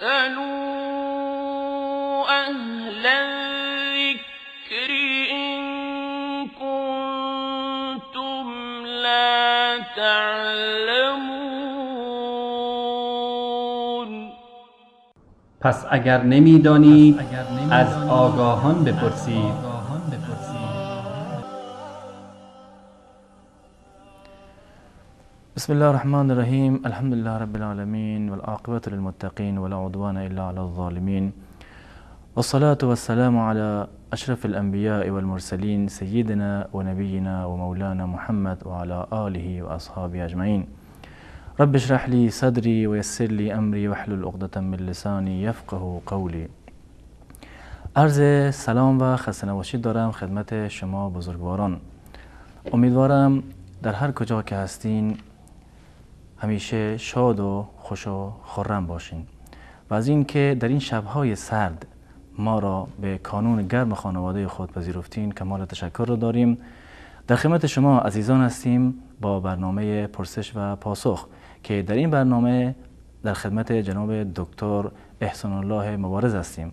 فاسألوا أهل الذكر إن كنتم لا تعلمون. پس اگر نمیدانید از آگاهان بپرسید. بسم الله الرحمن الرحیم. الحمد لله رب العالمین والعاقبة للمتقین ولا عدوان الا علی الظالمین والصلاة والسلام على اشرف الانبیاء والمرسلین سیدنا و نبینا و مولانا محمد وعلى آله و اصحابه اجمعین. رب اشرح لي صدری ویسر لی امری واحلل عقدة من لسانی یفقه قولی. عرض سلام و خسته نباشید دارم خدمت شما بزرگواران. امیدوارم در هر کجا که هستین همیشه شاد و خوش و خرم باشین و از این که در این شب‌های سرد ما را به کانون گرم خانواده خود پذیرفتین کمال تشکر را داریم. در خدمت شما عزیزان هستیم با برنامه پرسش و پاسخ که در این برنامه در خدمت جناب دکتر احسان الله مبارز هستیم.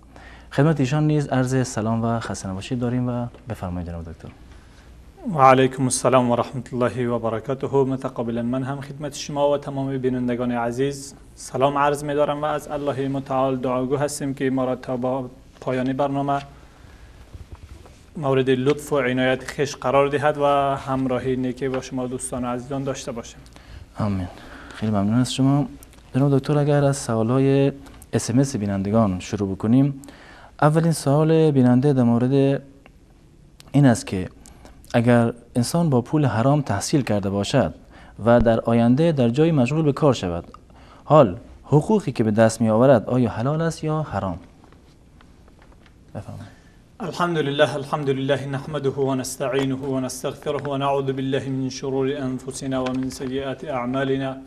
خدمت ایشان نیز عرض سلام و خسته نباشید داریم و بفرمایید جناب دکتر. و علیکم السلام و رحمت الله و برکاته. متقابلا من هم خدمت شما و تمام بینندگان عزیز سلام عرض می دارم و از الله متعال دعاگو هستیم که ما را تا با پایان برنامه مورد لطف و عنایت خویش قرار دهد و همراهی نیکی با شما دوستان و عزیزان داشته باشیم. آمین. خیلی ممنون از شما جناب دکتر. اگر از سوالهای SMS بینندگان شروع بکنیم، اولین سوال بیننده در مورد این است که اگر انسان با پول حرام تحصیل کرده باشد و در آینده در جای مشغول به کار شود، حال حقوقی که به دست می آورد آیا حلال است یا حرام؟ بفرمایید. الحمد لله، الحمد لله نحمده ونستعینه ونستغفره ونعوذ بالله من شرور انفسنا ومن سیئات اعمالنا.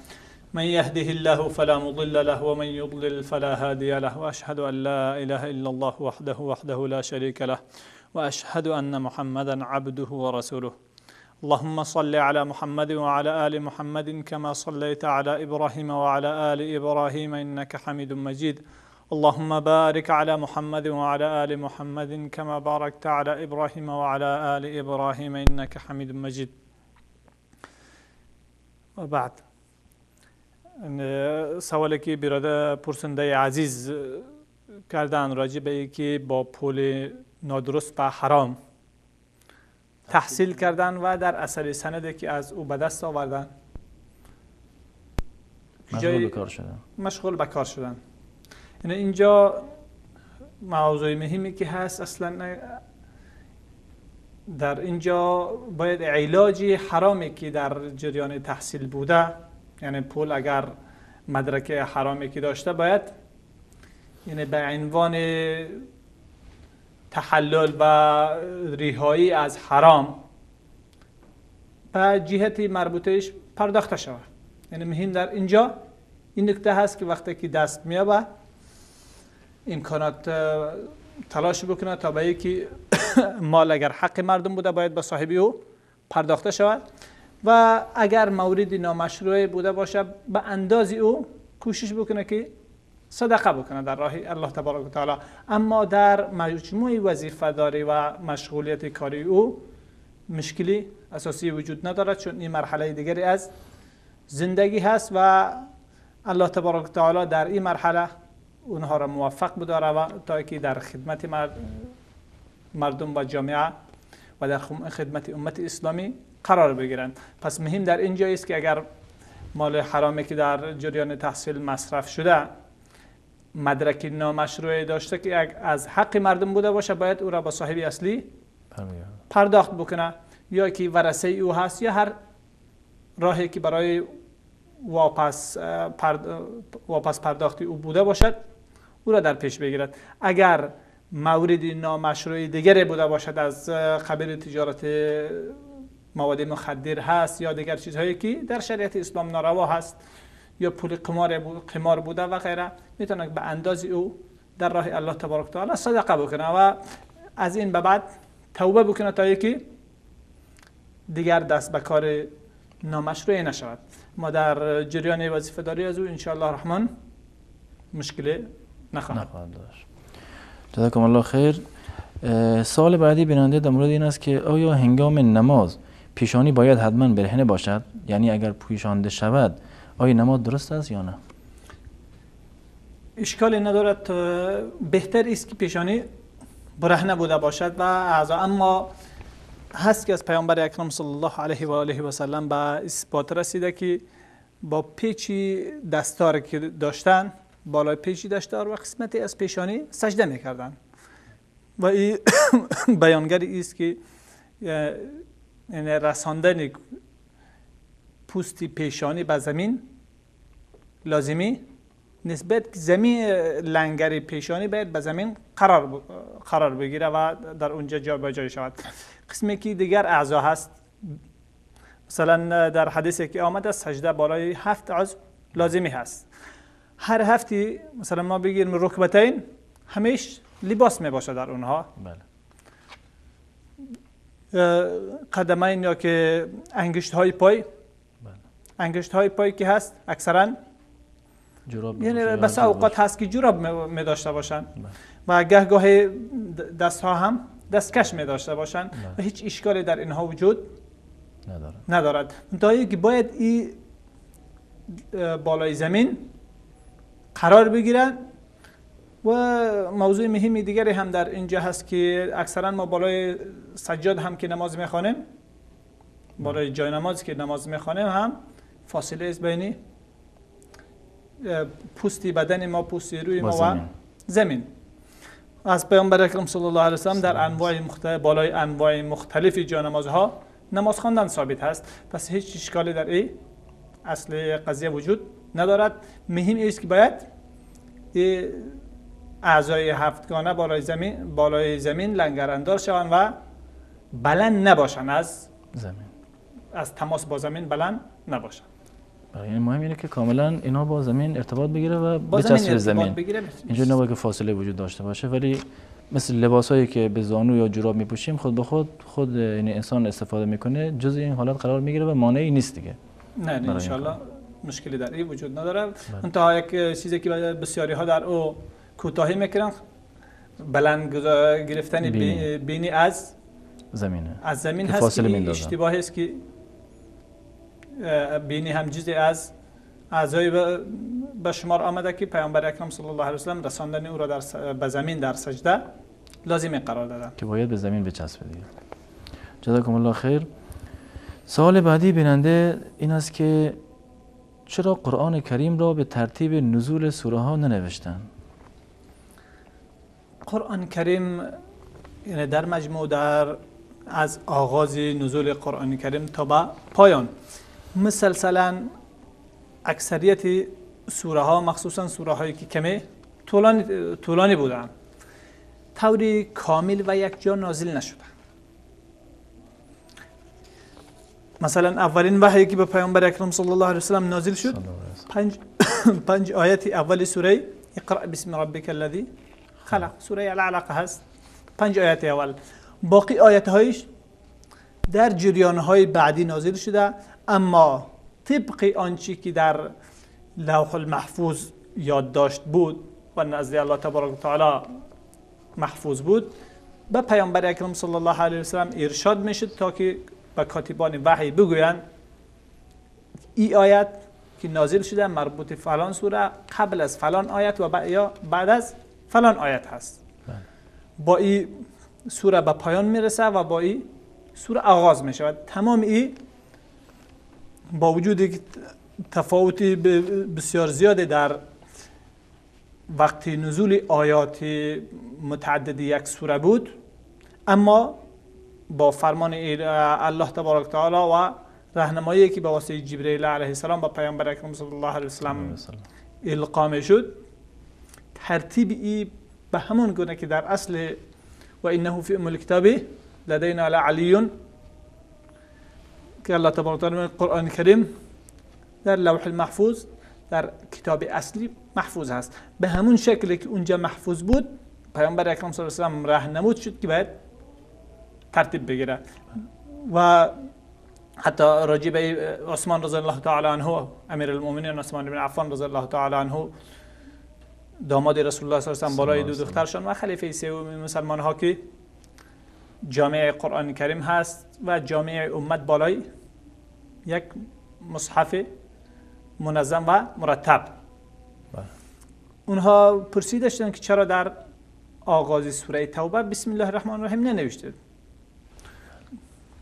من يهده الله فلا مضل له ومن يضلل فلا هادي له، واشهد ان لا اله الا الله وحده لا شريك له، واشهد ان محمدا عبده ورسوله. اللهم صل على محمد وعلى آل محمد كما صليت على ابراهيم وعلى آل ابراهيم انك حميد مجيد. اللهم بارك على محمد وعلى آل محمد كما باركت على ابراهيم وعلى آل ابراهيم انك حميد مجيد. وبعد، سوالی که برادر پرسنده عزیز کردن راجع به اینکه با پول نادرست و حرام تحصیل کردن و در اثر سندی که از او به دست آوردن مشغول به کار شدن، مشغول به کار شدن. یعنی اینجا موضوع مهمی که هست، اصلا در اینجا باید علاج حرامی که در جریان تحصیل بوده، یعنی پول اگر مدرک حرامی که داشته باید یعنی به عنوان تحلل و رهایی از حرام به جهت مربوطهش پرداخته شود. یعنی مهم در اینجا این نکته هست که وقتی که دست میابه امکانات تلاش بکنه تا به یکی مال اگر حق مردم بوده باید به صاحبی او پرداخته شود و اگر مورد نامشروع بوده باشه به انداز او کوشش بکنه که صدقه بکنه در راه الله تبارک و تعالی. اما در مجموع وظیفه داری و مشغولیت کاری او مشکلی اساسی وجود ندارد، چون این مرحله دیگری از زندگی هست و الله تبارک و تعالی در این مرحله اونها را موفق بداره و تا که در خدمت مردم و جامعه و در خدمت امت اسلامی قرار بگیرند. پس مهم در اینجا است که اگر مال حرامی که در جریان تحصیل مصرف شده مدرک نامشروع داشته که از حق مردم بوده باشه باید او را با صاحب اصلی پرداخت بکنه، یا که ورثه او هست یا هر راهی که برای واپس پرداخت او بوده باشد او را در پیش بگیرد. اگر مورد نامشروع دیگری بوده باشد از قبیل تجارت مواد مخدر هست یا دیگر چیزهایی که در شریعت اسلام ناروا هست یا پول قمار بوده و غیره، میتونه به انداز او در راه الله تبارک تعالی صدقه بکنه و از این به بعد توبه بکنه تا یکی دیگر دست به کار نامشروع نشود. ما در جریان وظیفه داری از او انشاءالله الرحمن مشکل نخواهد داشت. جزاکم الله خیر. سوال بعدی بیننده در مورد این است که آیا هنگام نماز پیشانی باید حتما برهنه باشد؟ یعنی اگر پوشانده شود آیا نماز درست است یا نه؟ اشکالی ندارد، بهتر است که پیشانی برهنه بوده باشد و اعضا، اما هست که از پیامبر اکرم صلی الله علیه و آله و سلم به اثبات رسیده که با پیچی دستار که داشتن، بالای پیچی دستار و قسمتی از پیشانی سجده میکردن و این بیانگر است که یعنی رساندن پوست پیشانی به زمین لازمی نسبت زمین لنگر پیشانی باید به زمین قرار بگیره و در اونجا جا به جای شود. قسمی که دیگر اعضا هست، مثلا در حدیثی که آمده سجده بالای 7 عضو لازمی هست. هر هفتی مثلا ما بگیریم رکبتین همیش لباس می باشه در اونها. بله. قدمین یا که انگشت های پای، بله. انگشت های پای که هست اکثرا جوراب، یعنی بس اوقات هست که جوراب می داشته باشن. بله. و گهگاه دست ها هم دستکش می داشته باشن. بله. و هیچ اشکالی در اینها وجود ندارد. تا که باید این بالای زمین قرار بگیرن. و موضوع مهمی دیگری هم در اینجا هست که اکثرا ما بالای سجاد هم که نماز میخوانیم، بالای جای نماز که نماز میخوانیم هم فاصله است بین پوستی بدن ما، پوستی روی ما و زمین. از پیامبر اکرم صلی الله علیه و سلم در انواع مختلف، بالای انواع مختلف جای نمازها نماز خواندن ثابت هست. پس هیچ اشکالی در این اصل قضیه وجود ندارد. مهم است که باید اعضای هفتگانه بالای زمین لنگرانداز شوند و بلند نباشند از زمین، از تماس با زمین بلند نباشند. یعنی مهم اینه که کاملا اینا با زمین ارتباط بگیره و بچسبه زمین. اینجا نباید که فاصله وجود داشته باشه، ولی مثل لباسایی که به زانو یا جوراب میپوشیم خود به خود یعنی انسان استفاده میکنه، جزء این حالت قرار میگیره و مانعی نیست دیگه. نه ان شاء الله مشکلی در این وجود نداره. منتها یک چیزی که بسیاری ها در او کوتاهی میکنن، بلند گرفتن بینی از زمینه، از زمین هست که اشتباهی است که بینی هم جزئی از اعضای به شمار آمده که پیامبر اکرم صلی الله علیه و سلم رساندن او را به زمین در سجده لازم قرار دادن که باید به زمین بچسبه دیگه. جزاکم الله خیر. سوال بعدی بیننده این است که چرا قرآن کریم را به ترتیب نزول سوره ها ننوشتن؟ قرآن کریم یعنی در مجموع در از آغاز نزول قرآن کریم تا به پایان مسلسلا اکثریت سوره ها، مخصوصا سوره هایی که کمی طولانی بودن، طوری کامل و یک جا نازل نشده. مثلا اولین وحی که به پیامبر اکرم صلی الله علیه و سلم نازل شد پنج آیت اول سوره اقرأ بسم ربک الذی خلق، سوره العلق هست، 5 آیت اول. باقی آیت هایش در جریان های بعدی نازل شده، اما طبق آنچه که در لوح المحفوظ یادداشت بود و نزد الله تبارک و تعالی محفوظ بود، به پیامبر اکرم صلی الله علیه و سلم ارشاد میشد تا که به کاتبان وحی بگویند ای آیت که نازل شده مربوط فلان سوره قبل از فلان آیت و یا بعد از فلان آیت هست. با این سوره به پایان میرسه و با این سوره آغاز میشود. تمام این با وجود تفاوتی بسیار زیاد در وقت نزول آیات متعدد یک سوره بود، اما با فرمان الله تبارک تعالی و راهنمایی که به واسطه جبرئیل علیه السلام با پیامبر اکرم صلی الله علیه و سلم القا شد، ترتیب ای به همون گونه که در اصل و انه فی ام الکتاب لدینا لعلی که الله تبارک تعالی قرآن کریم در لوح المحفوظ در کتاب اصلی محفوظ هست، به همون شکلی که اونجا محفوظ بود پیامبر اکرم صلی الله علیه و سلم راهنمود شد که باید ترتیب بگیره. و حتی راجع به عثمان رضی الله تعالی عنه، امیر المؤمنین عثمان بن عفان رضی الله تعالی عنه، داماد رسول الله صلی الله علیه و سلم بالای دو دخترشان و خلیفه سوم مسلمان ها که جامعه قرآن کریم هست و جامعه امت بالای یک مصحف منظم و مرتب. اونها پرسیده شدند که چرا در آغاز سوره توبه بسم الله الرحمن الرحیم ننوشتید؟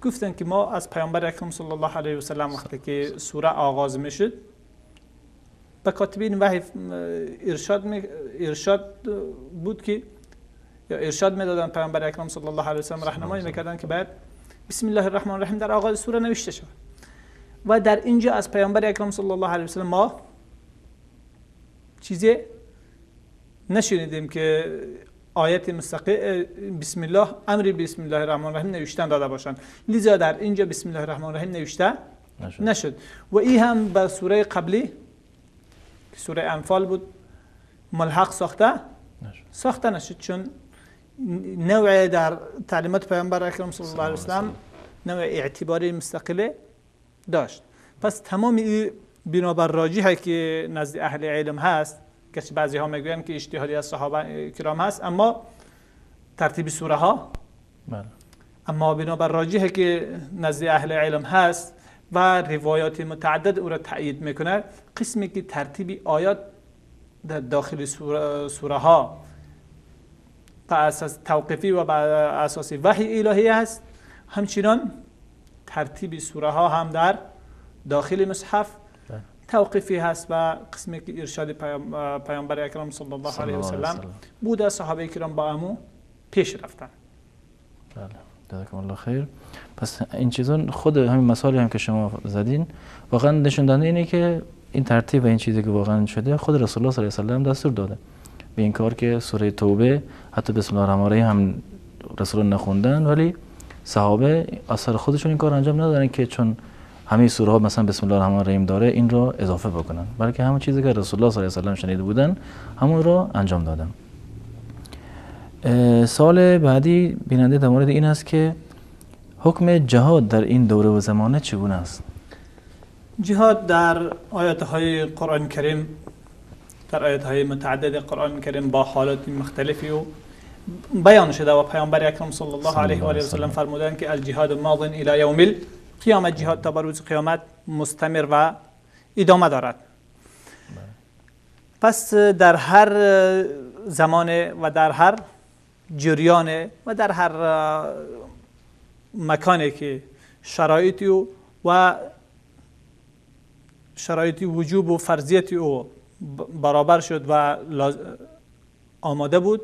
گفتند که ما از پیامبر اکرم صلی الله علیه و سلم وقتی که سوره آغاز میشد به کاتبین وحی ارشاد بود که یا ارشاد میدادن پیامبر اکرم صلی الله علیه و سلم راهنمایی میکردن که باید بسم الله الرحمن الرحیم در آغاز سوره نوشته شود. و در اینجا از پیامبر اکرم صلی الله علیه و سلم ما چیزی نشنیدیم که آیت مستقیم بسم الله امر بسم الله الرحمن الرحیم نوشتن داده باشند، لذا در اینجا بسم الله الرحمن الرحیم نوشته نشد. و این هم به سوره قبلی که سوره انفال بود ملحق ساخته نشد، چون نوع در تعلیمات پیامبر اکرم صلی الله علیه و سلم نوع اعتباری مستقله داشت. پس تمام این بنابر راجحه که نزد اهل علم هست، که بعضی ها میگویند که اجتهادی از صحابه کرام هست، اما ترتیب سوره ها بله. اما بنابر راجحه که نزد اهل علم هست و روایات متعدد او را تأیید میکنه، قسمی که ترتیب آیات در داخل سوره ها بر اساس توقیفی و بر اساس وحی الهی هست، همچنان ترتیب سوره ها هم در داخل مصحف توقیفی هست و قسمی که ارشاد پیامبر اکرم صلی الله علیه و سلم بوده، صحابه کرام با امو پیش رفتن. بله، جزاکم الله خیر. پس این چیزا خود همین مثالی هم که شما زدین واقعا نشون دهنده اینه که این ترتیب و این چیزی که واقعا شده خود رسول الله صلی الله علیه و سلم دستور داده به این کار که سوره توبه حتی بسم الله الرحمن الرحیم هم رسول الله نخوندن، ولی صحابه اثر خودشون این کار انجام ندادن که چون همه سوره ها مثلا بسم الله الرحمن الرحیم داره این رو اضافه بکنن، بلکه همون چیزی که رسول الله صلی الله علیه و سلم شنیده بودن همون رو انجام دادن. سال بعدی بیننده در مورد این است که حکم جهاد در این دوره و زمانه چگونه است؟ جهاد در آیات های قرآن کریم، در آیات های متعدد قرآن کریم با حالات مختلفی و بیان شده و پیامبر اکرم صلی الله علیه و آله و سلم فرمودند که الجهاد ماض الی یوم القیامت، جهاد تا روز قیامت مستمر و ادامه دارد. پس در هر زمان و در هر جریان و در هر مکانی که شرایطی و شرایط وجوب و فرضیت او برابر شد و آماده بود،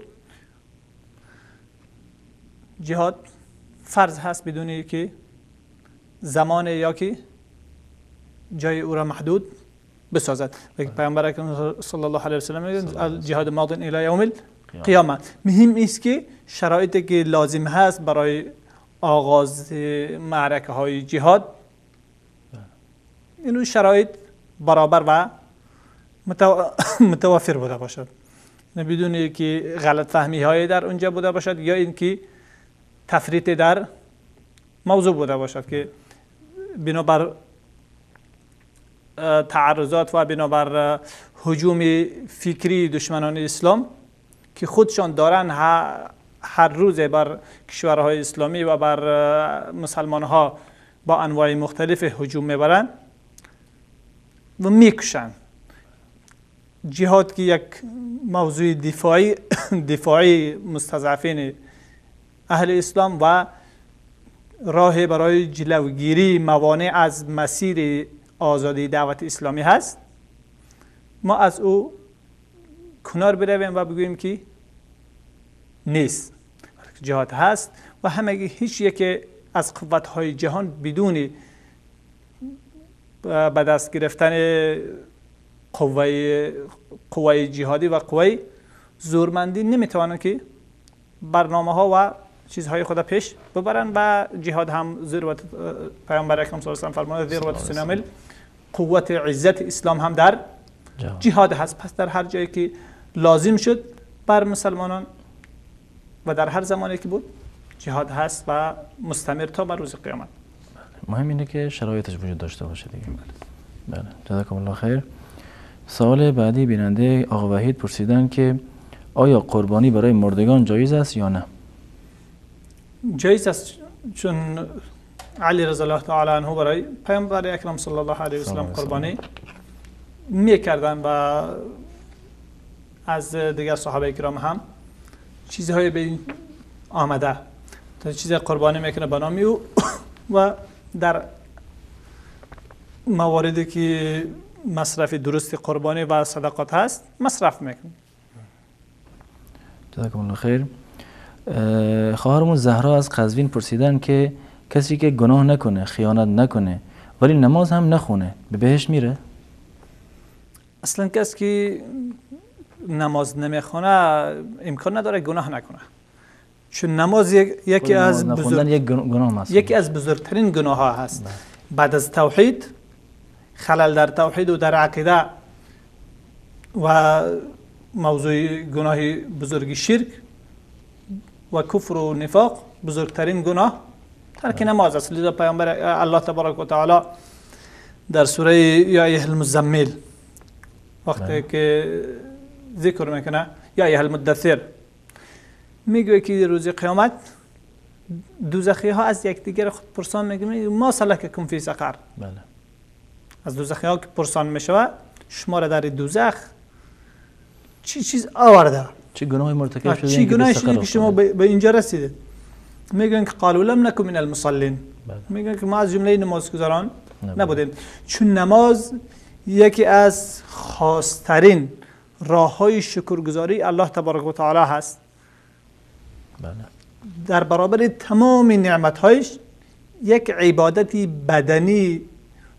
جهاد فرض هست بدون که زمان یا که جای او را محدود بسازد. پیامبر اکرم صلی الله علیه و سلم میگه جهاد ماض الی یوم القیامه. مهم است که شرایطی که لازم هست برای آغاز معرکه های جهاد، اینو شرایط برابر و متوفر بوده باشد، بدون که غلط فهمی های در اونجا بوده باشد یا اینکه تفریط در موضوع بوده باشد که بنابر تعرضات و بنابر هجوم فکری دشمنان اسلام که خودشان دارن هر روز بر کشورهای اسلامی و بر مسلمان ها با انواع مختلف هجوم میبرن و میکشن. جهاد که یک موضوع دفاعی مستضعفین اهل اسلام و راه برای جلوگیری موانع از مسیر آزادی دعوت اسلامی هست، ما از او کنار برویم و بگوییم که نیست، جهاد هست و همه هیچ یک از قوت‌های جهان بدون به دست گرفتن قوه جهادی و قوه زورمندی نمیتوانند که برنامه ها و چیزهای خود پیش ببرن و جهاد هم ذروت پیامبر اکرم صلی الله علیه و سلم فرمودند ذروت سنامل قوت عزت اسلام هم در جهاد هست. پس در هر جایی که لازم شد بر مسلمانان و در هر زمانی که بود جهاد هست و مستمر تا بر روز قیامت. مهم اینه که شرایطش وجود داشته باشه دیگه. بله، جزاکم الله خیر. سوال بعدی بیننده آقا وحید پرسیدن که آیا قربانی برای مردگان جایز است یا نه؟ جایز است، چون علی رضی الله تعالی عنه برای پیامبر اکرم صلی الله علیه و سلم قربانی میکردن و از دیگر صحابه کرام هم چیزهای به این آمده تا چیز قربانی میکنه به نام او و در مواردی که مصرف درست قربانی و صدقات هست مصرف میکنه. جزاکم الله خیر. خواهرمون زهرا از قزوین پرسیدن که کسی که گناه نکنه، خیانت نکنه، ولی نماز هم نخونه، به بهشت میره؟ اصلا کسی که نماز نمیخونه امکان نداره گناه نکنه، چون نماز یکی از یکی از بزرگترین گناه ها هست. بعد از توحید، خلل در توحید و در عقیده و موضوع گناه بزرگ شرک و کفر و نفاق، بزرگترین گناه ترک نماز است. لذا پیامبر الله تبارک و تعالی در سوره یا ایها المزمل وقتی که ذکر میکنه یا ایها المدثر، میگه که روز قیامت دوزخی ها از یکدیگر خود پرسان میگن ما سلککم فی سقر. بله. از دوزخی ها که پرسان میشوه شما را در دوزخ چی چیز آورده، چه گناهی مرتکب شدید، چی گناهی شدید که شما به اینجا رسیدید؟ میگن که قالوا لم نکن من المصلین. میگن که ما از جمله نمازگزاران نبودیم. چون نماز یکی از خاصترین راه های شکرگزاری الله تبارک و تعالی هست. بله. در برابر تمام نعمتهایش یک عبادتی بدنی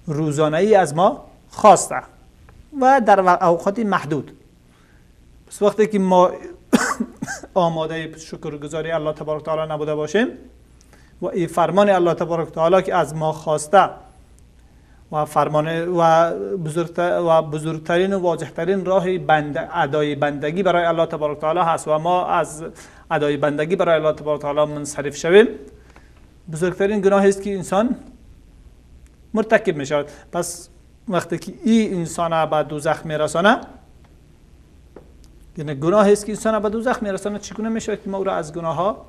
روزانه‌ای از ما خواسته و در اوقات محدود. پس وقتی که ما آماده شکرگزاری الله تبارک تعالی نبوده باشیم و این فرمان الله تبارک تعالی که از ما خواسته و فرمان و بزرگترین و واضحترین راه ادای بندگی برای الله تبارک تعالی هست و ما از ادای بندگی برای الله تبارک تعالی منصرف شویم، بزرگترین گناه است که انسان مرتکب می شود. پس وقتی که این انسان به دوزخ میرسانه، یعنی گناه است که انسان به دوزخ میرسانه، چگونه می شود که ما او را از گناه ها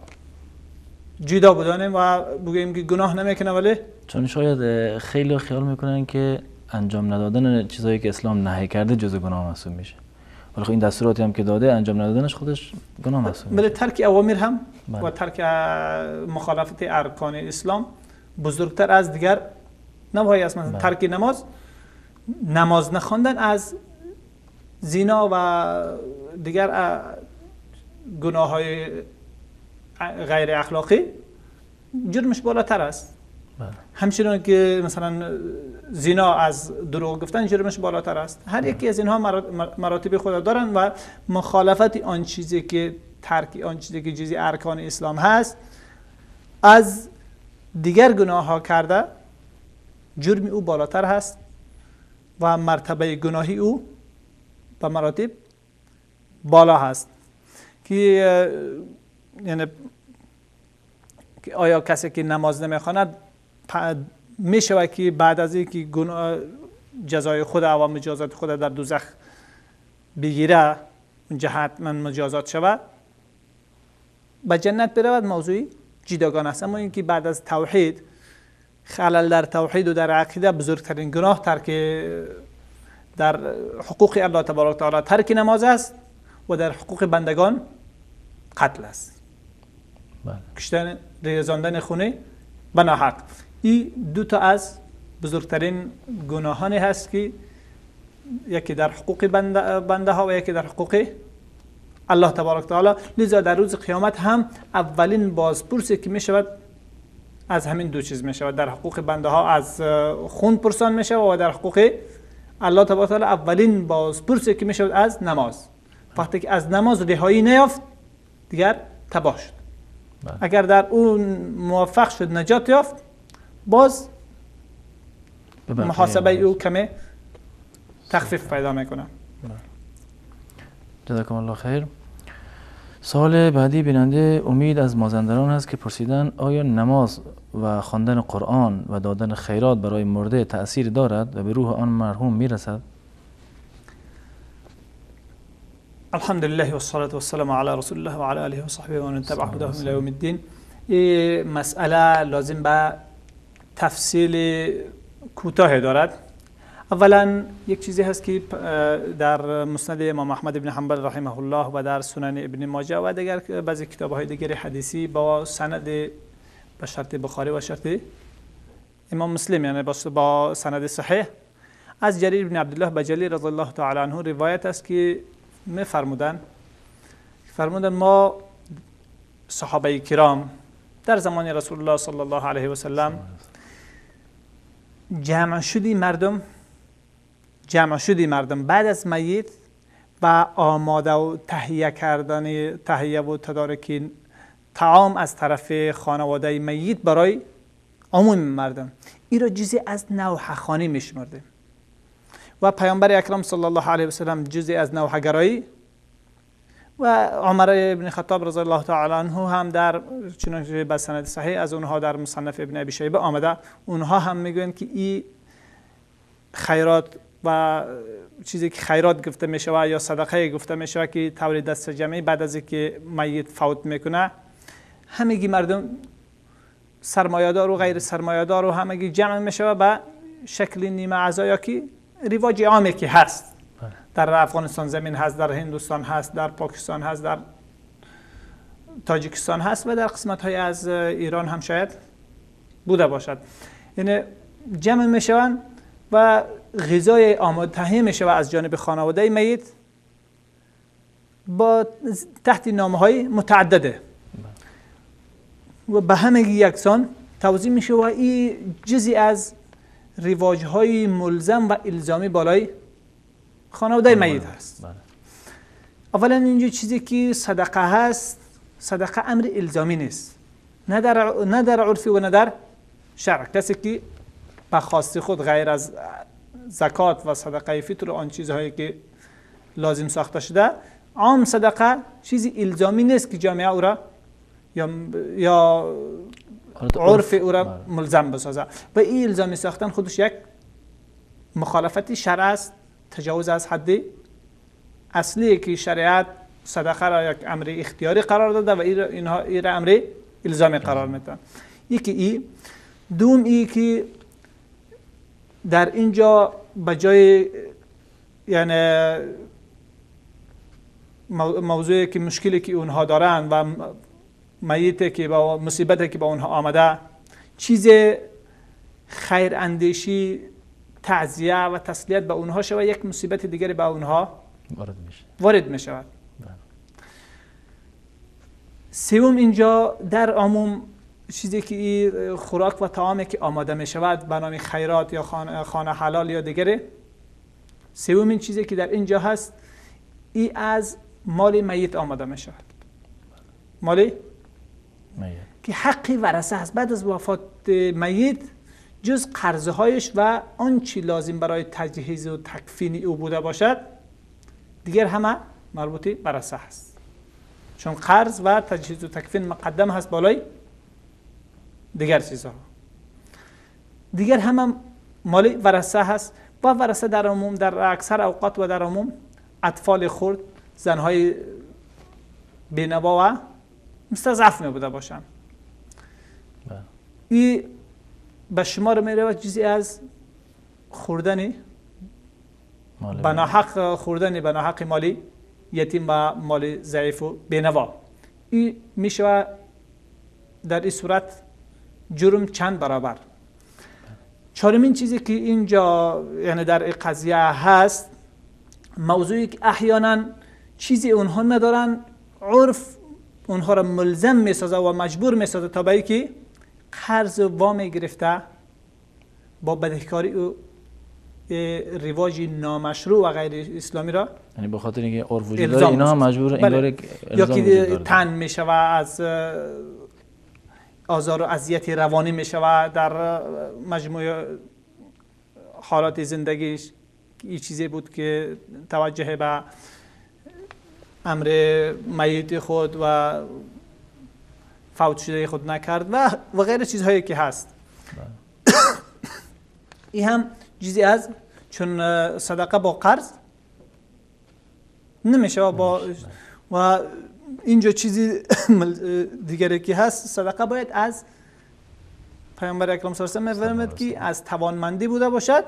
جدا بدانیم و بگوییم که گناه نمیکنه؟ ولی چون شاید خیلی خیال میکنن که انجام ندادن چیزایی که اسلام نهی کرده جزء گناه محسوب میشه، ولی خب این دستوراتی هم که داده انجام ندادنش خودش گناه محسوب میشه. بله، ترک اوامر هم و ترک مخالفت ارکان اسلام بزرگتر از دیگر نواهی است. مثلا ترک نماز، نماز نخواندن از زنا و دیگر گناه های غیر اخلاقی جرمش بالاتر است. همچنان که مثلا زنا از دروغ گفتن جرمش بالاتر است. هر یکی از اینها مراتب خود دارن و مخالفت آن چیزی که ترک آن چیزی که جزئی ارکان اسلام هست از دیگر گناه ها کرده، جرم او بالاتر هست و مرتبه گناهی او به مراتب بالا هست. که یعنی آیا کسی که نماز نمیخواند میشود که بعد از اینکه جزای خود و مجازات خود در دوزخ بگیره، اونجا حتما مجازات شود، به جنت برود، موضوعی جداگانه است. اما اینکه بعد از توحید، خلل در توحید و در عقیده بزرگترین گناه ترک در حقوق الله تبارک تعالی ترک نماز است و در حقوق بندگان قتل است. بله. کشتن، ریزاندن خونه به ناحق. این دو تا از بزرگترین گناهانی هست که یکی در حقوق بنده ها و یکی در حقوق الله تبارک تعالی. لذا در روز قیامت هم اولین بازپرسی که می شود از همین دو چیز می شود. در حقوق بنده ها از خون پرسان می شود و در حقوق الله تبارک تعالی اولین بازپرسی که می شود از نماز. وقتی که از نماز رهایی نیافت دیگر تباه شد. بله. اگر در اون موفق شد، نجات یافت، باز محاسبه او کمی تخفیف پیدا میکنه. جزاکم الله خیر. سوال بعدی بیننده امید از مازندران هست که پرسیدن آیا نماز و خواندن قرآن و دادن خیرات برای مرده تأثیر دارد و به روح آن مرحوم میرسد؟ الحمد لله والصلاة والسلام علی رسول الله و علی آله و صحبه و من تبع هداهم الی یوم الدین. این مسئله لازم به تفصیل کوتاه دارد. اولا یک چیزی هست که در مسند امام احمد بن حنبل رحمه الله و در سنن ابن ماجه و دیگر بعضی کتاب‌های دیگر حدیثی با سند به شرط بخاری و شرط امام مسلم، یعنی با سند صحیح، از جریر بن عبدالله بجلی رضی الله تعالی عنه روایت است که می فرمودن ما صحابه کرام در زمان رسول الله صلی الله علیه و سلم جمع شدی مردم بعد از میت و آماده و تهیه کردن تهیه و تدارک طعام از طرف خانواده میت برای عموم مردم، این را جزئی از نوحه خوانی میشمردیم و پیامبر اکرم صلی الله علیه و سلم جزئی از نوحه گرایی و عمر ابن خطاب رضی الله تعالی عنه هم در چنانچه به سند صحیح از اونها در مصنف ابن ابی شیبه آمده، اونها هم میگویند که این خیرات و چیزی که خیرات گفته می شود یا صدقه گفته می شود که طور دست جمعی بعد از اینکه میت فوت میکنه همگی مردم سرمایه‌دار و غیر سرمایه‌دار و همگی جمع می شود به شکل نیمه عزا یا که رواج عامی که هست در افغانستان زمین هست، در هندوستان هست، در پاکستان هست، در تاجیکستان هست و در قسمت های از ایران هم شاید بوده باشد. یعنی جمع می شوند و غذای آماده تهیه می شود از جانب خانواده میت با تحت نامه های متعدده و به همگی یکسان توزیع می شود و این جزئی از رواج های ملزم و الزامی بالای خانواده میت هست. اولا اینجا چیزی که صدقه هست، صدقه امر الزامی نیست، نه در عرفی و نه در شرع. کسی که به خواست خود غیر از زکات و صدقه فطر و آن چیزهایی که لازم ساخته شده، عام صدقه چیزی الزامی نیست که جامعه او را یا عرف او را ملزم بسازه و این الزامی ساختن خودش یک مخالفت شرع است، تجاوز از حد اصلی که شریعت صدقه را یک امر اختیاری قرار داده و اینها این را امر الزامی قرار میدن. یکی ای، دوم ای که در اینجا به جای یعنی موضوعی که مشکلی که اونها دارن و میتی که با مصیبتی که با اونها آمده، چیز خیر اندیشی، تعزیه و تسلیت به اونها شود، یک مصیبت دیگری به اونها وارد می شود. سوم اینجا در عموم چیزی که این خوراک و طعامی که آماده می شود به نام خیرات یا خانه حلال یا دیگری، سوم این چیزی که در اینجا هست ای از مال میت آماده می شود، مال میت که حق ورثه هست. بعد از وفات میت جز قرضهایش و آنچه لازم برای تجهیز و تکفین او بوده باشد دیگر همه مربوط ورثه هست، چون قرض و تجهیز و تکفین مقدم هست بالای دیگر چیزها. دیگر همه مال ورثه هست و ورثه در عموم در اکثر اوقات و در عموم اطفال خرد، زنهای بینوا و مستضعف می بوده باشند. این به شمار می رود چیزی از خوردن بناحق، خوردن بناحق مالی یتیم و مال ضعیف و بینوا. این می شود در این صورت جرم چند برابر. چهارمین چیزی که اینجا یعنی در این قضیه هست، موضوعی که احیانا چیزی اونها ندارن، عرف اونها را ملزم میسازه و مجبور میسازه تا به اینکه قرض و وام گرفته با بدهکاری و رواج نامشروع و غیر اسلامی را، یعنی به خاطر اینکه عرف وجود داره اینا مجبور انگار یا که تن میشه و از آزار و اذیت روانی میشه و در مجموع حالات زندگیش این چیزی بود که توجه به امر میت خود و فوت شده خود نکرد و غیر چیزهایی که هست. این هم چیزی از چون صدقه با قرض نمیشه با و اینجا چیزی دیگری که هست، صدقه باید از پیامبر اکرم صلی الله علیه و سلم می‌فرماید که از توانمندی بوده باشد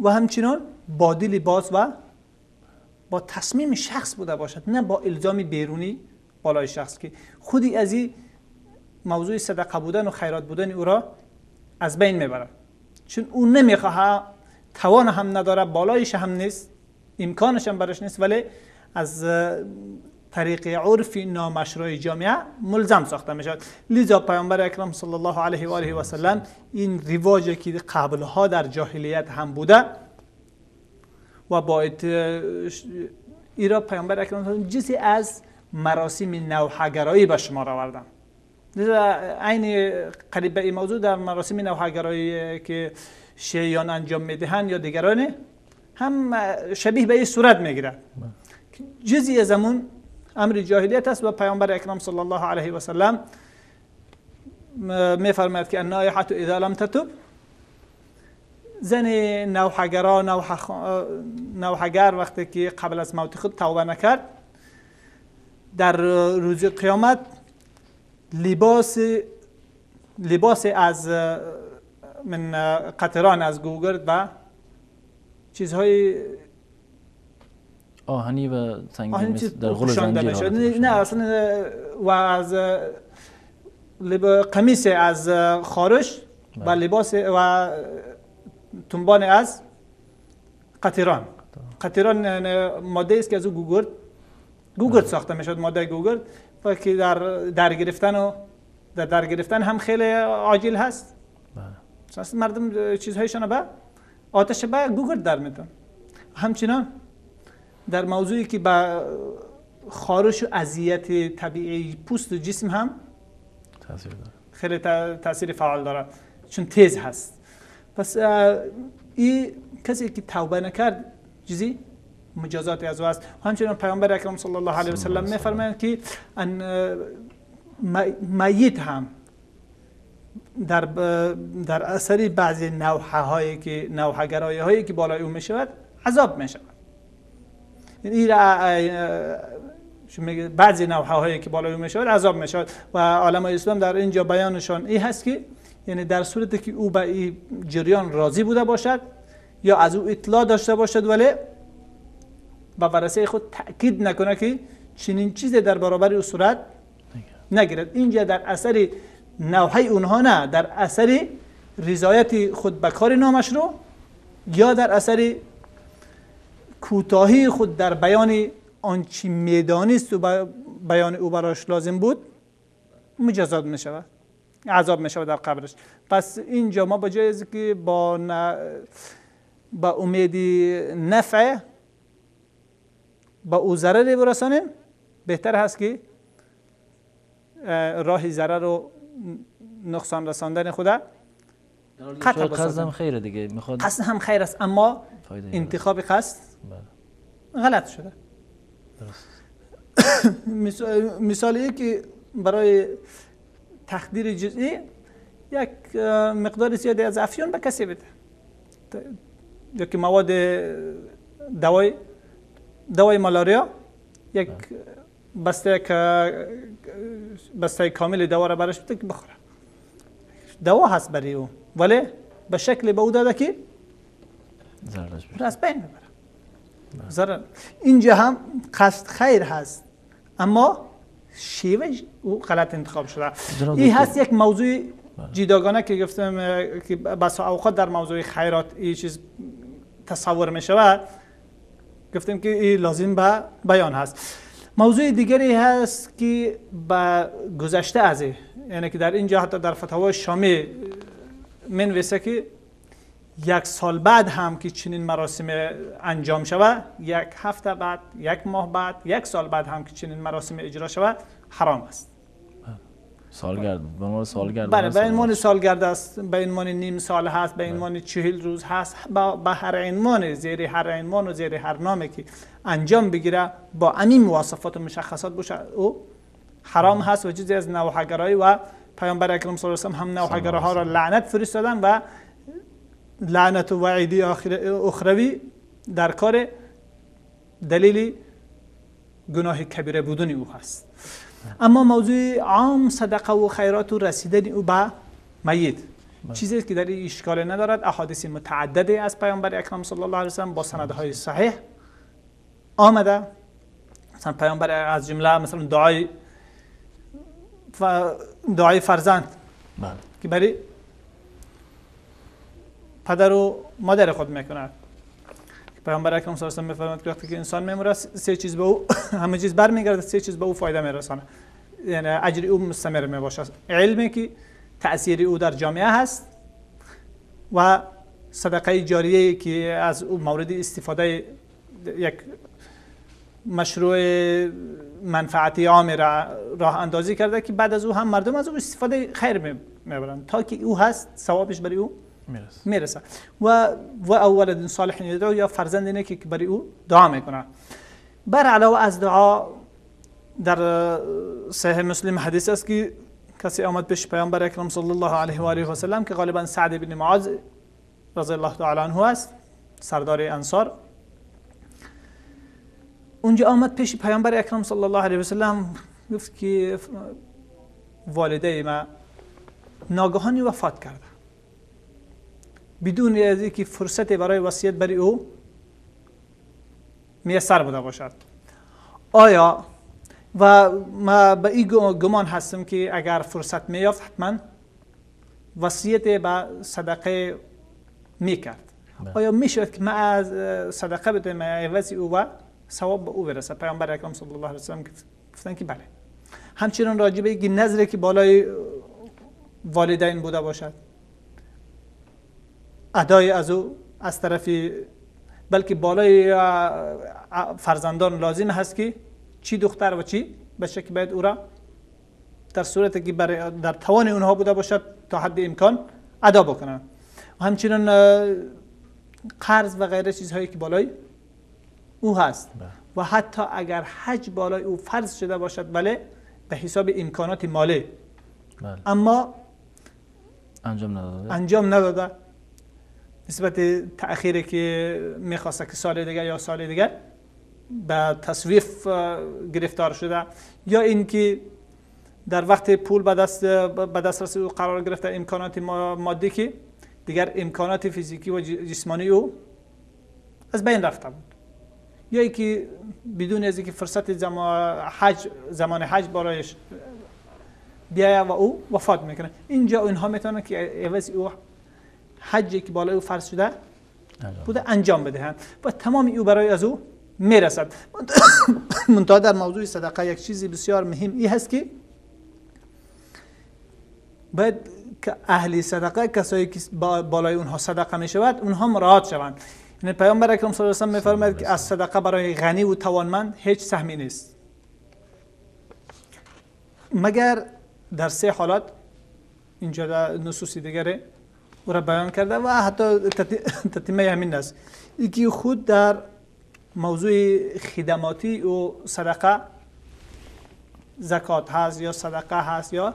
و همچنان با دل باز و با تصمیم شخص بوده باشد، نه با الزام بیرونی بالای شخص که خودی از این موضوع صدقه بودن و خیرات بودن او را از بین میبرد، چون او نمیخواه، توان هم نداره، بالایش هم نیست، امکانش هم برش نیست، ولی از طریق عرف نامشروع جامعه ملزم ساخته می شود. لذا پیامبر اکرم صلی الله علیه و آله و سلم این رواجی که قبلها در جاهلیت هم بوده و باید ایرا پیامبر اکرم جزئی از مراسم نوحه‌گرایی به شما آوردن. لذا عین قریب به این موضوع در مراسم نوحه‌گرایی که شیعیان انجام میدهند یا دیگران هم شبیه به این صورت میگیرد. جزئی از همون امر جاهلیت است و پیامبر اکرم صلی الله علیه و سلم میفرماید که النائحة اذا لم تتب، زن نوحه‌گرا نوحه‌گر وقتی که قبل از موت خود توبه نکرد در روز قیامت لباس از من قطران از گوگرد و چیزهای آهنی و سنگین در غل زنجیر، نه اصلا، و از قمیص از خارش و لباس و تنبان از قطران. قطران ماده است که از او گوگرد ساخته میشد، ماده گوگرد و که در گرفتن و در گرفتن هم خیلی عاجل هست. اصلا مردم چیزهایشان به آتش به گوگرد در میدن. همچنان در موضوعی که به خارش و اذیت طبیعی پوست و جسم هم تاثیر داره، خیلی تاثیر فعال داره چون تیز هست. پس این کسی که توبه نکرد چیزی مجازات از او است. همچنین پیامبر اکرم صلی الله علیه و سلم میفرمایند که ان میت هم در اثر بعضی نوحه هایی که نوحه هایی که بالای او میشود عذاب میشود. این بعضی نوحه هایی که بالای او میشود عذاب میشود و علمای اسلام در اینجا بیانشان این هست که یعنی در صورتی که او به این جریان راضی بوده باشد یا از او اطلاع داشته باشد ولی به ورثه خود تأکید نکنه که چنین چیزی در برابر او صورت نگیرد. اینجا در اثر نوحه اونها نه، در اثر رضایت خود به کار نامشروع یا در اثر کوتاهی خود در بیان آنچه میدانست و بیان او براش لازم بود مجازات می شود، عذاب می شود در قبرش. پس اینجا ما با جای از که با امید نفع با او ضرر برسانیم، بهتر هست که راه ضرر و نقصان رساندن خود قطع. قصد هم خیره دیگه، میخواد قصد هم خیر است، اما انتخاب قصد غلط شده. درست. مثالی که برای تخدیر جزئی یک مقدار زیادی از افیون به کسی بده یا که مواد دوای مالاریا، یک بسته کامل دوا را براش بده که بخوره. دوا هست برای او ولی به شکل به او داده که ضررش از بین ببره. ضرر اینجا هم قصد خیر هست اما شیوه او غلط انتخاب شده. این هست یک موضوع جداگانه که گفتم که بسا اوقات در موضوع خیرات این چیز تصور می شود، گفتیم که این لازم به بیان هست. موضوع دیگری هست که به گذشته از یعنی که در اینجا حتی در فتاوای شامی منویسه که یک سال بعد هم که چنین مراسم انجام شود، یک هفته بعد، یک ماه بعد، یک سال بعد هم که چنین مراسم اجرا شود حرام است. سالگرد به عنوان سالگرد، بله، به عنوان سالگرد است، به عنوان نیم سال هست، به عنوان 40 روز هست، به هر عنوان، زیر هر عنوان و زیر هر نامی که انجام بگیره با همین مواصفات و مشخصات باشه او حرام هست و جزئی از نوحه‌گرایی و پیامبر اکرم صلی الله علیه و هم نوحه‌گراها را لعنت فرستادن و لعنت و وعید اخروی در کار دلیل گناه کبیره بودن او هست. اما موضوع عام صدقه و خیرات و رسیدن او به میت چیزی که در این اشکال ندارد. احادیث متعدده از پیامبر اکرم صلی الله علیه و سلم با سندهای صحیح آمده. مثلا پیامبر از جمله مثلا دعای فرزند که برای پدر و مادر خود میکند. پیامبر اکرم صلی الله علیه و سلم میفرماید که وقتی که انسان میمیره سه چیز به او همه چیز برمیگرده، سه چیز به او فایده میرسانه، یعنی اجر او مستمر میباشد: علمی که تأثیر او در جامعه هست و صدقه جاریه که از او مورد استفاده یک مشروع منفعتی عام را راه اندازی کرده که بعد از او هم مردم از او استفاده خیر میبرند، تا که او هست ثوابش برای او میرسه. و اولد صالح یدعو، یا فرزند اینه که برای او دعا میکنه. بر علاوه از دعا در صحیح مسلم حدیث است که کسی آمد پیش پیامبر اکرم صلی الله علیه و آله و سلم که غالبا سعد بن معاذ رضی الله تعالی عنه است، سردار انصار. اونجا آمد پیش پیامبر اکرم صلی الله علیه و سلم، گفت که والده ما ناگهانی وفات کرده بدون از اینکه فرصت برای وصیت برای او میسر بوده باشد. آیا و ما به این گمان هستم که اگر فرصت میافت حتما وصیت به صدقه میکرد. آیا میشود که ما از صدقه بدیم عوض او و ثواب به او برسه؟ پیامبر اکرم صلی الله علیه و سلم گفتن که بله. همچنین راجع به اینکه نظری که بالای والدین بوده باشد، ادای از او از طرف بلکه بالای فرزندان لازم هست که چی دختر و چی بچه که باید او را در صورتی که در توان اونها بوده باشد تا حد امکان ادا بکنن. و همچنین قرض و غیره چیزهایی که بالای او هست و حتی اگر حج بالای او فرض شده باشد ولی به حساب امکانات مالی اما انجام نداده نسبت تأخیری که میخواسته که سال دیگر یا سال دیگر به تصویف گرفتار شده، یا اینکه در وقت پول به دسترس او قرار گرفته امکانات مادی که دیگر امکانات فیزیکی و جسمانی او از بین رفته بود، یا اینکه بدون از اینکه فرصت زمان حج برایش بیاید و او وفات میکنه. اینجا اینها میتونن که عوض او حجی که بالای او فرض شده بوده انجام بدهند و تمام او برای از او میرسد. منتها در موضوع صدقه یک چیزی بسیار مهم ای هست که باید که اهل صدقه، کسایی که بالای اونها صدقه می شود، اونها مراعات شوند. یعنی پیامبر اکرم صلی الله علیه و سلم میفرماید که از صدقه برای غنی و توانمند هیچ سهمی نیست، مگر در سه حالات. اینجا در نصوص دیگره او را بیان کرده و حتی تتمه همین است، یکی خود در موضوع خدماتی و صدقه زکات هست یا صدقه هست یا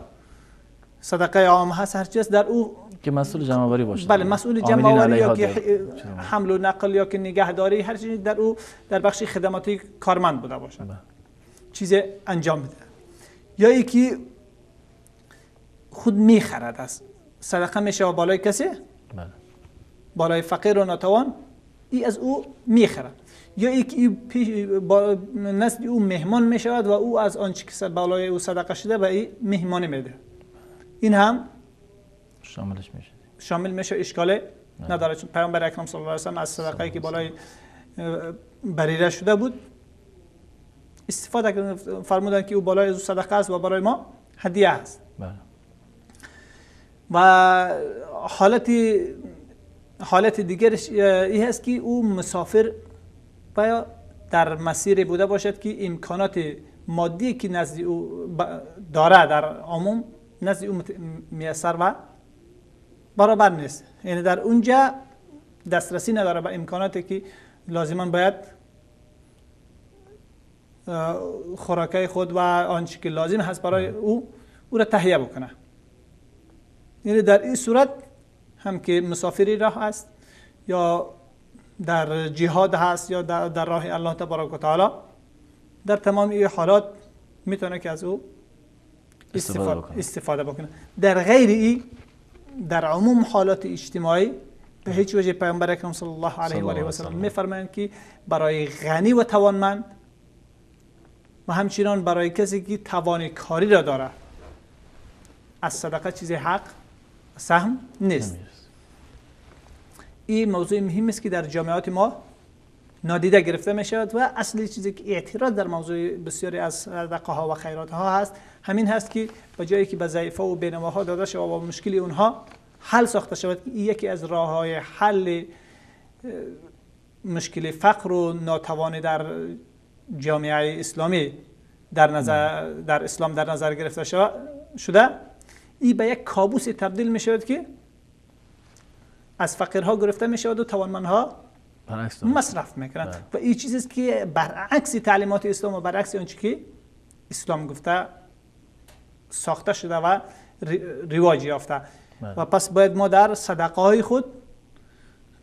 صدقه عام هست، هر چیز در او که مسئول جمع آوری باشه. بله، مسئول جمع آوری یا که حمل و نقل یا که نگهداری، هر چیزی در او در بخش خدماتی کارمند بوده باشه چیز انجام بده. یا یکی خود میخرد است، صدقه میشه و بالای کسی، بله، بالای فقیر و ناتوان، ای از او میخرد. یا یکی نزد او مهمان میشود و او از آنچه که بالای او صدقه شده به ای مهمانی میده، این هم شاملش میشه، شامل میشه، اشکال نداره. چون پیامبر اکرم صلی الله علیه و سلم از صدقه‌ای که بالای بریره شده بود استفاده فرمودند که او بالای او صدقه است و برای ما هدیه است. بله. و حالت دیگرش این هست که او مسافر و در مسیر بوده باشد که امکانات مادی که نزد او داره در عموم نزد او میسر و برابر نیست، یعنی در اونجا دسترسی نداره به امکاناتی که لازما باید خوراکای خود و آنچه که لازم هست برای او را تهیه بکنه. یعنی در این صورت هم که مسافری راه است یا در جهاد هست یا در راه الله تبارک و تعالی در تمام این حالات میتونه که از او استفاده بکنه. در غیر ای در عموم حالات اجتماعی به هیچ وجه پیامبر اکرم صلی الله علیه و آله و سلم میفرمایند که برای غنی و توانمند و همچنان برای کسی که توان کاری را داره از صدقه چیز حق سهم نیست. این موضوع مهم است که در جامعات ما نادیده گرفته می شود و اصلی چیزی که اعتراض در موضوع بسیاری از صدقه ها و خیرات ها هست همین هست که به جایی که به ضعیفا و بینواها داده شود و مشکل اونها حل ساخته شود، این یکی از راه های حل مشکل فقر و ناتوانی در جامعه اسلامی در اسلام در نظر گرفته شده، این به یک کابوس تبدیل می شود که از فقیرها گرفته می شود و توانمندها مصرف میکنند. و این چیزی است که برعکس تعلیمات اسلام و برعکس آنچه که اسلام گفته ساخته شده و رواج یافته. و پس باید ما در صدقه های خود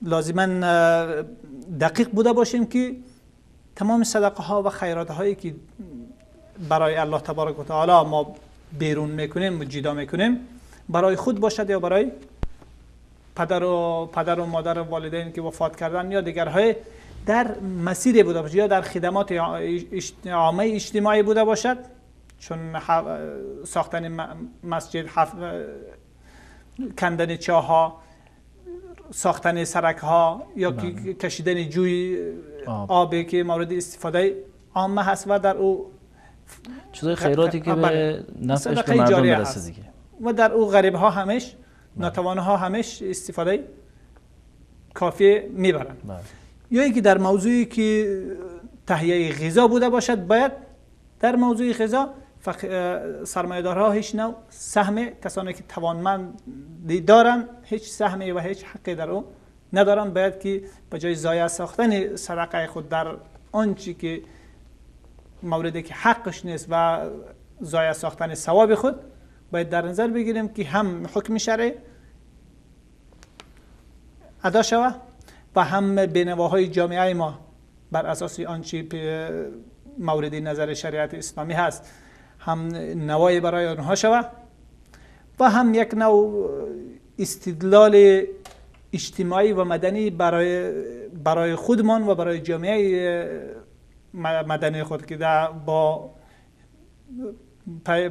لازما دقیق بوده باشیم که تمام صدقه ها و خیرات هایی که برای الله تبارک و تعالی ما بیرون میکنیم و جدا میکنیم برای خود باشد یا برای پدر و مادر و والدین که وفات کردن یا دیگرهای در مسیر بوده باشد یا در خدمات عامه اجتماعی بوده باشد، چون ساختن مسجد، کندن چاه، ساختن سرک ها یا کشیدن جوی آبی که مورد استفاده عامه هست و در او چیزای خیراتی که به نفعش به مردم برسه دیگه، و در او غریب ها همش ناتوان ها همش استفاده کافی میبرند. یا اینکه در موضوعی که تهیه غذا بوده باشد باید در موضوع غذا سرمایه‌دارها هیچ نوع سهم، کسانی که توانمندی دارند هیچ سهمی و هیچ حقی در او ندارند. باید که به جای ضایع ساختن صدقه خود در آنچه که موردی که حقش نیست و ضایع ساختن ثواب خود، باید در نظر بگیریم که هم حکم شرعی ادا شود و هم بینواهای جامعه ما بر اساس آنچه مورد نظر شریعت اسلامی هست هم نوای برای آنها شود و هم یک نوع استدلال اجتماعی و مدنی برای خودمان و برای جامعه مدنی خود که با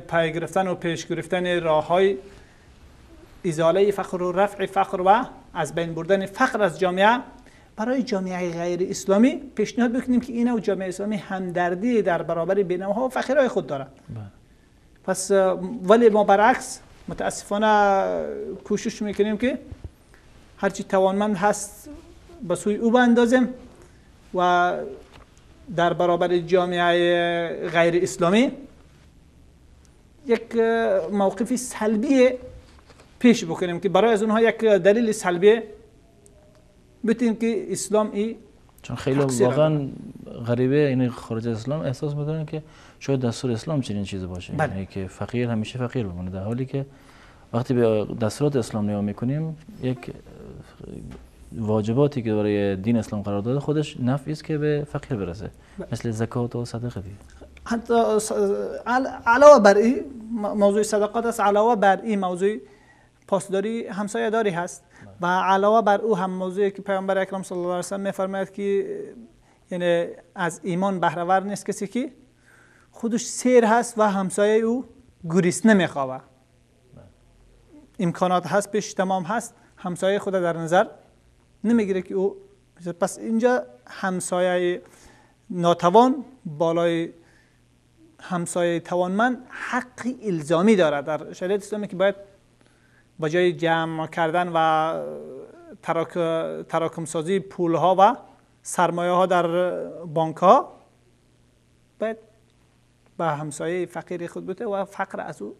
پای گرفتن و پیش گرفتن راه‌های ازاله فقر و رفع فقر و از بین بردن فقر از جامعه برای جامعه غیر اسلامی پیشنهاد بکنیم که اینا و جامعه اسلامی همدردی در برابر بینواها و فقیرهای خود دارند. پس ولی ما برعکس متاسفانه کوشش میکنیم که هرچی توانمند هست به سوی او باندازیم و در برابر جامعه غیر اسلامی یک موقف سلبی پیش بکنیم که برای از اونها یک دلیل سلبی بتیم که اسلام ای، چون خیلی واقعا غریبه، یعنی خارج از اسلام احساس میکنن که شاید دستور اسلام چنین چیزی باشه، یعنی که فقیر همیشه فقیر بمونه، در حالی که وقتی به دستورات اسلام نگاه میکنیم یک واجباتی که برای دین اسلام قرار داده خودش نفعی است که به فقیر برسه، مثل زکات و صدقه دیگه. حتی علاوه بر این موضوع صدقات است، علاوه بر این موضوع پاسداری همسایه داری هست و علاوه بر او هم موضوعی که پیامبر اکرم صلی الله علیه و سلم میفرماید که یعنی از ایمان بهره ور نیست کسی که خودش سیر هست و همسایه او گرسنه میخوابه. امکانات هست، پیش تمام هست، همسایه خود در نظر نمیگیره که او. پس اینجا همسایه ناتوان بالای همسایه توانمند حق الزامی داره در شریعت اسلامی که باید با جای جمع کردن و تراکم سازی پول ها و سرمایه ها در بانک ها باید به همسایه فقیر خود بده و فقر از او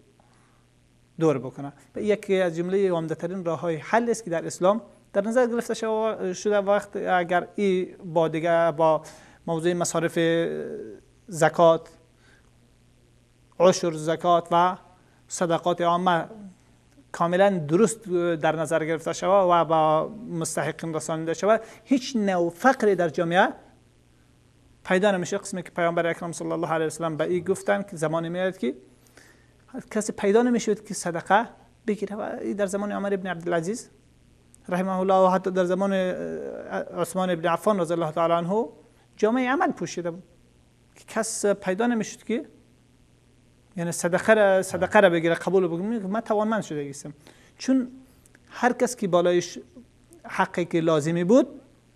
دور بکنه. یکی از جمله عمده ترین راه های حل است که در اسلام در نظر گرفته شده. وقت اگر ای با دیگه با موضوع مصارف زکات، عشر زکات و صدقات عامه کاملا درست در نظر گرفته شود و با مستحقین رسانیده شود، هیچ نوع فقری در جامعه پیدا نمیشه. قسمی که پیامبر اکرم صلی الله علیه و سلم به این گفتن که زمانی میاد که کسی پیدا نمیشد که صدقه بگیره، و در زمان عمر ابن عبدالعزیز رحمه الله و حتی در زمان عثمان ابن عفان رضی الله تعالی عنه جامعه عمل پوشیده بود که کس پیدا نمیشد که یعنی صدقه را بگیره، قبول بکنه. من توانمند شده گیستم، چون هر کس که بالایش حقی که لازمی بود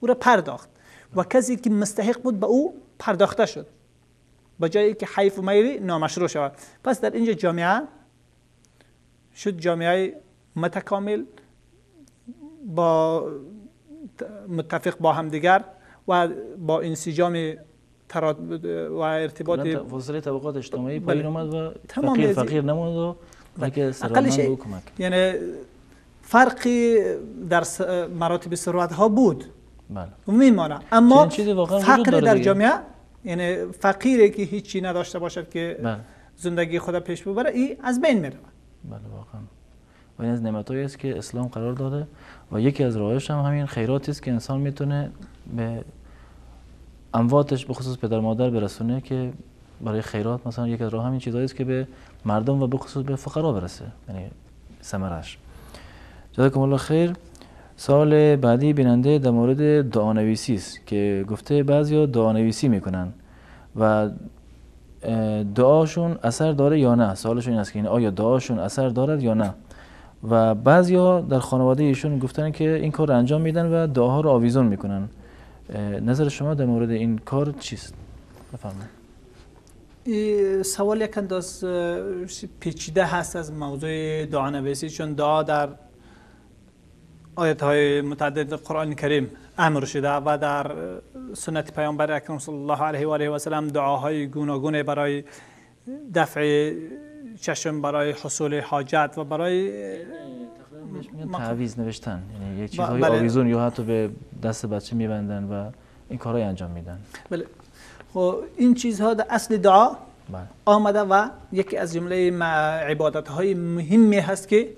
او را پرداخت و کسی که مستحق بود به او پرداخته شد، با جایی که حیف و میلی نامشروع شود. پس در اینجا جامعه شد جامعه متکامل با متفق با همدیگر و با انسجام و ارتباط فاصله طبقات اجتماعی پایین اومد و فقیر فقیر نموند و بلکه ثروتمند به کمک. یعنی فرقی در مراتب ثروت ها بود، بله، میمانه، اما فقر در جامعه، یعنی فقیری که هیچی نداشته باشد که بله، زندگی خود پیش ببره، این از بین میره. بله واقعا. و این از نعمتایی است که اسلام قرار داده و یکی از راهش هم همین خیراتی است که انسان میتونه به امواتش به خصوص پدر مادر برسونه، که برای خیرات مثلا یکی از راه همین چیزایی است که به مردم و به خصوص به فقرا برسه، یعنی ثمرش. جزاکم الله خیر. سوال بعدی بیننده در مورد دعانویسی است که گفته بعضیا دعانویسی میکنن و دعاشون اثر داره یا نه. سوالشون این است که آیا دعاشون اثر دارد یا نه، و بعضیا در خانواده ایشون گفتن که این کار رو انجام میدن و دعاها رو آویزون میکنن. نظر شما در مورد این کار چیست؟ بفرمایید. سوال یک انداز پیچیده هست از موضوع دعانویسی، چون دعا در آیت های متعدد قرآن کریم امر شده و در سنت پیامبر اکرم صلی الله علیه و آله و سلم دعاهای گوناگون برای دفع چشم، برای حصول حاجت و برای تعویذ نوشتن، یعنی یک چیزهای آویزون یا حتی به دست بچه میبندن و این کارهای انجام میدن. بله، خب این چیزها در اصل دعا آمده و یکی از جمله عبادت های مهمی هست که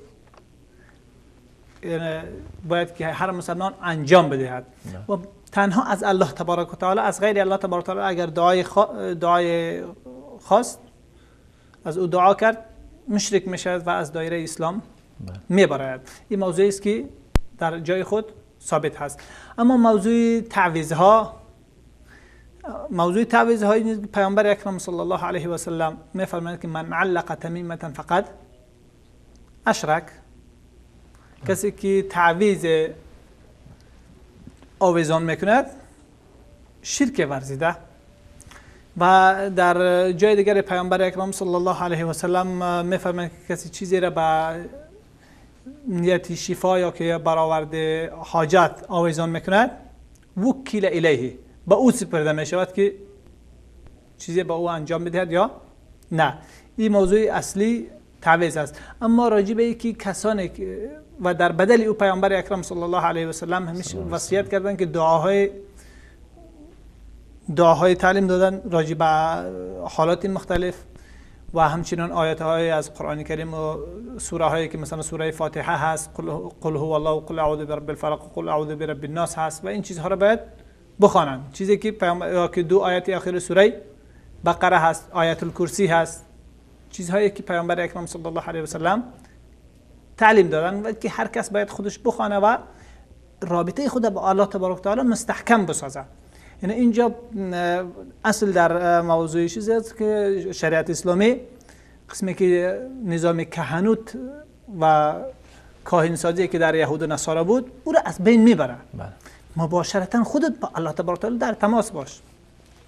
باید که هر مسلمان انجام بدهد و تنها از الله تبارک و تعالی، از غیر الله تبارک و تعالی اگر دعای خواست از او دعا کرد مشرک میشود و از دایره اسلام میبراید. این موضوعی است که در جای خود ثابت هست. اما موضوع تعویذها، موضوع تعویذهای پیامبر اکرم صلی الله علیه و سلم میفرمایند که من علق تمیمة فقد اشرک، کسی که تعویذ آویزان میکند شرک ورزیده. و در جای دیگر پیامبر اکرم صلی الله علیه و سلم میفرمایند که کسی چیزی را به نیت شفا یا که برآورده حاجت آویزان میکند وکیل الیه، به او سپرده میشود که چیزی به او انجام بدهد یا نه. این موضوع اصلی تعویذ است. اما راجع به اینکه کسانی و در بدل او پیامبر اکرم صلی الله علیه و سلم همیشه وصیت کردند که دعاهای تعلیم دادن راجع به حالات مختلف و همچنین آیات های از قرآن کریم و سوره هایی که مثلا سوره فاتحه هست، قل هو الله و قل اعوذ برب الفلق و قل اعوذ برب الناس هست و این چیزها را باید بخوانند. چیزی که که دو آیت آخر سوره بقره هست، آیت الکرسی هست، چیزهایی که پیامبر اکرم صلی الله علیه و سلم تعلیم دادن و که هر کس باید خودش بخوانه و رابطه خود با الله تبارک و تعالی مستحکم بسازه. یعنی اینجا اصل در موضوع چیزی است که شریعت اسلامی قسمی که نظام کهنوت و کاهنسازی که در یهود و نصارا بود او را از بین میبره. مباشرتا خودت با الله تبارک و تعالی در تماس باش.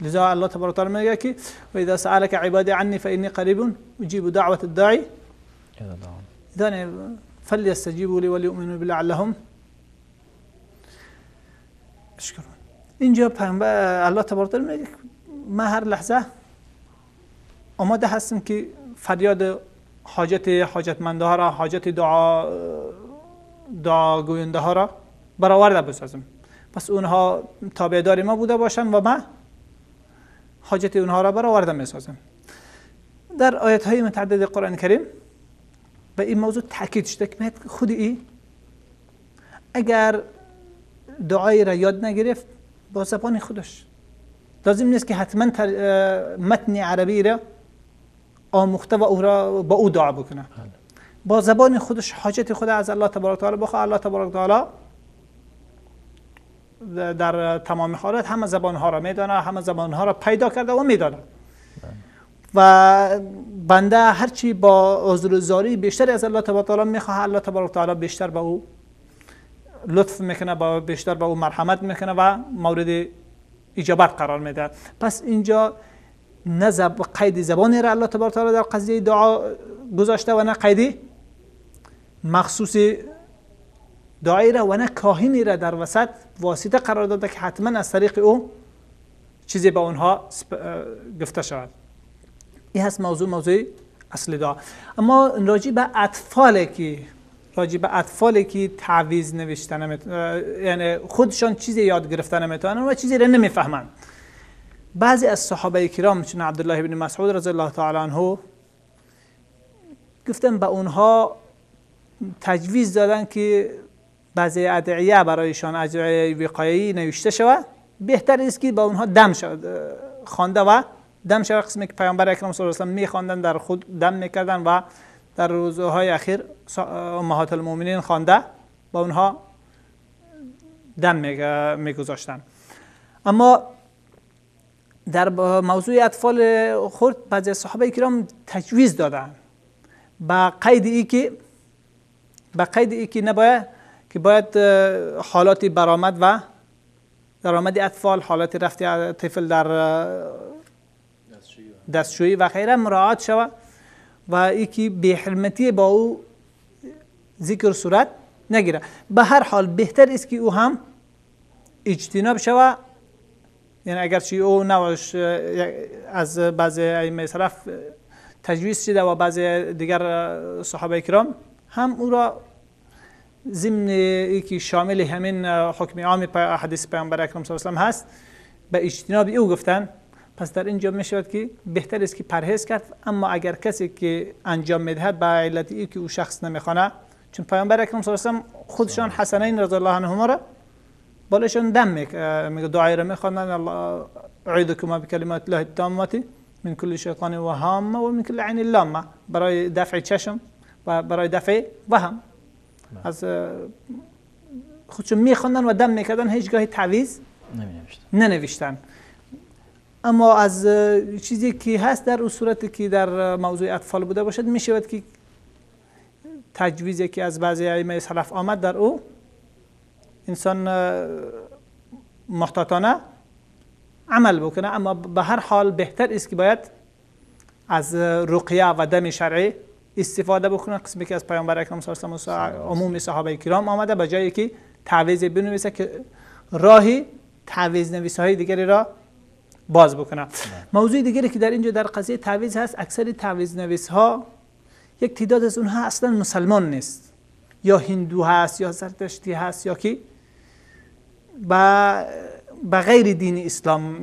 لذا الله تبارک و تعالی میگه که و اذا سألك عبادي عني فإني قريب اجيب دعوة الداعي اذا فليستجيبوا لي وليؤمنوا بي لعلهم يشكرون. اینجا پیامبر الله تبارک و تعالی میگه من هر لحظه آماده هستم که فریاد حاجت حاجتمنده ها را، حاجت دعا گوینده ها را برآورده بسازم. پس اونها تابعدار ما بوده باشند و من حاجت اونها را برآورده میسازم. در آیت های متعدد قرآن کریم به این موضوع تاکید شده که خود ای اگر دعایی را یاد نگرفت با زبان خودش لازم نیست که حتما متن عربی را آموخته و او را با او دعا بکنه. با زبان خودش حاجت خود از الله تبارک تعالی بخواه. الله تبارک تعالی در تمام حالات همه زبانها را میدانه، همه زبانها را پیدا کرده و میدانه. و بنده هرچی با عذر و زاری بیشتر از الله تبارک تعالی میخواه، الله تبارک تعالی بیشتر به او لطف میکنه، با بیشتر به او مرحمت میکنه و مورد اجابت قرار میده. پس اینجا نه قید زبانی را الله تبارک تعالی در قضیه دعا گذاشته و نه قید مخصوص دعایی را و نه کاهنی را در وسط واسطه قرار داده که حتما از طریق او چیزی به اونها گفته شود. این هست موضوع اصل دعا. اما راجع به اطفالی که تعویذ نوشته یعنی خودشان چیزی یاد گرفته نمیتونن و چیزی را نمیفهمند، بعضی از صحابه کرام چون عبدالله بن مسعود رضی الله تعالی عنه گفتن به اونها تجویز دادن که بعضی ادعیه برایشان ادعیه وقایعی نوشته شود، بهتر است که با اونها دم شود، خوانده و دم شود، قسمی که پیامبر اکرم صلی الله علیه و آله میخواندن در خود دم میکردن و در روزهای اخیر امهات المؤمنین خوانده با اونها دم میگذاشتن. اما در موضوع اطفال خرد بعضی صحابه کرام تجویز دادن با قید ای که نباید که باید حالات برآمد و درآمد اطفال، حالات رفت طفل در دستشویی و غیره مراعات شود و یکی بی حرمتی با او ذکر صورت نگیره. به هر حال بهتر است که او هم اجتناب شود، یعنی اگرچه او نوعش از بعضی ائمه سلف تجویز شده و بعضی دیگر صحابه کرام هم او را ضمن یکی شامل همین حکم عام حدیث پیامبر اکرم صلی الله علیه و آله هست به اجتناب او گفتن. پس در اینجا می شود که بهتر است که پرهیز کرد. اما اگر کسی که انجام میدهد به علت ای که او شخص نمیخوانه، چون پیامبر اکرم صلی الله علیه و آله خودشان حسنین رضی الله عنهما را بالشون دم میگه، دعای را میخواندن، الله اعیذکما بکلمات الله التامات من کل شیطان و هامه و من کل عین لامه، برای دفع چشم و برای دفع وهم. از خودشون میخواندن و دم میکردن، هیچگاهی تعویذ ننوشتن. اما از چیزی که هست در اون صورتی که در موضوع اطفال بوده باشد، میشود که تجویزی که از بعضی ائمه سلف آمد در او انسان محتاطانه عمل بکنه. اما به هر حال بهتر است که باید از رقیه و دم شرعی استفاده بکنه، قسمی که از پیامبر اکرم صلی الله علیه و آله عموم صحابه کرام آمده، به جایی که تعویذ بنویسه که راهی تعویذ نویس‌های دیگری را باز بکنه. موضوع دیگری که در اینجا در قضیه تعویذ هست، اکثر تعویذ نویس ها یک تعداد از اونها اصلا مسلمان نیست، یا هندو هست یا زرتشتی هست یا که با غیر دین اسلام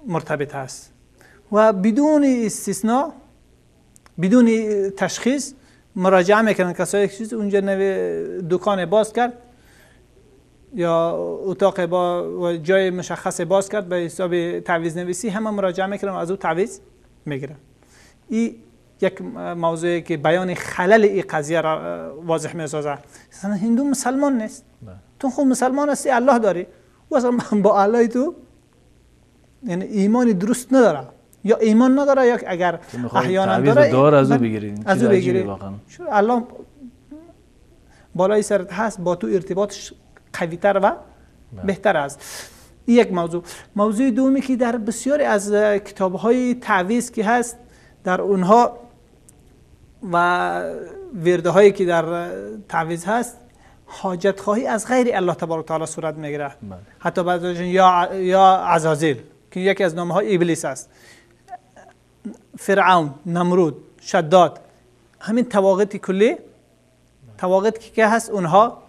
مرتبط هست و بدون استثناء بدون تشخیص مراجعه میکنن. کسایی که چیز اونجا دکان باز کرد یا اتاق با جای مشخص باز کرد به حساب تعویض نویسی، همه مراجعه میکنن و از او تعویض میگیرن. این یک موضوعی که بیان خلل این قضیه را واضح میسازه. مثلا هندو مسلمان نیست، تو خود مسلمان هستی، الله داری، و اصلا با الله تو یعنی ایمان درست نداره، یا ایمان نداره یا اگر احیانا داره از او بگیری، از او بگیری. الله بالای سرت هست، با تو ارتباطش قوی‌تر و بهتر است. یک موضوع. موضوع دومی که در بسیاری از کتاب‌های تعویض که هست در اونها و ورده‌هایی که در تعویض هست، حاجت خواهی از غیر الله تبارک تعالی صورت میگیره. حتی بعضیشون یا عزازیل که یکی از نام‌های ابلیس است، فرعون، نمرود، شداد، همین تواغیت کلی، تواغیت که هست اونها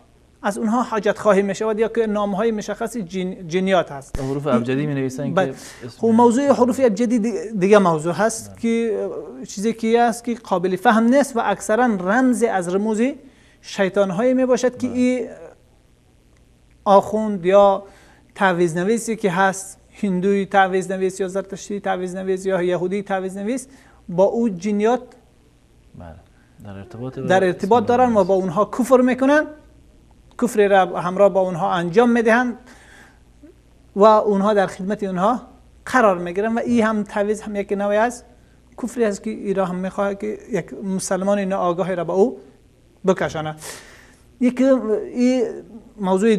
از اونها حاجت خواهی می شود یا که نام‌های مشخص جنیات هست. حروف ابجدی می نویسن که خب موضوع حروف ابجدی دیگه موضوع هست که چیزی که هست که قابل فهم نیست و اکثرا رمز از رموز شیطان می باشد که این آخوند یا تعویذ نویسی که هست هندوی تعویذ نویس یا زرتشتی تعویذ نویس یا یهودی تعویذ نویس با او جنیات در ارتباط دارن و با اونها کفر میکنن، کفر را همراه با اونها انجام میدهند و اونها در خدمت اونها قرار میگیرن و این هم تعویذ هم یک نوعی از کفری است که ایرا هم میخواد که یک مسلمان ناآگاهی را با او بکشانه. یک این موضوع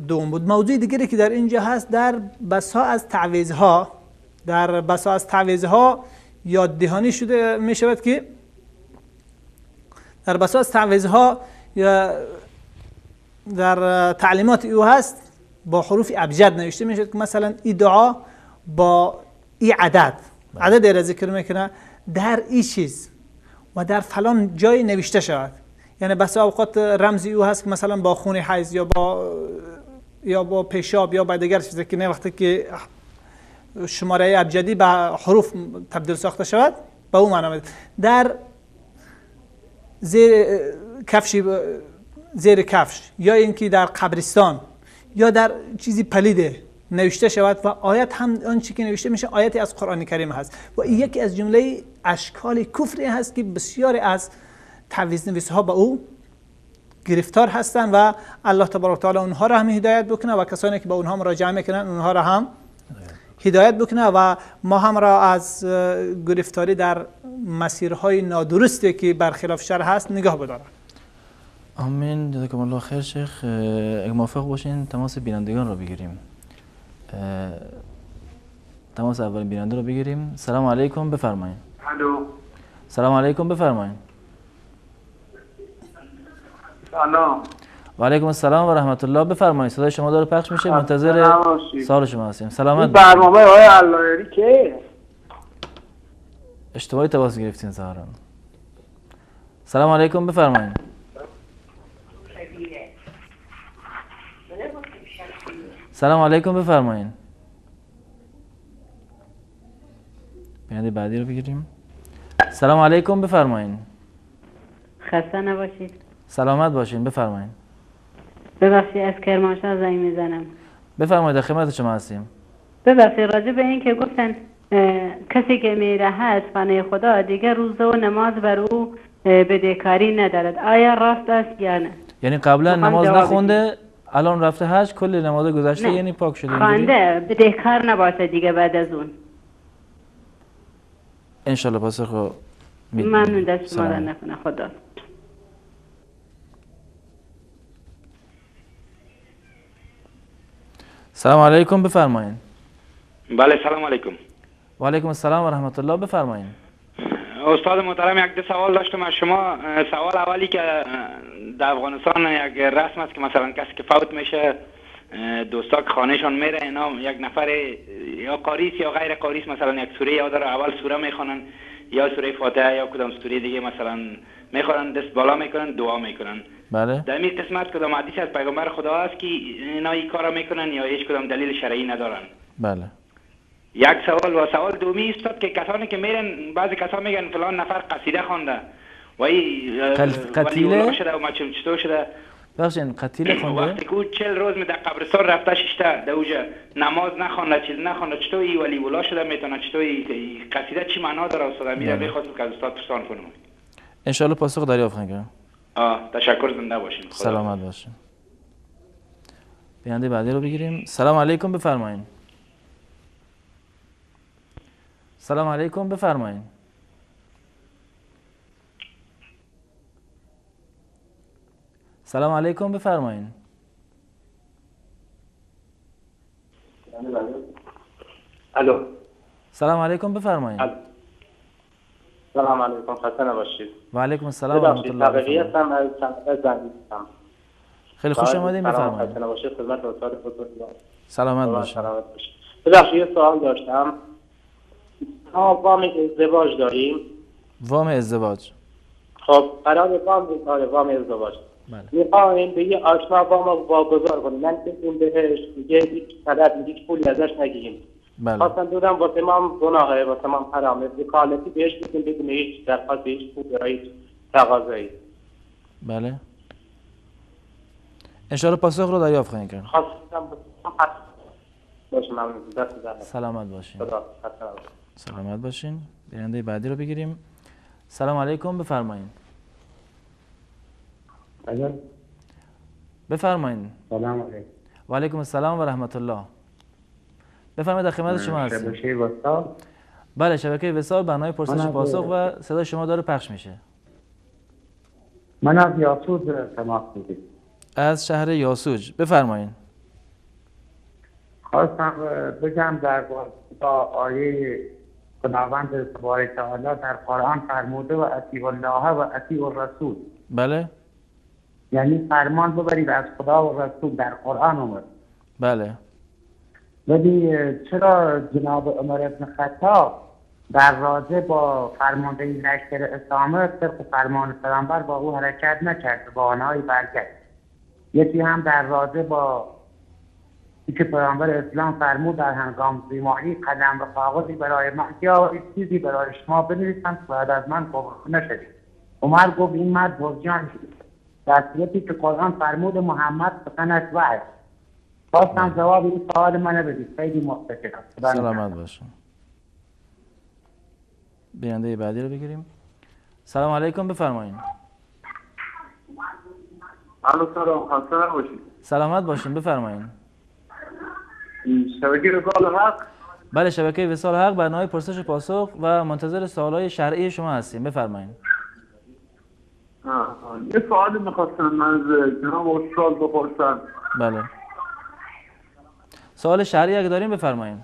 دوم بود. موضوع دیگری که در اینجا هست، در بسا از تعویذها، در بسا از تعویذها یاد دهانی شده می شود که در بسا از تعویذها یا در تعلیمات او هست با حروف ابجد نوشته می شود که مثلا ای دعا با ای عدد، عدد را ذکر میکنه در ای چیز و در فلان جای نوشته شود. یعنی بسا اوقات رمزی او هست که مثلا با خون حیض یا با پیشاب یا با دیگر چیزی که نه وقتی که شماره ابجدی به حروف تبدیل ساخته شود به او معنا میده. در زیر کفش، زیر کفش یا اینکه در قبرستان یا در چیزی پلیده نوشته شود و آیت هم آنچه که نوشته میشه آیتی از قرآن کریم هست و این یکی از جمله اشکال کفری هست که بسیاری از تعویذ نویس ها به او گرفتار هستند و الله تبارک تعالی اونها را هم هدایت بکنه و کسانی که به اونها مراجعه میکنن اونها را هم هدایت بکنه و ما هم را از گرفتاری در مسیرهای نادرستی که برخلاف شرع هست نگاه بداره. آمین. جزاکم الله خیر شیخ. اگه موافق باشین تماس بینندگان را بگیریم. تماس اولین بیننده را بگیریم. سلام علیکم، بفرمایید. الو. سلام علیکم، بفرمایید. سلام. و علیکم السلام و رحمت الله، بفرمایید. صدای شما داره پخش میشه، منتظر سوال شما هستیم. سلامت. برنامه آقای علایری که اشتباهی تماس گرفتین ظاهرا. سلام علیکم، بفرمایید. سلام علیکم، بفرمایید. بیننده بعدی رو بگیریم. سلام علیکم، بفرمایید. خسته نباشید. سلامت باشین، بفرمایید. ببخشید از کرمانشاه زنگ میزنم. بفرمایید، در خدمت شما هستیم. ببخشید راجع به این که گفتن کسی که میره حج خانه خدا دیگه روزه و نماز بر او بدهکاری ندارد، آیا راست است یا نه؟ یعنی قبلا نماز نخونده الان رفته حج کل نماز گذشته، یعنی پاک شده، خوانده بدهکار نباشه دیگه بعد از اون. انشالله پاسخ میدیم. ممنون، دست شما در نکنه. خدا. سلام علیکم، بفرمایید. بله، سلام علیکم. و علیکم السلام و رحمت الله، بفرمایید. استاد محترم، یک دو سوال داشتم از شما. سوال اولی که در افغانستان یک رسم است که مثلا کسی که فوت میشه دوستا که خانهشان میره اینا یک نفر یا قاریس یا غیر قاریس مثلا یک سوره یاد داره، اول سوره میخوانن یا سوره فاتحه یا کدام سوره دیگه مثلا میخوانن، دست بالا میکنن، دعا میکنن. بله. در این قسمت کدام حدیث از پیغمبر خدا است که اینا این کارا میکنن یا هیچ کدام دلیل شرعی ندارن؟ بله. یک سوال. و سوال دومی است که کسانی که میرن بعضی کسا میگن فلان نفر قصیده خوانده و این قتیله شده و ما چطور شده، بخشین قتیله خونده وقتی که 40 روز می در قبرستان رفته ششته در اوجه نماز نخوانده چیز نخوانده، چطور ای ولی ولا شده میتونه، چطور ای قصیده چی معنا داره استاد؟ میره بخواستم که از استاد پرسان کنم. ان شاء الله پاسخ دریافت خواهیم کرد. تشکر، زنده باشین. سلامت باشین. بیننده بعدی رو بگیریم. سلام علیکم، بفرمایین. سلام علیکم، بفرمایین. سلام علیکم، بفرمایین. الو. سلام علیکم، بفرمایین. سلام علیکم، خسته نباشید. و علیکم السلام و رحمت الله. تقویت هستم از صنعت زنگ. خیلی خوش آمدین، بفرمایید. خسته نباشید، خدمت استاد بزرگوار. سلامت باشید. سلامت باشید. ببخشید یه سوال داشتم. ما وام ازدواج داریم. وام ازدواج. خب قرار وام ازدواج. بله. میخوایم به یه آشنا وام واگذار کنیم، یعنی این بهش دیگه هیچ طلب هیچ پولی ازش نگیریم. بله. خواستم دودم واسه ما گناهه، واسه ما حرامه، وکالتی بهش بدیم بدون هیچ درخواست هیچ پول یا هیچ تقاضایی. بله. انشاءالله پاسخ رو دریافت خواهیم کرد. خواستم باشه، ممنون. دست در سلامت باشین. خدا سلامت باشین. بیننده بعدی رو بگیریم. سلام علیکم، بفرمایین. بفرمایین. سلام علیکم. و علیکم السلام و رحمت الله. بفرمایید، در خدمت شما هستیم. شبکه وصال. بله، شبکه وصال، برنامه پرسش پاسخ و صدای شما داره پخش میشه. من از یاسوج تماس میگیرم. از شهر یاسوج، بفرمایین. خواستم بگم در با آیه خداوند تبارک تعالی در قرآن فرموده و اطیعوا الله و اطیعوا الرسول. بله. یعنی فرمان ببرید از خدا و رسول، در قرآن اومد. بله. ولی چرا جناب عمر ابن خطاب در راجع با فرمانده لشکر اسامه طبق فرمان پیامبر با او حرکت نکرد، با آنهایی برگشت؟ یکی هم در راجع با که پیامبر اسلام فرمود در هنگام بیماری قلم و کاغذی برای من یا چیزی برای شما بنویسم که بعد از من قبول نشدید. عمر گفت این مرد بزرگان، در صورتی که قرآن فرمود محمد سخنش وحی. خواستم جواب این سوال من بدید. خیلی متشکرم. سلامت باشم. بیننده بعدی رو بگیریم. سلام علیکم، بفرمایید. الو سلام، خسته نباشید. سلامت باشین، بفرمایید. شبکه وصال حق. بله، شبکه وصال حق، برنامه پرسش و پاسخ و منتظر سوالای شرعی شما هستیم. بفرمایید. یه سوالی می‌خواستم من از جناب استاد بپرسم. بله. سوال شرعی اگه داریم بفرمایید.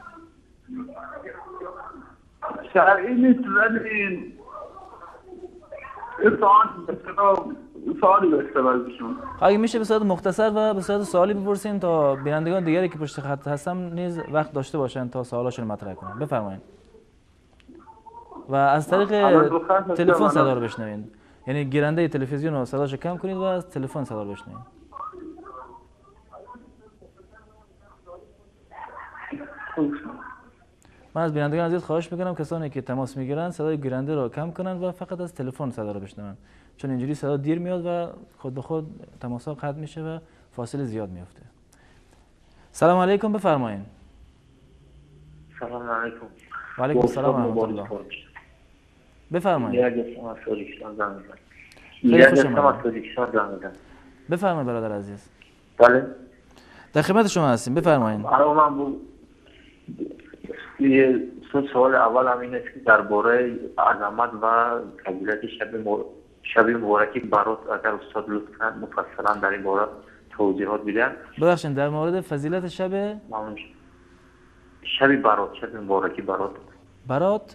شرعی نیست ولی سوالی داشته باشیم. اگه میشه به صورت مختصر و به صورت سوالی بپرسین تا بینندگان دیگری که پشت خط هستن نیز وقت داشته باشن تا سوالاشون مطرح کنن. بفرمایید. و از طریق تلفن صدا رو بشنوین. یعنی گیرنده تلویزیون رو صداشو کم کنید و از تلفن صدا رو بشنوید. من از بینندگان عزیز خواهش میکنم کسانی که تماس میگیرن صدای گیرنده رو کم کنن و فقط از تلفن صدا رو بشنون، چون اینجوری صدا دیر میاد و خود به خود تماس ها قطع میشه و فاصله زیاد میفته. سلام علیکم، بفرمایین. سلام علیکم. و علیکم السلام و رحمت الله. بفرمایید. بفرمایید برادر عزیز. بله. در خدمت شما هستیم، بفرمایید. من بود سوال اول هم این است که درباره عظمت و فضیلت شب مبارکی برات اگر استاد لطفاً مفصلا در این باره توضیحات بدن. ببخشید در مورد فضیلت شب شب برات، شب مبارکی برات. برات؟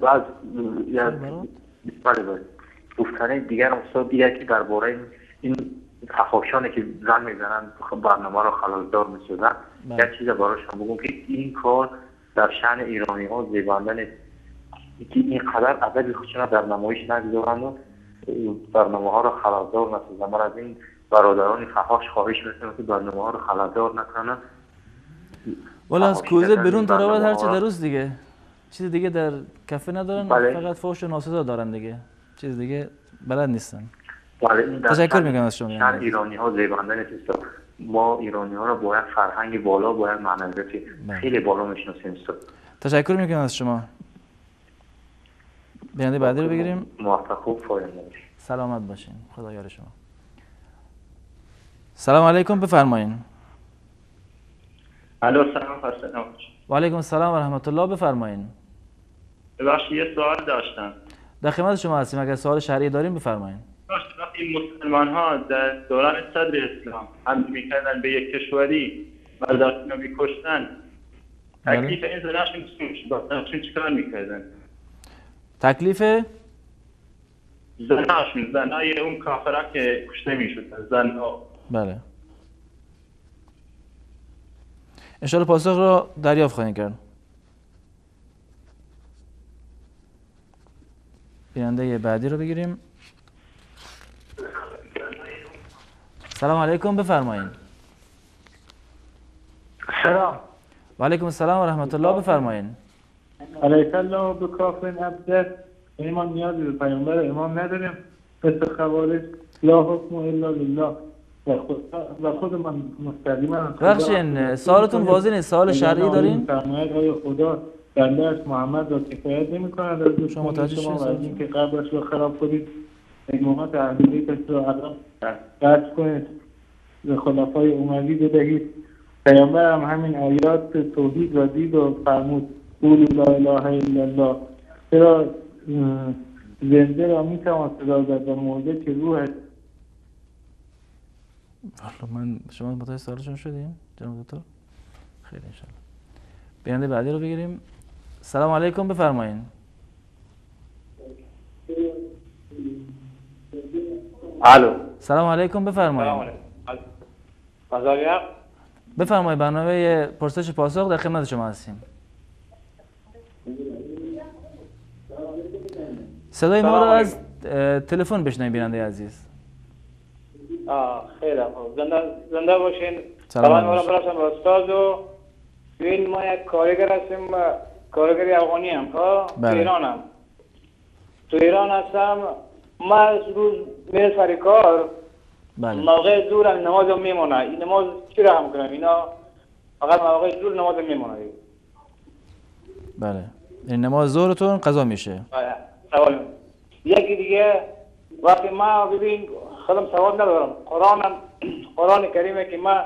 بله بله. گفتنه دیگر استاد دیگر که درباره این فحاشانی که زن میزنن برنامه رو خلالدار میسازن، یک چیز براشون بگم که این کار در شأن ایرانی ها زیبنده نیست که اینقدر ادب خودشون در نمایش نگذارند و برنامه ها رو خلالدار نسازن. من از این برادران فحاش خواهش میکنم که برنامه ها رو خلالدار نکنن. والا از کوزه بیرون تراود هرچه در روز دیگه چیز دیگه در کفه ندارن. بله. فقط فحش و ناسزا دارن دیگه، چیز دیگه بلد نیستن. بله. تشکر میکنم از شما. شأن ایرانی ها زیبنده نیست. ما ایرانی ها رو باید فرهنگ بالا، باید معنویت خیلی بالا میشناسیم. تشکر میکنم از شما. بیننده بعدی رو بگیریم. موفق و پاینده باشین. سلامت باشین، خدا یار شما. سلام علیکم، بفرمایین. الو سلام، خسته نباشید. و علیکم السلام و رحمت الله، بفرمایین. ببخشید یه سوال داشتم. در خدمت شما هستیم، اگر سوال شرعی داریم بفرمایین. وقتی مسلمان ها در دوران صدر اسلام حمله میکردن به یک کشوری مرداشون رو میکشتن، تکلیف این زناشون چی میشد؟ چیکار میکردن؟ تکلیف زناشون، زنای اون کافرها که کشته میشدن، زنها. بله. انشاءالله پاسخ رو دریافت خواهیم کرد. بیننده بعدی رو بگیریم. سلام علیکم، بفرمایید. سلام. و علیکم السلام و رحمت الله، بفرمایید. علیک الله بکاف عبده. یعنی ما نیازی به پیامبر امام نداریم. مثل خوارج لا حکم الا لله. و خود من مستقیما. بخشین سوالتون واضح نیست، سوال شرعی دارین؟ فرماید آیا خدا بنده‌اش محمد را کفایت نمی‌کند از شما متوجه شما و از اینکه قبرش را خراب کنید، امامت اهل بیتش را قطع کنید، به خلفای اموی بدهید؟ پیامبر هم همین آیات توحید را دید و فرمود قولوا لا اله الا الله. چرا زنده را میتوان صدا زد و مرده که روح؟ والله من شما متوجه سوالشون شدین جناب دکتر؟ خیلی انشالله. بیننده بعدی رو بگیریم. سلام علیکم، بفرمایین. الو. سلام علیکم، بفرمایین. سلام علیکم. بفرمایید، برنامه پرسش پاسخ در خدمت شما هستیم. صدای ما رو از تلفن بشنوید بیننده عزیز. خیلی خوب، زنده باشین. سلام برسم به استاد. و ببین ما یک کارگر هستیم، کارگر افغانی هم، خب تو ایرانم، تو ایران هستم. ما از روز میره سر کار، بله. موقع زور هم نماز میمونه. این نماز چی را هم کنم؟ اینا فقط موقع زور نماز میمونه. بله، این نماز ظهرتون قضا میشه. سوال یکی دیگه، وقتی ما ببین خودم سواد ندارم، قرآن کریمه که ما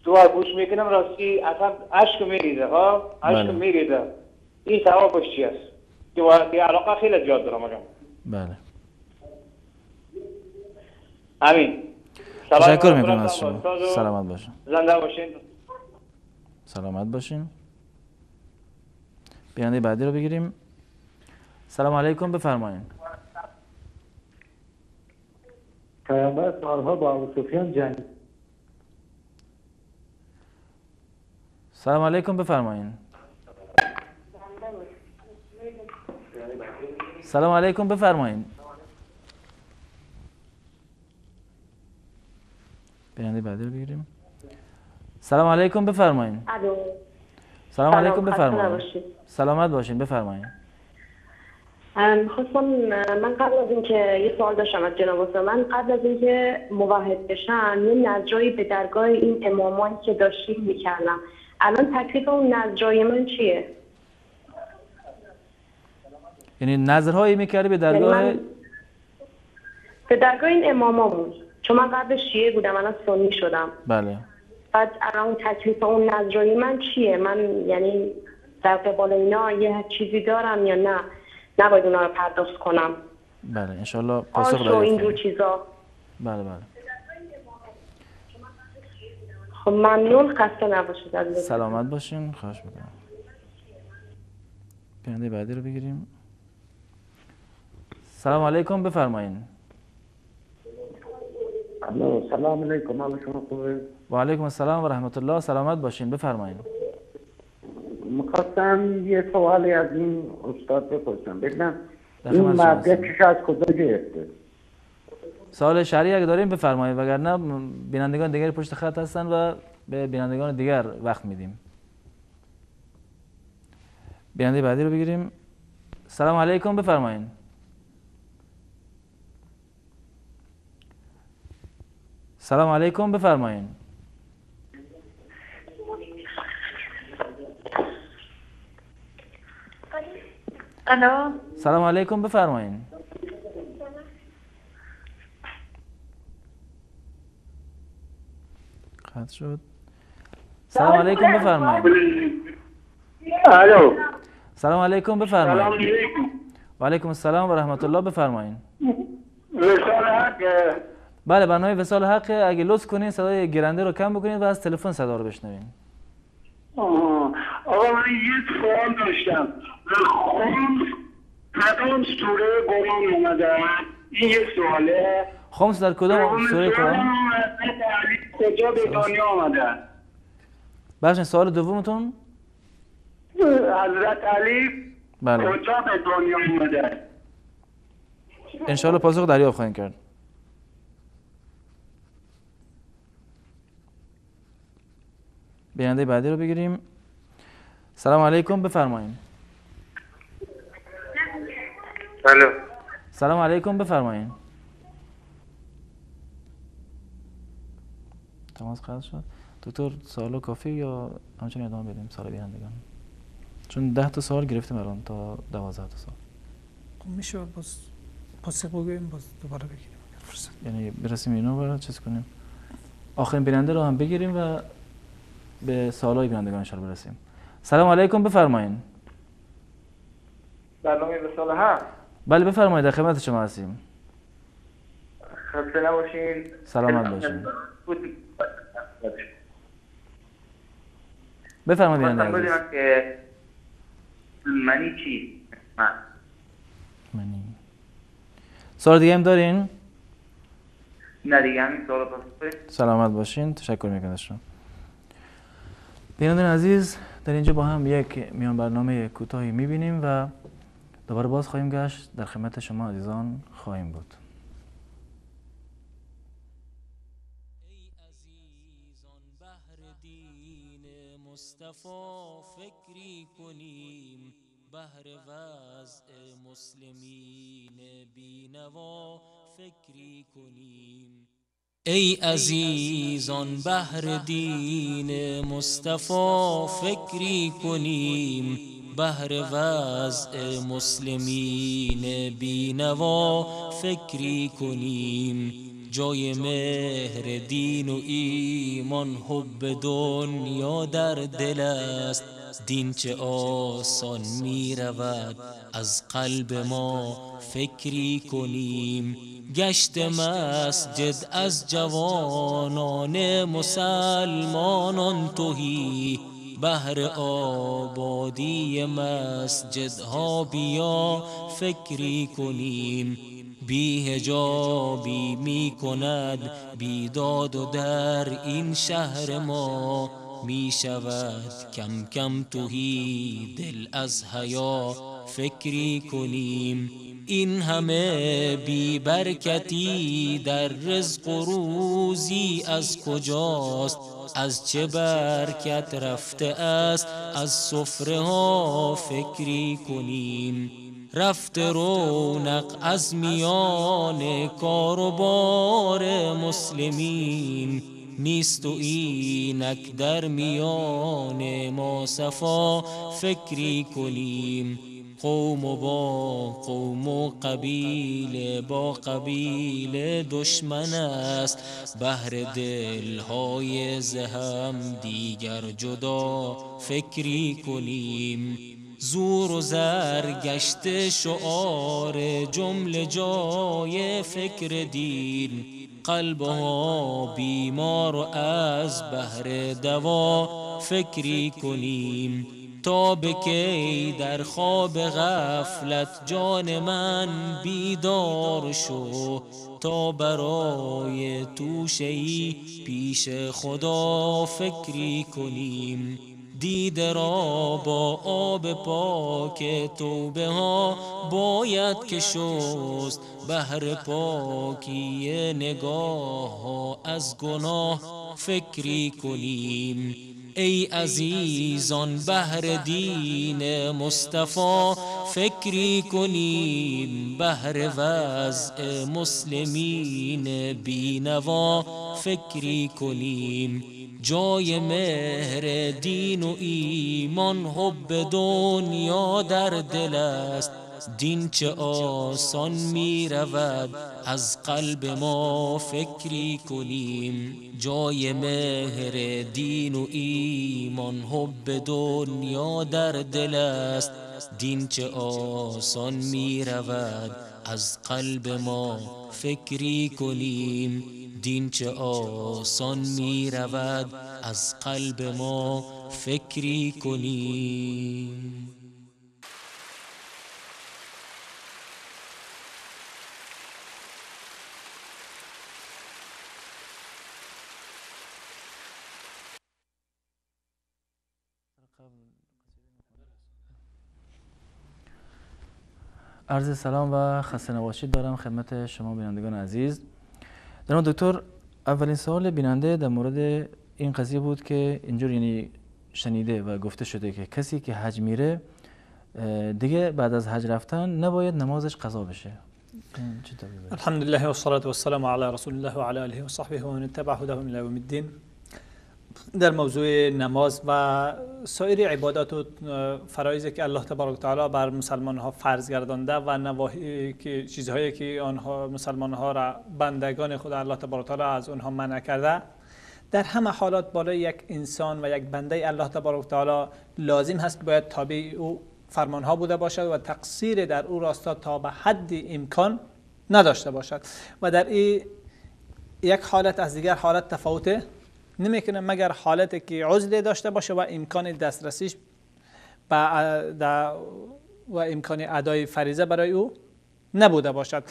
دعا گوش میکنم راستی اصلا اشک میریزه، ها اشک میریزه. این ثوابش چی است؟ که علاقه خیلی زیاد دارم آقا. بله، امین. تشکر میکنم از شما. سلامت باشین. زنده باشین. سلامت باشین. بیننده بعدی رو بگیریم. سلام علیکم، بفرمایین. پیامبر سالها با ابو سفیان جنگ. سلام علیکم، بفرمایین. سلام علیکم، بفرمایین. بیننده بعدی رو بگیریم. سلام علیکم، بفرمایین. الو. سلام علیکم، بفرمایین. سلامت باشین، بفرمایین. خواستم من قبل از اینکه یه سوال داشتم از جناب استاد. من قبل از اینکه موحد بشم یه نذرایی به درگاه این امامایی که داشتیم میکردم. الان تکلیف اون نذرای من چیه؟ یعنی نذرهایی میکردی به درگاه، یعنی به درگاه این امامامون، چون من قبل شیعه بودم الان سنی شدم. بله. بعد الان تکلیف اون نذرای من چیه؟ من یعنی در قبال اینا یه چیزی دارم یا نه؟ نباید اونا رو پرداخت کنم؟ بله انشالله پاسخ داریم اینجور چیزا. بله بله. خب ممنون، خسته نباشید. عزیز سلامت باشین، خواهش میکنم. بیننده بعدی رو بگیریم. سلام علیکم، بفرمایین. سلام علیکم، حال شما خوبه؟ و علیکم السلام و رحمت الله، سلامت باشین، بفرمایین. میخواستم یه سوالی از این استاد بپرسم، ببینم این مدرکش از کجا گرفته؟ سوال شرعی اگه داریم بفرمایید، وگرنه بینندگان دیگر پشت خط هستن و به بینندگان دیگر وقت میدیم. بیننده بعدی رو بگیریم. سلام علیکم، بفرمایین. سلام علیکم، بفرمایین. الو. سلام علیکم، بفرمایین. قطع شد. سلام علیکم، بفرمایین. الو. سلام علیکم، بفرمایین. سلام علیکم. و علیکم السلام و رحمت الله، بفرمایین. وصال حق. بله، برنامه وصال حق. اگه لطف کنین صدای گیرنده رو کم بکنید و از تلفن صدا رو بشنوین. آقا من یک سوال داشتم. خمس کدام سوره قرآن اومده؟ این یک سواله. خمس در کدام سوره قرآن؟ کجا به دنیا آمده؟ بخشین سوال دومتون؟ حضرت علی بله. کجا به دنیا آمده؟ انشاءالله پاسخ دریافت خواهیم کرد. بیننده بعدی رو بگیریم. سلام علیکم، بفرمایید. الو. سلام علیکم، بفرمایید. تماس قطع شد. دکتر سوالا کافی یا همچنین ادامه بدیم سوال بینندگان؟ چون 10 تا سوال گرفتیم الان تا 12 تا سوال. میشه باز پاسخ بگوییم، باز دوباره بگیریم اگر فرصت. یعنی برسیم اینو و چیز کنیم. آخرین بیننده رو هم بگیریم و به سوالای بینندگان ان شاءالله برسیم. سلام علیکم، بفرمایین. برنامه وصال حق. بله بفرمایید، در خدمت شما هستیم. خسته نباشین. سلامت باشین. بفرمایید بیننده عزیز. که منی چی؟ منی. سوال دیگه هم دارین؟ نه دیگه همین سوال پاسخ. سلامت باشین، تشکر میکنم از شما. بینندگان عزیز، در اینجا با هم یک میان برنامه کوتاهی میبینیم و دوباره باز خواهیم گشت، در خدمت شما عزیزان خواهیم بود. ای عزیزان بهر دین مصطفی فکری کنیم، بهر وضع مسلمین بینوا فکری کنیم. ای عزیزان بهر دین مصطفی فکری کنیم، بهر وضع مسلمین بینوا فکری کنیم. جای مهر دین و ایمان حب دنیا در دل است، دین چه آسان می رود از قلب ما فکری کنیم. گشت مسجد از جوانان مسلمانان تهی، بهر آبادی مسجدها بیا فکری کنیم. بی حجابی می کند بیداد و در این شهر ما، می شود کم کم تهی دل از حیا فکری کنیم. این همه بی برکتی در رزق و روزی از کجاست؟ از چه برکت رفته است از سفره ها فکری کنیم. رفت رونق از میان کاروبار مسلمین، نیست و اینک در میان ما صفا فکری کنیم. قوم و با قوم و قبیله با قبیله دشمن است، بهر دلهای زهم دیگر جدا فکری کنیم. زور و زرگشت شعار جمله جای فکر دین، قلبها بیمار و از بهر دوا فکری کنیم. تا به کی در خواب غفلت جان من بیدار شو، تا برای توشه‌ای پیش خدا فکری کنیم. دیده را با آب پاک توبه ها باید که شست، بهر پاکی نگاه ها از گناه فکری کنیم. ای عزیزان بهر دین مصطفی فکری کنیم، بهر وضع مسلمین بینوا فکری کنیم. جای مهر دین و ایمان حب دنیا در دل است، دین چه آسان می رود از قلب ما فکری کنیم. جای مهر دین و ایمان حب دنیا در دل است، دین چه آسان می رود از قلب ما فکری کنیم. دین چه آسان می رود از قلب ما فکری کنیم. عرض سلام و خسته نباشید دارم خدمت شما بینندگان عزیز. جناب دکتر، اولین سوال بیننده در مورد این قضیه بود که اینجور یعنی شنیده و گفته شده که کسی که حج میره دیگه بعد از حج رفتن نباید نمازش قضا بشه. الحمد لله والصلاة والسلام على رسول الله وعلى آله وصحبه ومن اتبع هداه إلى يوم الدين. در موضوع نماز و سایر عبادات و فرایضی که الله تبارک و تعالی بر مسلمان ها فرض گردانده و نواهی که چیزهایی که آنها مسلمان ها را بندگان خود الله تبارک و تعالی از آنها منع کرده، در همه حالات بالای یک انسان و یک بنده الله تبارک و تعالی لازم هست که باید تابع او فرمان ها بوده باشد و تقصیر در او راستا تا به حد امکان نداشته باشد و در این یک حالت از دیگر حالت تفاوت نمیکنه، مگر حالتی که عزله داشته باشه و امکان دسترسیش و امکان ادای فریضه برای او نبوده باشد.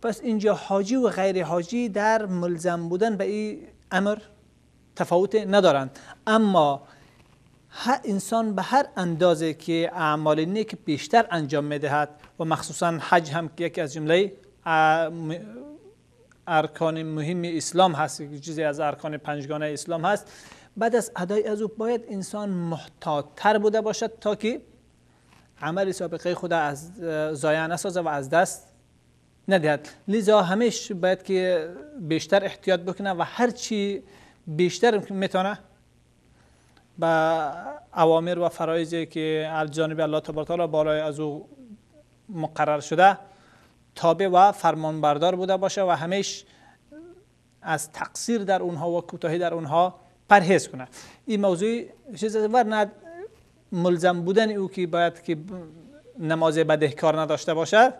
پس اینجا حاجی و غیر حاجی در ملزم بودن به این امر تفاوت ندارند، اما هر انسان به هر اندازه که اعمال نیک بیشتر انجام میدهد و مخصوصا حج هم که یکی از جمله ارکان مهم اسلام هست، چیزی از ارکان پنجگانه اسلام هست، بعد از ادای از او باید انسان محتاط تر بوده باشد تا که عمل سابقه خود از ضایع نسازه و از دست ندهد. لذا همیشه باید که بیشتر احتیاط بکنه و هرچی بیشتر میتونه به اوامر و فرایضی که از جانب الله تبارک و تعالی بالای از او مقرر شده تابع و فرمانبردار بوده باشه و همیش از تقصیر در اونها و کوتاهی در اونها پرهیز کنه. این موضوع چیز ورنه ملزم بودن او که باید که نماز بدهکار نداشته باشه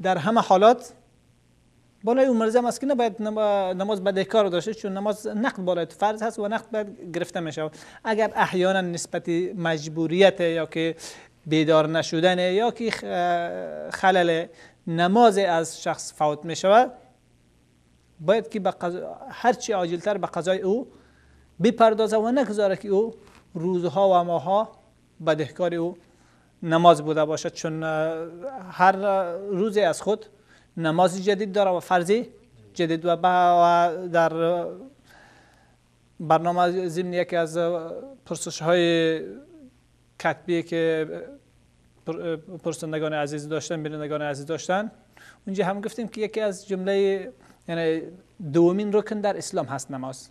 در همه حالات بالای او ملزم است که نباید نماز بدهکار داشته، چون نماز نقد بالای فرض هست و نقد باید گرفته میشه. اگر احیانا نسبت مجبوریت یا که بیدار نشدن یا که خلل نماز از شخص فوت می شود، باید که هرچی عاجلتر به قضای او بپردازه و نگذاره که او روزها و ماهها بدهکار او نماز بوده باشد، چون هر روزی از خود نماز جدید داره و فرض جدید. و در برنامه ضمن یکی از پرسش های کتبی که پرسندگان عزیز داشتن، بینندگان عزیز داشتن، اونجا هم گفتیم که یکی از جمله یعنی دومین رکن در اسلام هست نماز،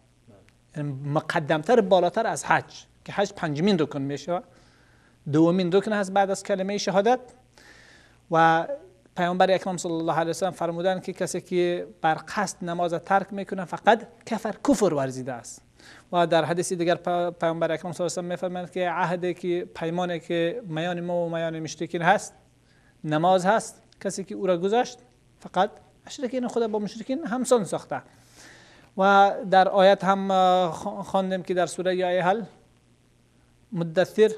یعنی مقدمتر بالاتر از حج که حج پنجمین رکن میشه، دومین رکن هست بعد از کلمه شهادت. و پیامبر اکرم صلی الله علیه و سلم فرمودن که کسی که بر قصد نماز ترک میکنه فقط کفر، کفر ورزیده است. و در حدیث دیگر پیامبر اکرم صلی الله علیه و سلم میفرمایند که عهدی که پیمانی که میان ما و میان مشرکین هست نماز هست، کسی که او را گذاشت فقط مشرکین خود با مشرکین همسان ساخته. و در آیت هم خواندیم که در سوره یا ایها المدثر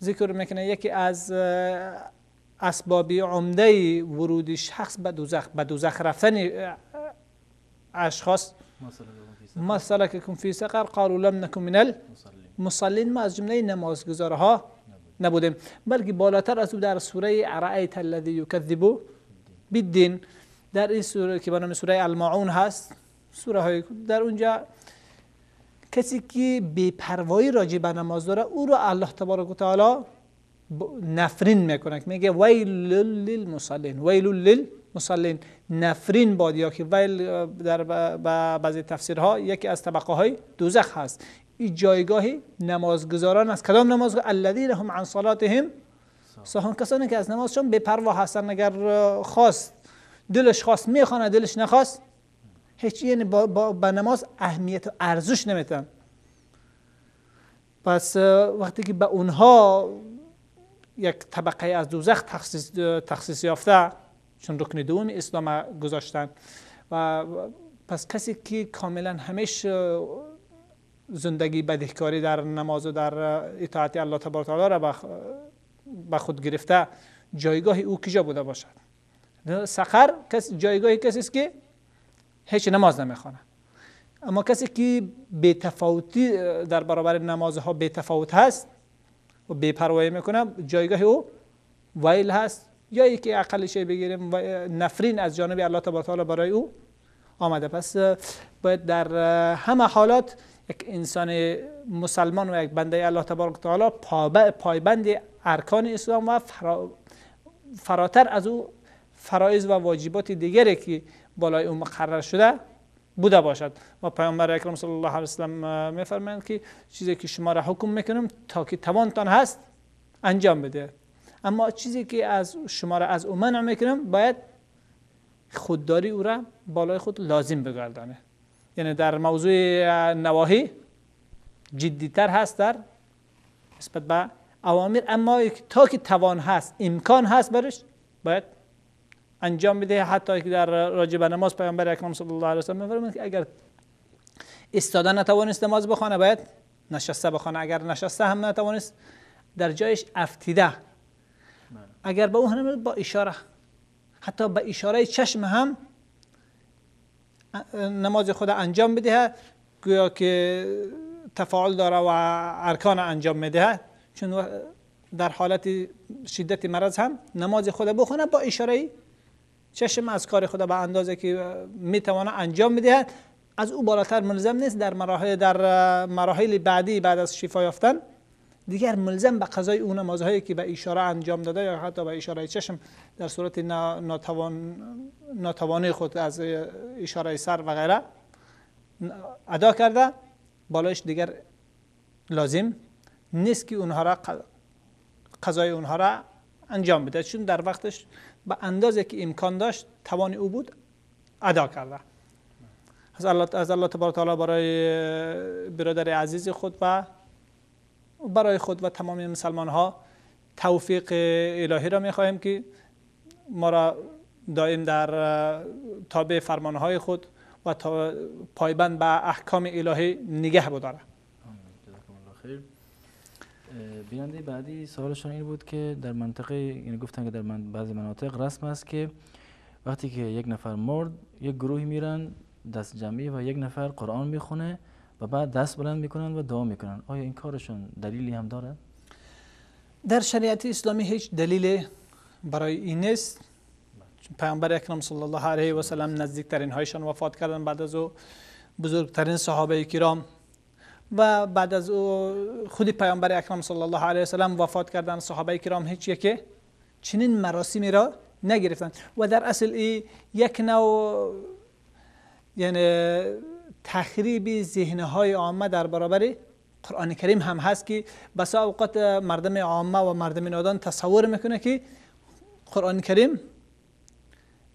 ذکر میکنه یکی از اسباب عمده ورود شخص به دوزخ، به دوزخ رفتن اشخاص، ما سلککم فی سقر قالوا لم نکن من المصلین، ما از جمله نمازگزارها نبودیم، بلکه بالاتر از او در سوره ارأیت الذی یکذب بالدین، در این سوره که به نام سوره الماعون هست، سوره های در اونجا کسی که بی‌پروایی راجع به نماز داره او را الله تبارک و تعالی نفرین میکنه که میگه ویل للمصلین، ویل للمصلین، نفرین باد، یا که ویل در بعضی تفسیرها یکی از طبقه های دوزخ هست. این جایگاه نمازگزاران است. کدام نمازگزار؟ الذین هم عن صلاتهم ساهون، کسانی که از نمازشون بی‌پروا هستن، اگر خواست دلش خواست میخوانه، دلش نخواست هیچ، یعنی با نماز اهمیت و ارزش نمیتن. پس وقتی که به اونها یک طبقه از دوزخ تخصیص یافته، چون رکن دوم اسلام گذاشتن، و پس کسی که کاملا همیشه زندگی بدهکاری در نماز و در اطاعت الله تبارک و تعالی را به خود گرفته، جایگاه او کجا بوده باشد؟ سقر جایگاه کسی است که هیچ نماز نمیخوانه، اما کسی که بی‌تفاوتی در برابر نمازها بی‌تفاوت هست و بی‌پروایی میکنه، جایگاه او ویل هست، یا یکی اقل شی بگیریم نفرین از جانب الله تبارک و تعالی برای او آمده. پس باید در همه حالات یک انسان مسلمان و یک بنده الله تبارک و تعالی پایبند ارکان اسلام و فراتر از او فرایض و واجبات دیگری که بالای او مقرر شده بوده باشد. و پیامبر اکرم صلی الله علیه و سلم میفرمایند که چیزی که شما را حکم میکنم تا که توانتان هست انجام بده، اما چیزی که از شما را از او منع میکنم باید خودداری او را بالای خود لازم بگردانه. یعنی در موضوع نواهی جدیتر هست در نسبت به اوامر، اما تا که توان هست، امکان هست برش باید انجام بده. حتی که در راجع به نماز پیامبر اکرم صلی الله علیه و سلم می‌فرمایند که اگر ایستاده نتوانست نماز بخوانه باید نشسته بخوانه، اگر نشسته هم نتوانست در جایش افتیده، اگر به او هم با اشاره، حتی به اشاره چشم هم نماز خود انجام بده، گویا که تفاعل داره و ارکان انجام میده، چون در حالت شدت مرض هم نماز خود بخونه با اشاره چشم از کار خود به اندازه که میتونه انجام میده، از او بالاتر ملزم نیست. در مراحل بعدی بعد از شفا یافتن دیگر ملزم به قضای اون نمازهایی که به اشاره انجام داده یا حتی به اشاره چشم در صورت ناتوانی خود از اشاره سر و غیره ادا کرده، بالایش دیگر لازم نیست که اونها را قضای اونها را انجام بده، چون در وقتش به اندازه که امکان داشت توان او بود ادا کرده. از الله تبارک تعالی برای برادر عزیز خود و برای خود و تمام مسلمان ها توفیق الهی را میخواهیم که ما را دائم در تابع فرمانهای خود و پایبند به احکام الهی نگه بداره. خیر. بیننده بعدی سوالشون این بود که در منطقه، یعنی گفتن که در بعضی مناطق رسم است که وقتی که یک نفر مرد یک گروهی میرن دست جمعی و یک نفر قرآن میخونه و بعد دست بلند میکنن و دعا میکنن، آیا این کارشون دلیلی هم داره؟ در شریعت اسلامی هیچ دلیل برای این نیست. پیامبر اکرم صلی الله علیه و سلم نزدیکترین هایشان وفات کردن، بعد از او بزرگترین صحابه کرام و بعد از او خود پیامبر اکرم صلی الله علیه و سلم وفات کردن، صحابه کرام هیچ یکی چنین مراسمی را نگرفتند و در اصل ای یک نوع یعنی تخریب ذهنهای عامه در برابر قرآن کریم هم هست که بسا اوقات مردم عامه و مردم نادان تصور میکنه که قرآن کریم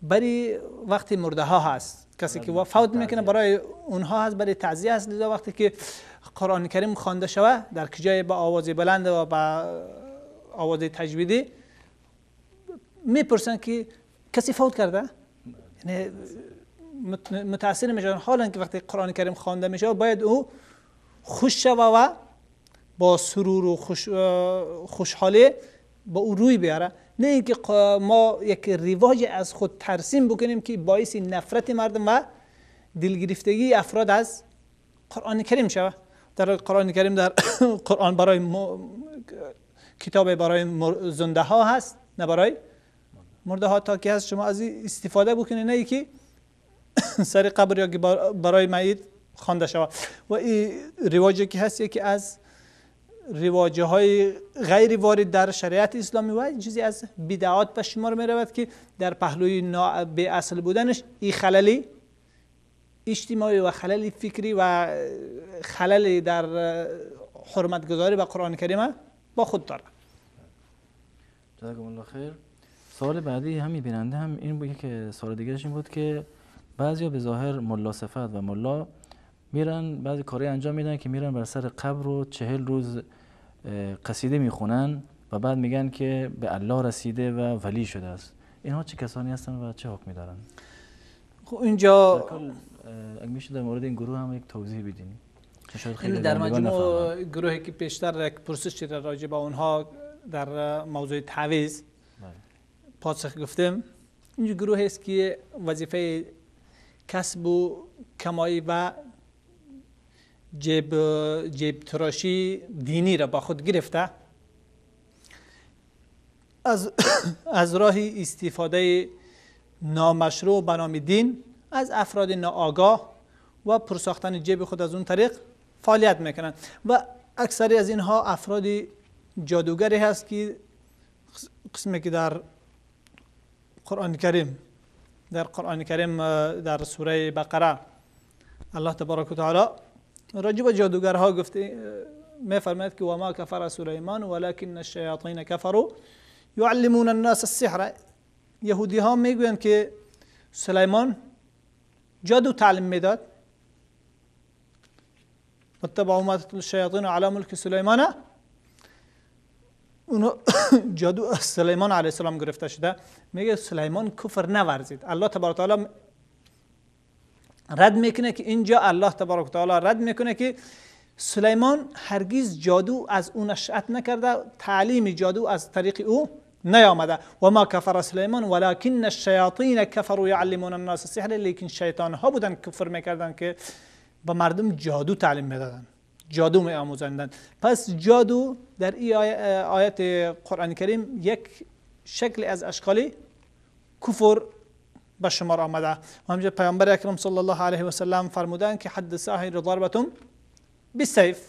برای وقتی مرده ها هست، کسی که فوت میکنه برای اونها هست، برای تعزیه هست. لذا وقتی که قرآن کریم خوانده شوه در جای با آواز بلند و با آواز تجویدی میپرسن که کسی فوت کرده، یعنی متاثر میشن. حالا که وقتی قرآن کریم خوانده میشه باید او خوش شوه و با سرور و خوشحالی با او روی بیاره، نه اینکه ما یک رواج از خود ترسیم بکنیم که باعث نفرت مردم و دلگرفتگی افراد از قرآن کریم شوه. در قرآن کریم در قرآن برای کتاب برای زنده ها هست نه برای مرده ها، تا که هست شما از استفاده بکنید، نه اینکه سر قبر یا برای میت خوانده شود. و این رواجی که هست یکی از رواجه های غیر وارد در شریعت اسلامی و چیزی از بدعات به شمار می رود که در پهلوی بی اصل بودنش این خللی اجتماعی و خلل فکری و خللی در حرمتگذاری به قرآن کریم با خود داره. جزاکم الله خیر. سوال بعدی همین بیننده هم این بود که سوال دیگرش این بود که بعضیا به ظاهر ملا صفت و ملا میرن بعضی کاری انجام میدن که میرن بر سر قبر و 40 روز قصیده میخونن و بعد میگن که به الله رسیده و ولی شده است. اینها چه کسانی هستن و چه حکمی دارن؟ خب اینجا اگه میشه در مورد این گروه هم یک توضیح بدین. خیلی در مجموع گروهی که پیشتر یک پرسش راجع به اونها در موضوع تعویض پاسخ گفتیم، این گروه است که وظیفه کسب و کمایی و جیب تراشی دینی را با خود گرفته، از راه استفاده نامشروع به نام دین از افراد ناآگاه و پرساختن جیب خود از اون طریق فعالیت میکنند و اکثری از اینها افراد جادوگری هست که قسمی که در قرآن کریم در سوره بقره الله تبارک و تعالی راجع به جادوگرها گفته میفرماید که و ما کفر سلیمان ولكن الشیاطین کفروا یعلمون الناس السحر. یهودی ها میگویند که سلیمان جادو تعلیم میداد، واتبعوا ما تتلو الشیاطین علی ملک سلیمان، اونو جادو از سلیمان علیه السلام گرفته شده. میگه سلیمان کفر نورزید. الله تبارک تعالی رد میکنه که اینجا الله تبارک تعالی رد میکنه که سلیمان هرگز جادو از او نشأت نکرده، تعلیم جادو از طریق او نیامده. و ما کفر سلیمان ولكن الشیاطین کفروا یعلمون الناس السحر، لیکن شیطان ها بودن کفر میکردن که به مردم جادو تعلیم میدادن، جادو می آموزندن. پس جادو در این آیت قرآن کریم یک شکل از اشکال کفر به شمار آمده. و همچنین پیامبر اکرم صلی الله علیه و سلم فرمودند که حد ساحر ضربة بالسیف،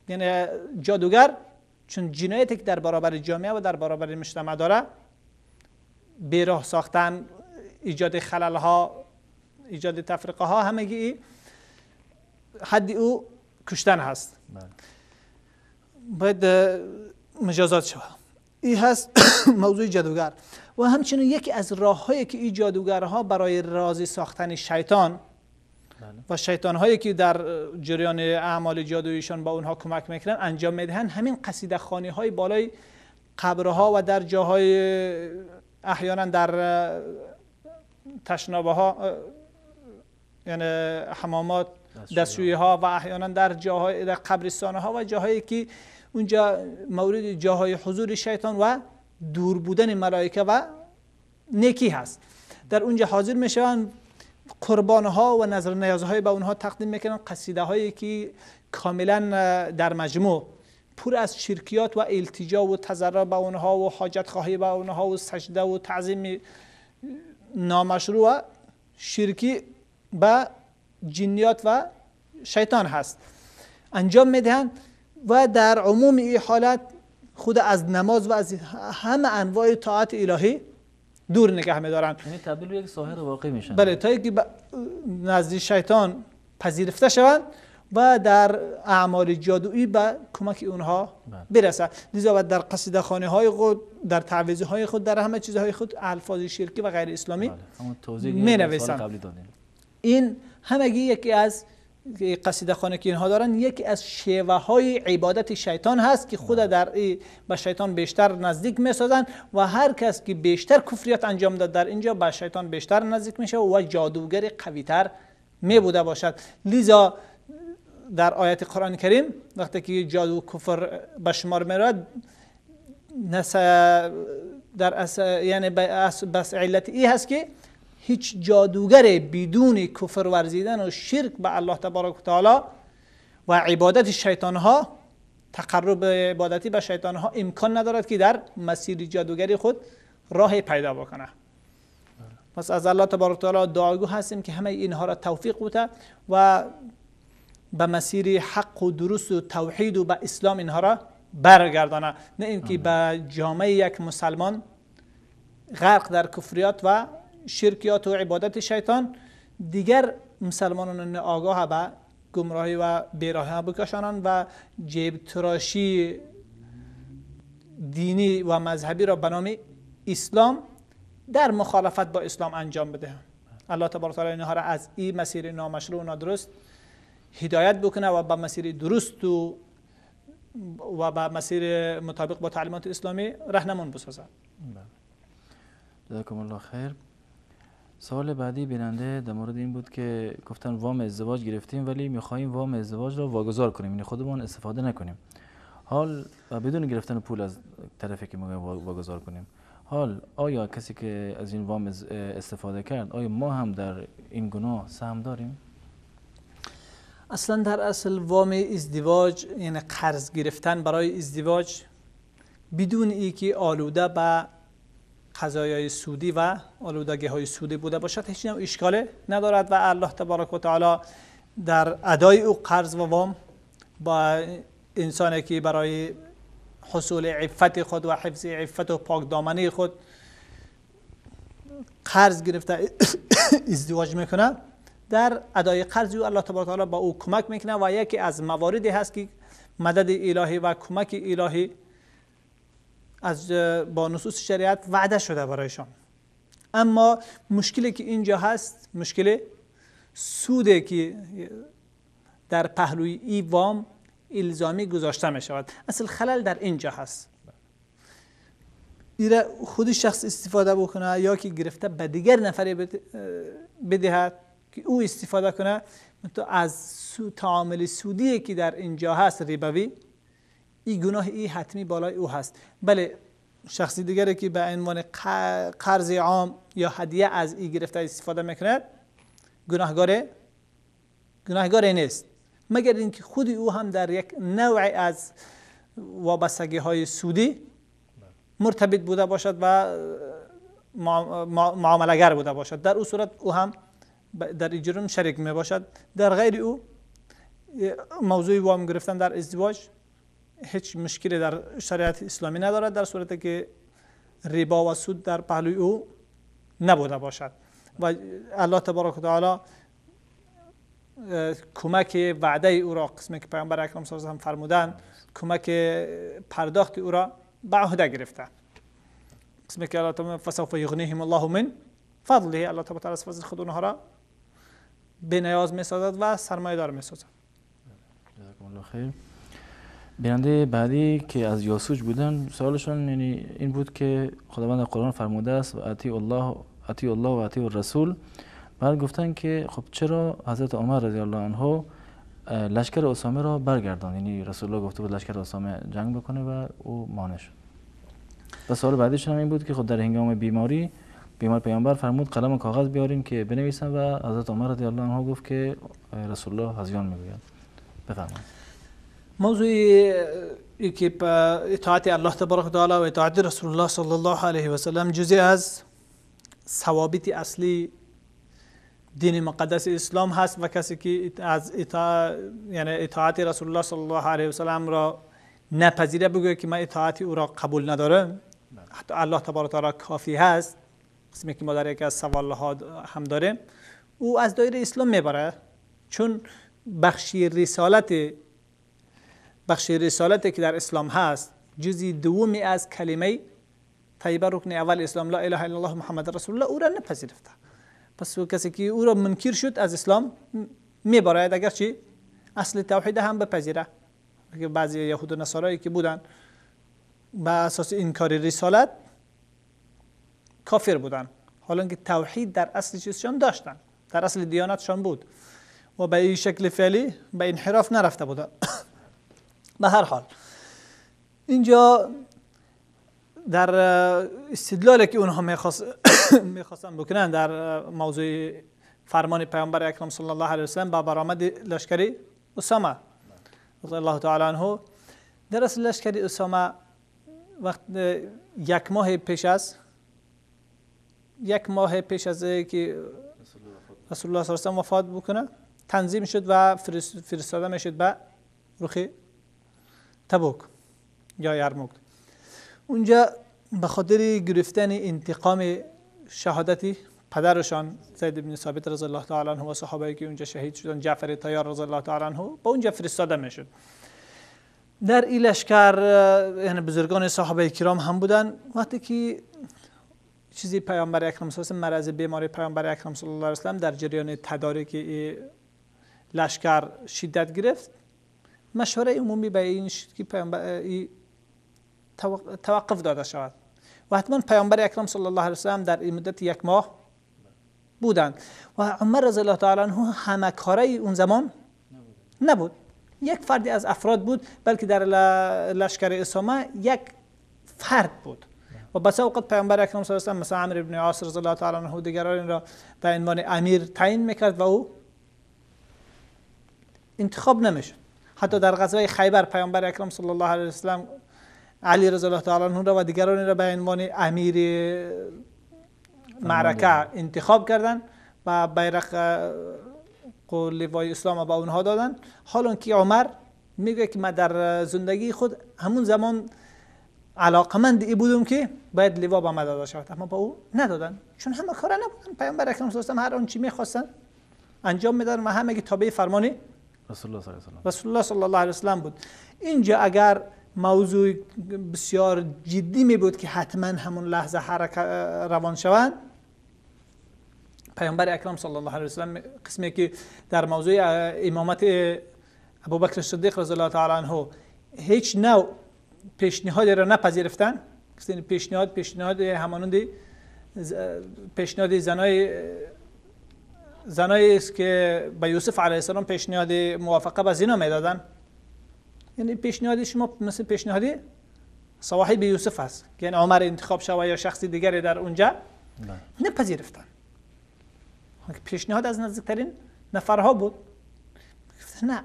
یعنی جادوگر چون جنایتی که در برابر جامعه و در برابر مجتمع داره، بیراه ساختن، ایجاد خلل ها، ایجاد تفرقه ها، همگی حد او کشتن هست. باید مجازات شود. این هست موضوع جادوگر. و همچنین یکی از راه‌هایی که این جادوگرها برای راضی ساختن شیطان و شیطان هایی که در جریان اعمال جادویشان با اونها کمک میکنن انجام میدهن، همین قصیده خوانی های بالای قبرها و در جاهای احیانا در تشنابه ها، یعنی حمامات، دستشویی ها و احیانا در جاهای در قبرستان ها و جاهایی که اونجا مورد جاهای حضور شیطان و دور بودن ملائکه و نیکی هست، در اونجا حاضر میشوند، قربان ها و نظر نیازهای به اونها تقدیم میکنن، قصیده هایی که کاملا در مجموع پر از شرکیات و التجا و تضرع به اونها و حاجت خواهی به اونها و سجده و تعظیم نامشروع و شرکی به جنیات و شیطان هست انجام میدهند. و در عموم این حالت خود از نماز و از همه انواع طاعت الهی دور نگه میدارن، یعنی تبدیل به یک ساحر واقعی میشن. بله، تا اینکه نزد شیطان پذیرفته شوند و در اعمال جادویی به کمک اونها برسد. لذا در قصیده خانه های خود، در تعویذ های خود، در همه چیزهای خود الفاظ شرکی و غیر اسلامی می نویسند. این همگی یکی از قصیده خانه که اینها دارن یکی از شیوه های عبادت شیطان هست که خود در به شیطان بیشتر نزدیک میسازن و هر کس که بیشتر کفریات انجام داد در اینجا به شیطان بیشتر نزدیک میشه و جادوگر قویتر می بوده باشد. لذا در آیت قرآن کریم وقتی که جادو کفر به شمار میرود، در یعنی بس علت ای هست که هیچ جادوگر بدون کفر ورزیدن و شرک به الله تبارک و تعالی و عبادت شیطان ها، تقرب عبادتی به شیطان ها امکان ندارد که در مسیر جادوگری خود راه پیدا بکنه. پس از الله تبارک و تعالی دعاگو هستیم که همه اینها را توفیق بده و به مسیر حق و درست و توحید و به اسلام اینها را برگردانه، نه اینکه به جامعه یک مسلمان غرق در کفریات و شرکیات و عبادت شیطان دیگر مسلمانان آگاه به گمراهی و بیراهی بکشانند و جیب تراشی دینی و مذهبی را به نام اسلام در مخالفت با اسلام انجام بدهند. الله تبارک و تعالی اینها را از این مسیر نامشروع و نادرست هدایت بکنه و به مسیر درست و به مسیر مطابق با تعلیمات اسلامی رهنمون بسازد. جزاکم الله خیر. سوال بعدی بیننده در مورد این بود که گفتن وام ازدواج گرفتیم ولی میخواهیم وام ازدواج را واگذار کنیم، یعنی خودمان استفاده نکنیم، حال و بدون گرفتن پول از طرفی که میخوایم واگذار کنیم، حال آیا کسی که از این وام استفاده کرد آیا ما هم در این گناه سهم داریم؟ اصلا در اصل وام ازدواج یعنی قرض گرفتن برای ازدواج بدون اینکه آلوده به قضایای سودی و آلودگی های سودی بوده باشد هیچ نوع اشکال ندارد و الله تبارک و تعالی در ادای او قرض و وام با انسانی که برای حصول عفت خود و حفظ عفت و پاک دامنی خود قرض گرفته ازدواج میکنه در ادای قرض او الله تبارک و تعالی با او کمک میکنه و یکی از مواردی هست که مدد الهی و کمک الهی از با نصوص شریعت وعده شده برایشان. اما مشکلی که اینجا هست، مشکل سودی که در پهلوی ای وام الزامی گذاشته می شود. اصل خلل در اینجا هست. ایره خود شخص استفاده بکنه یا که گرفته به دیگر نفری بدهد که او استفاده کنه، تو از تعامل سودی که در اینجا هست ربوی، این گناه ای حتمی بالای او هست. بله شخصی دیگری که به عنوان قرض عام یا هدیه از ای گرفته استفاده میکند گناهگار نیست، مگر اینکه خود او هم در یک نوع از وابستگی های سودی مرتبط بوده باشد و معامله‌گر بوده باشد. در او صورت او هم در این جرم شریک می باشد. در غیر او موضوع وام گرفتن در ازدواج هیچ مشکلی در شریعت اسلامی ندارد، در صورتی که ربا و سود در پهلوی او نبوده باشد. و الله تبارک و تعالی کمک وعده او را، قسمی که پیامبر اکرم صلی الله علیه و فرمودند، کمک پرداخت او را به عهده گرفته. قسمی که الله تعالی فسوف یغنیهم الله من فضله، الله تبارک و تعالی از فضل خود اونها را به نیاز میسازد و سرمایه دار میسازد. جزاکم الله خیر. بیننده بعدی که از یاسوج بودن، سوالشون یعنی این بود که خداوند قرآن فرموده است و اطیع الله، اطیع الله و اطیع الرسول. بعد گفتن که خب چرا حضرت عمر رضی الله عنه لشکر اسامه را برگرداند؟ یعنی رسول الله گفته بود لشکر اسامه جنگ بکنه و او مانع شد. و سوال بعدیشون هم این بود که خب در هنگام بیماری بیمار پیامبر فرمود قلم و کاغذ بیارین که بنویسن و حضرت عمر رضی الله عنه گفت که رسول الله هذیان میگوید. بفرمایید. موضوع که اطاعت الله تبارک و تعالی و اطاعت رسول الله صلی الله علیه و سلم جزئی از ثوابت اصلی دین مقدس اسلام هست و کسی که از یعنی اطاعت رسول الله صلی الله علیه و سلم را نپذیره، بگوید که من اطاعت او را قبول ندارم، حتی الله تبارک و تعالی کافی هست، قسمی که ما در یکی از سوالها هم داریم، او از دایره اسلام میبره، چون بخشی رسالتی که در اسلام هست جزی دومی از کلمه طیبه رکن اول اسلام لا اله الا الله محمد رسول الله او را نپذیرفته. پس کسی که او را منکر شد از اسلام میبراید، اگرچه اصل توحید هم بپذیره. بعضی یهود و نصارایی که بودن به اساس انکار رسالت کافر بودن، حالا که توحید در اصل چیزشان داشتن، در اصل دیانتشان بود و به این شکل فعلی به انحراف نرفته بودن. به هر حال اینجا در استدلالی که اونها میخواستن بکنن در موضوع فرمان پیامبر اکرم صلی الله علیه و سلم با برآمد لشکر اسامه رضی الله تعالی عنه، در اصل لشکر اسامه وقت یک ماه پیش از که رسول الله صلی الله علیه و سلم وفات بکنه تنظیم شد و فرستاده میشد به رخ تبوک یا یرموک. اونجا به خاطر گرفتن انتقام شهادت پدرشان زید بن ثابت رضی الله تعالی عنه و صحابه‌ای که اونجا شهید شدن، جعفر طیار رضی الله تعالی عنه، با اونجا فرستاده میشد. در این لشکر یعنی بزرگان صحابه کرام هم بودن. وقتی که چیزی پیامبر اکرم صلی الله علیه و مرض بیماری پیامبر اکرم صلی الله علیه و سلم در جریان تدارک لشکر شدت گرفت، مشوره عمومی به این شد که پیامبر توقف داده شود و حتما پیامبر اکرم صلی الله علیه و سلم در این مدت یک ماه بودند و عمر رضی الله تعالی عنه همه کاره اون زمان نبود، یک فردی از افراد بود، بلکه در لشکر اسامه یک فرد بود و بسا اوقات پیامبر اکرم صلی الله علیه و سلم مثلا عمرو بن عاص رضی الله تعالی عنه و دیگران را به عنوان امیر تعیین میکرد و او انتخاب نمیشد. حتی در غزوه خیبر پیامبر اکرم صلی الله علیه و سلم علی رضی الله تعالی عنه را و دیگران را به عنوان امیر معرکه انتخاب کردند و بیرق لوای اسلام به اونها دادن. حالا که عمر میگه که من در زندگی خود همون زمان علاقمند ای بودم که باید لوا به من داده شود، اما با او ندادن، چون همه کاره نبودن. پیامبر اکرم صلی الله علیه و آله هر آنچه میخواستن انجام میدادن و همگی تابع فرمان رسول الله صلی الله علیه و سلم رسول الله صلی الله علیه و سلم بود. اینجا اگر موضوع بسیار جدی می بود که حتما همون لحظه حرکت روان شوند، پیامبر اکرم صلی الله علیه و سلم قسمی که در موضوع امامت ابوبکر صدیق رضی الله تعالی عنه هیچ نوع پیشنهادی را نپذیرفتن، پیشنهاد همانند پیشنهاد زنایی است که به یوسف علیه السلام پیشنهاد موافقه به زنا میدادن، یعنی پیشنهاد شما مثل پیشنهاد صواحب یوسف است که یعنی عمر انتخاب شود یا شخص دیگری در اونجا، نپذیرفتن. پیشنهاد از نزدیکترین نفرها بود، نه.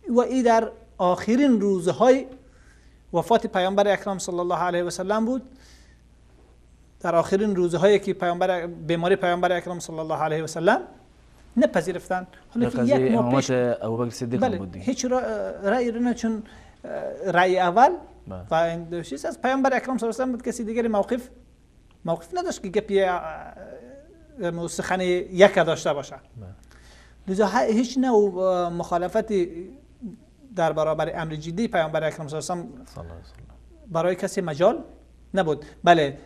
و ای در آخرین روزهای وفات پیامبر اکرم صلی الله علیه و سلم بود، در آخرین روزهایی که پیامبر بیماری پیامبر اکرم صلی الله علیه و سلم نپذیرفتن. حالا که یک ماه پیش ابوبکر صدیق بله بود، هیچ رأی نه، چون رأی اول و این چیز از پیامبر اکرم صلی الله علیه و سلم بود، کسی دیگری موقف نداشت که گپی سخن یک داشته باشه. لذا هیچ نوع مخالفتی در برابر امر جدی پیامبر اکرم صلی الله علیه و سلم برای کسی مجال نبود. بله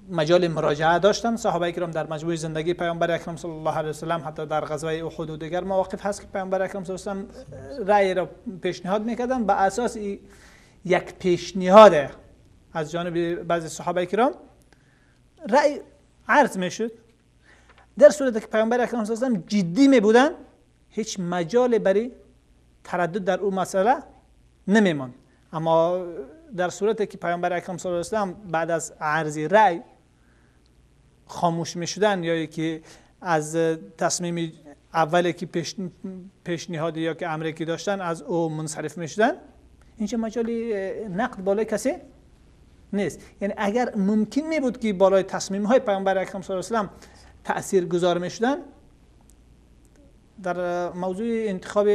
مجال مراجعه داشتن صحابه کرام در مجموع زندگی پیامبر اکرم صلی الله علیه و سلم، حتی در غزوه احد و دیگر مواقف هست که پیامبر اکرم صلی الله علیه و سلم رأی را پیشنهاد میکردن. به اساس یک پیشنهاد از جانب بعضی صحابه کرام رأی عرض میشد. در صورتی که پیامبر اکرم صلی الله علیه و سلم جدی می بودن، هیچ مجال برای تردد در اون مسئله نمیماند. اما در صورتی که پیامبر اکرم صلی الله علیه و سلم بعد از عرض رأی خاموش می شدن یا یکی از تصمیم اولی که پیشنهادی یا که امری که داشتن از او منصرف می شدن، اینجا مجال نقد بالای کسی نیست. یعنی اگر ممکن می بود که بالای تصمیم های پیامبر اکرم صلی الله علیه و سلم تأثیر گذار می شدن، در موضوع انتخاب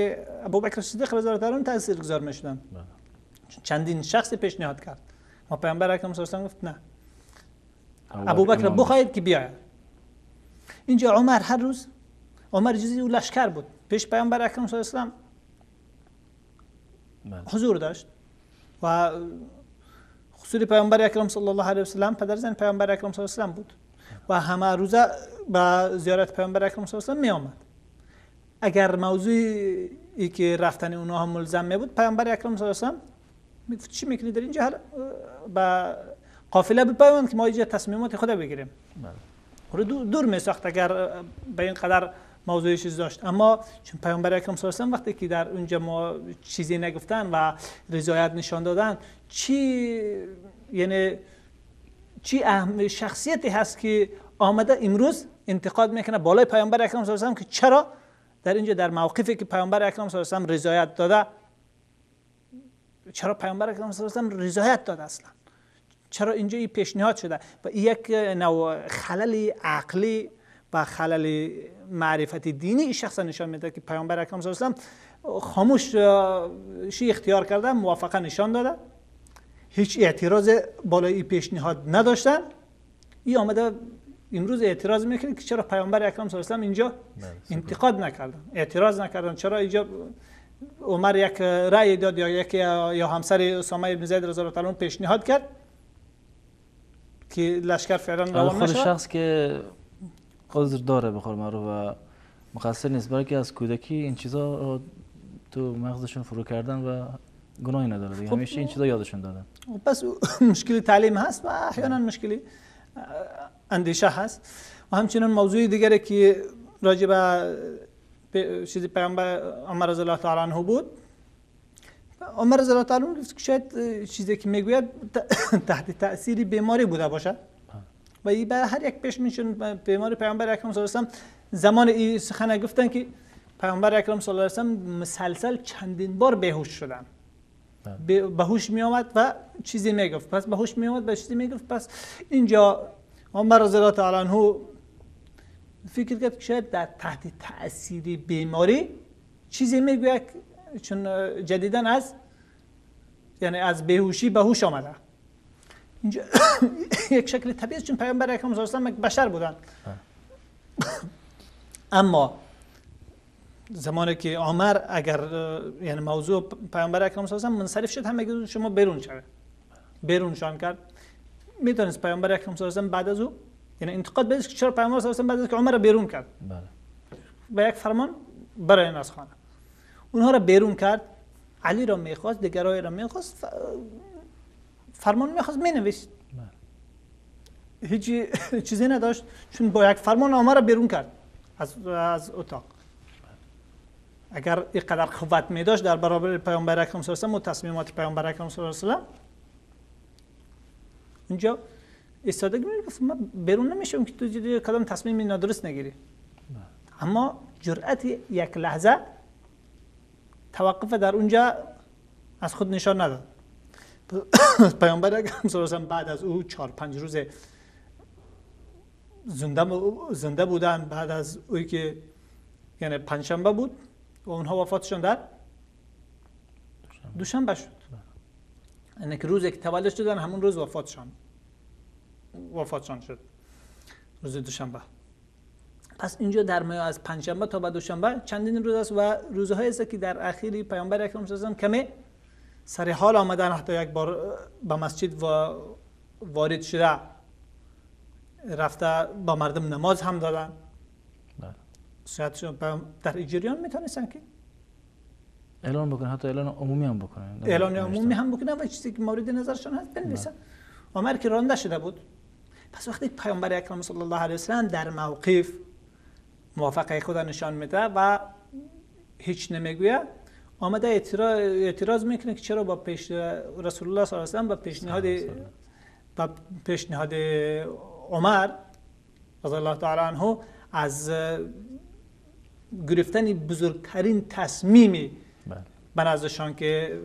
ابوبکر صدیق رضی الله عنه تأثیر گذار می شدن. چندین شخص پیشنهاد کرد، ما پیامبر اکرم صلی الله علیه و سلم گفت نه، ابوبکر بخواهید که بیاید. اینجا عمر هر روز، عمر جزی او لشکر بود، پیش پیامبر اکرم صلی الله علیه و سلم حضور داشت و خصوص پیامبر اکرم صلی الله علیه و سلم پدر زن پیامبر اکرم صلی الله علیه و سلم بود و همه روزه به زیارت پیامبر اکرم صلی الله علیه و سلم می آمد. اگر موضوعی که رفتن اونها هم ملزم می بود، پیامبر اکرم صلی الله علیه و سلم میگفت چی میکنی در اینجا، به قافله بپیوند که ما اینجا تصمیمات خود بگیریم. بله. دور می ساخت اگر به این قدر موضوع چیز داشت. اما چون پیامبر اکرم صلی الله علیه و سلم وقتی که در اونجا ما چیزی نگفتن و رضایت نشان دادن، چی یعنی چی اهم شخصیتی هست که آمده امروز انتقاد میکنه بالای پیامبر اکرم صلی الله علیه و سلم که چرا در اینجا در موقفی که پیامبر اکرم صلی الله علیه و سلم رضایت داده، چرا پیامبر اکرم صلی الله علیه و سلم رضایت داده اصلا؟ چرا اینجا این پیشنهاد شده؟ و یک نوع خلل عقلی و خلل معرفت دینی این شخص نشان میده که پیامبر اکرم صلی الله علیه و سلم خاموش شی اختیار کرده، موافقه نشان داده، هیچ اعتراض بالای این پیشنهاد نداشتن. این آمده امروز اعتراض میکنه که چرا پیامبر اکرم صلی الله علیه و سلم اینجا انتقاد نکردن، اعتراض نکردن، چرا اینجا عمر یک رأی داد یا یک یا همسر اسامه بن زید رضی الله تعالی عنه پیشنهاد کرد که لشکر فعلا روان خود نشد. شخص که قدر داره به قول معروف و مقصر نیست، بلکه از کودکی این چیزا رو تو مغزشون فرو کردن و گناهی نداره دیگه، همیشه این چیزا یادشون دادن. پس مشکل تعلیم هست و احیانا مشکل اندیشه هست. و همچنین موضوع دیگری که راجع به چیزی پیامبر عمر رضی الله تعالی عنه بود، عمر رضی الله تعالی عنه گفت که شاید چیزی که میگوید تحت تاثیر بیماری بوده باشد و این برای هر یک پیش میشون بیماری پیامبر اکرم صلی الله علیه و سلم زمان این سخن گفتن که پیامبر اکرم صلی الله علیه و سلم مسلسل چندین بار بیهوش شدن، به هوش می آمد و چیزی میگفت، پس به هوش می آمد و چیزی میگفت. پس اینجا عمر رضی الله تعالی عنه فکر کرد که شاید در تحت تاثیر بیماری چیزی میگوید، چون جدیداً از یعنی از بیهوشی به هوش آمده. اینجا یک شکل طبیعی، چون پیامبر اکرم صلی الله علیه و سلم بشر بودن. اما زمانی که عمر اگر یعنی موضوع پیامبر اکرم صلی الله علیه و منصرف شد، همه شما بیرون شوید، بیرون شان کرد. میتونست پیامبر اکرم صلی الله علیه و بعد از او یعنی انتقاد بده که چرا پیامبر صلی الله علیه و بعد از که عمر را بیرون کرد، بله، با یک فرمان برای از خانه اونها را بیرون کرد. علی را میخواست، دیگرای را میخواست، فرمان میخواست مینوشت، هیچ چیزی نداشت، چون با یک فرمان عمر را بیرون کرد از اتاق. اگر اینقدر قوت می داشت در برابر پیامبر اکرم صلی الله علیه و تصمیمات پیامبر اکرم صلی الله علیه و اونجا ایستادگی میگفت من بیرون نمیشم که تو کدام تصمیم نادرست نگیری. اما جرأت یک لحظه توقف در اونجا از خود نشان نداد. پیامبر اکرم صلی الله علیه و بعد از او 4-5 روز زنده بودن، بعد از اوی که یعنی پنجشنبه بود و اونها وفاتشان در دوشنبه شد. یعنی که روزی که تولد شدن همون روز وفاتشان شد، روز دوشنبه. پس اینجا در میان از پنجشنبه تا به دوشنبه چندین روز است و روزهایی است که در اخیری پیامبر اکرم صلی الله علیه و کمی سر حال آمدن، حتی یک بار به مسجد وارد شده رفته با مردم نماز هم دادن. در جریان میتونستن که اعلان بکنن، حتی اعلان عمومی هم بکنن، اعلان عمومی هم بکنن و چیزی که مورد نظرشان هست بنویسن. عمر که رانده شده بود. پس وقتی پیامبر اکرم صلی الله علیه و سلم در موقف موافقه خود نشان میده و هیچ نمیگوید، آمده اعتراض میکنه که چرا با پیش رسول الله صلی الله علیه و سلم با پیشنهاد عمر رضی الله تعالی عنه از گرفتن بزرگترین تصمیمی به نزدشان که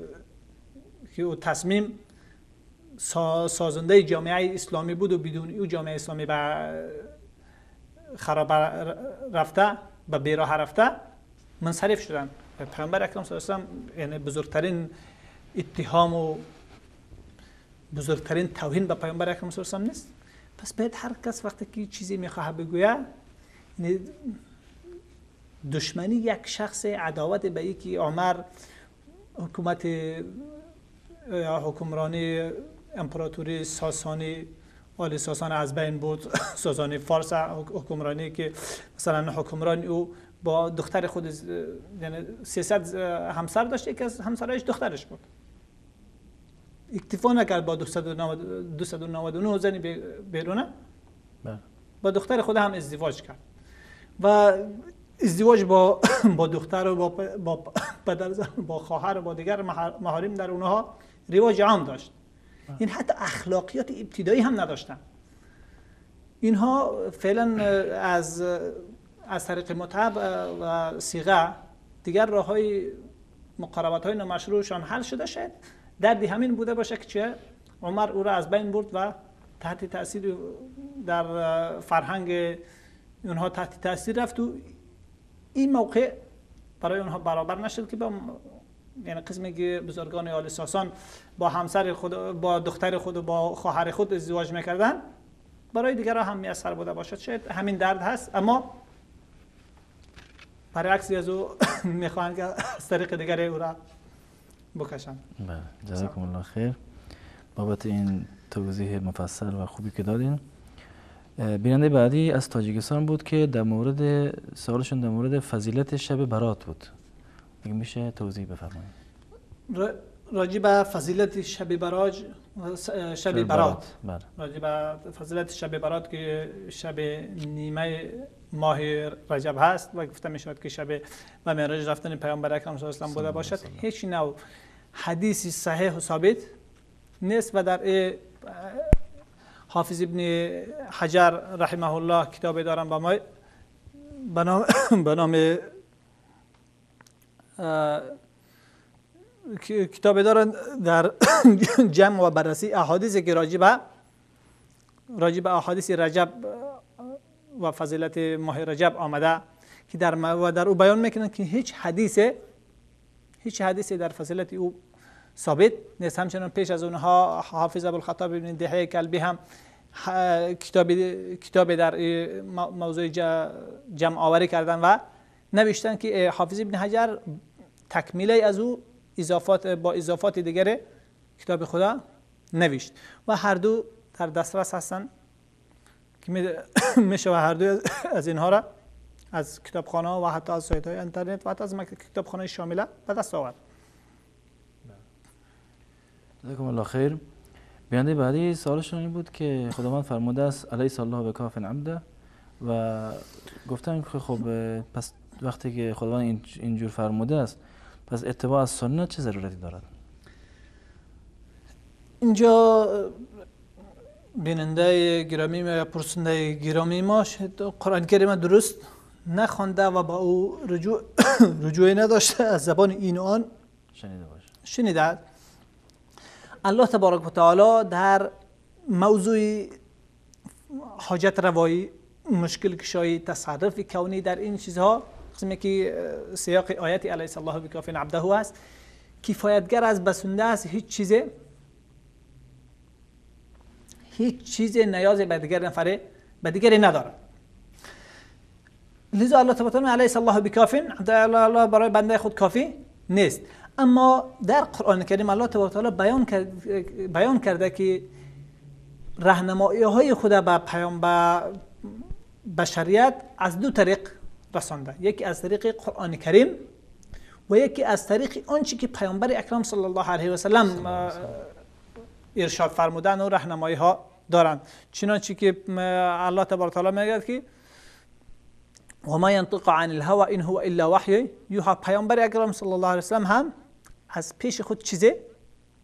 او تصمیم سازنده جامعه اسلامی بود و بدون او جامعه اسلامی به خراب رفته، به بیراه رفته، منصرف شدن. پیامبر اکرم صلی الله علیه و سلم یعنی بزرگترین اتهام و بزرگترین توهین به پیامبر اکرم صلی الله علیه و سلم نیست. پس باید هر کس وقتی که چیزی میخواه بگوید، یعنی دشمنی یک شخص، عداوت به یکی عمر، حکومت یا حکمرانی امپراتوری ساسانی، آل ساسان از بین بود، ساسانی فارس حکمرانی که مثلا حکمرانی او با دختر خود، یعنی 300 همسر داشت، یکی از همسرایش دخترش بود. اکتفا نکرد با 299 زنی بیرونه، با دختر خود هم ازدواج کرد و ازدواج با دختر و با پدر زن، با خواهر و با دیگر محارم در اونها رواج عام داشت. این حتی اخلاقیات ابتدایی هم نداشتن. اینها فعلا از طریق متعب و صیغه دیگر راه‌های مقاربت‌های نامشروعشان حل شده. شاید دردی همین بوده باشه که چه عمر او را از بین برد و تحت تاثیر در فرهنگ اونها تحت تاثیر رفت و این موقع برای اونها برابر نشد که با یعنی قسمی که بزرگان آل ساسان با همسر خود، با دختر خود و با خواهر خود ازدواج میکردن، برای دیگران هم میسر بوده باشد. شاید همین درد هست، اما برعکس از او میخواهند که از طریق دیگری او را بکشند. بله، جزاکم الله خیر بابت این توضیح مفصل و خوبی که دادین. بیننده بعدی از تاجیکستان بود که در مورد سوالشون در مورد فضیلت شب برات بود. اگه میشه توضیح بفرمایید. راجع به فضیلت شب براج، شب برات، راجع به فضیلت شب برات که شب نیمه ماه رجب هست و گفته می شود که شب و معراج رفتن پیامبر اکرم صلی الله علیه و بوده باشد، هیچ نوع حدیث صحیح و ثابت نیست و در حافظ ابن حجر رحمه الله کتابی دارم با ما به نام کتاب دارن در جمع و بررسی احادیث که راجع به احادیث رجب و فضیلت ماه رجب آمده که در او بیان میکنن که هیچ حدیثی در فضیلت او ثابت نیست. همچنان پیش از اونها حافظ ابوالخطاب ابن دحیه کلبی هم کتاب در موضوع جمع آوری کردن و نوشتن که حافظ ابن حجر تکمیله از او اضافات با اضافات دیگر کتاب خدا نوشت و هر دو در دسترس هستن که میشه و هر دو از اینها را از کتابخانه و حتی از سایت های اینترنت و حتی از کتابخانه شامله به دست آورد. جزاکم الله خیر. بیننده بعدی سوالشون این بود که خداوند فرموده است الیس الله بکاف عبده و گفتن که خب پس وقتی که خداوند اینجور فرموده است پس اتباع از سنت چه ضرورتی دارد؟ اینجا بیننده گرامی ما یا پرسنده گرامی ما قرآن کریم درست نخوانده و با او رجوع نداشته، از زبان این و آن شنیده باشه شنیده. الله تبارک و تعالی در موضوع حاجت روایی، مشکل کشایی، تصرف کونی، در این چیزها قسمی که سیاق آیت الیس الله بکاف عبده است کفایتگر از بسنده است، هیچ چیز نیاز به دیگر نفره به دیگری ندارد. لذا الله تبارک و تعالی الیس الله بکاف عبده، الله برای بنده خود کافی نیست. اما در قرآن کریم الله تبارک و تعالی بیان کرده که راهنمایی های خود به پیام به بشریت از دو طریق رسانده، یکی از طریق قرآن کریم و یکی از طریق آنچه که پیامبر اکرم صلی الله علیه و سلم ارشاد فرمودن و راهنمایی ها دارند. چنانچه که الله تبارک و تعالی میگه که و ما ینطق عن الهوى ان هو الا وحی یوحى. پیامبر اکرم صلی الله علیه و سلم هم از پیش خود چیزی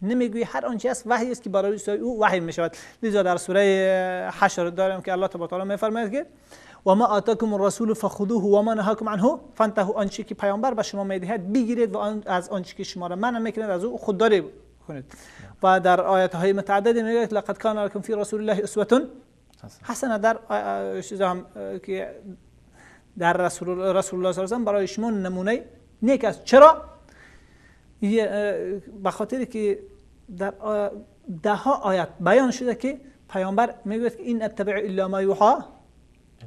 نمیگوی، هر آنچه است وحی است که برای او وحی میشود. لذا در سوره حشر داریم که الله تبارک و تعالی میفرماید که و ما آتاکم الرسول فخذوه و ما نهاکم عنه فانتهوا. آنچه که پیامبر به شما میدهد بگیرید و از آنچه که شما را منع میکند از او خودداری کنید. و در آیات های متعدد میگه لقد کان لکم فی رسول الله اسوه حسنه. در چیزا هم که در رسول الله صلی الله علیه و سلم برای شما نمونه نیک است. چرا؟ به خاطر که در ده ها آیات بیان شده که پیامبر میگوید که این اتبع الا ما یوحى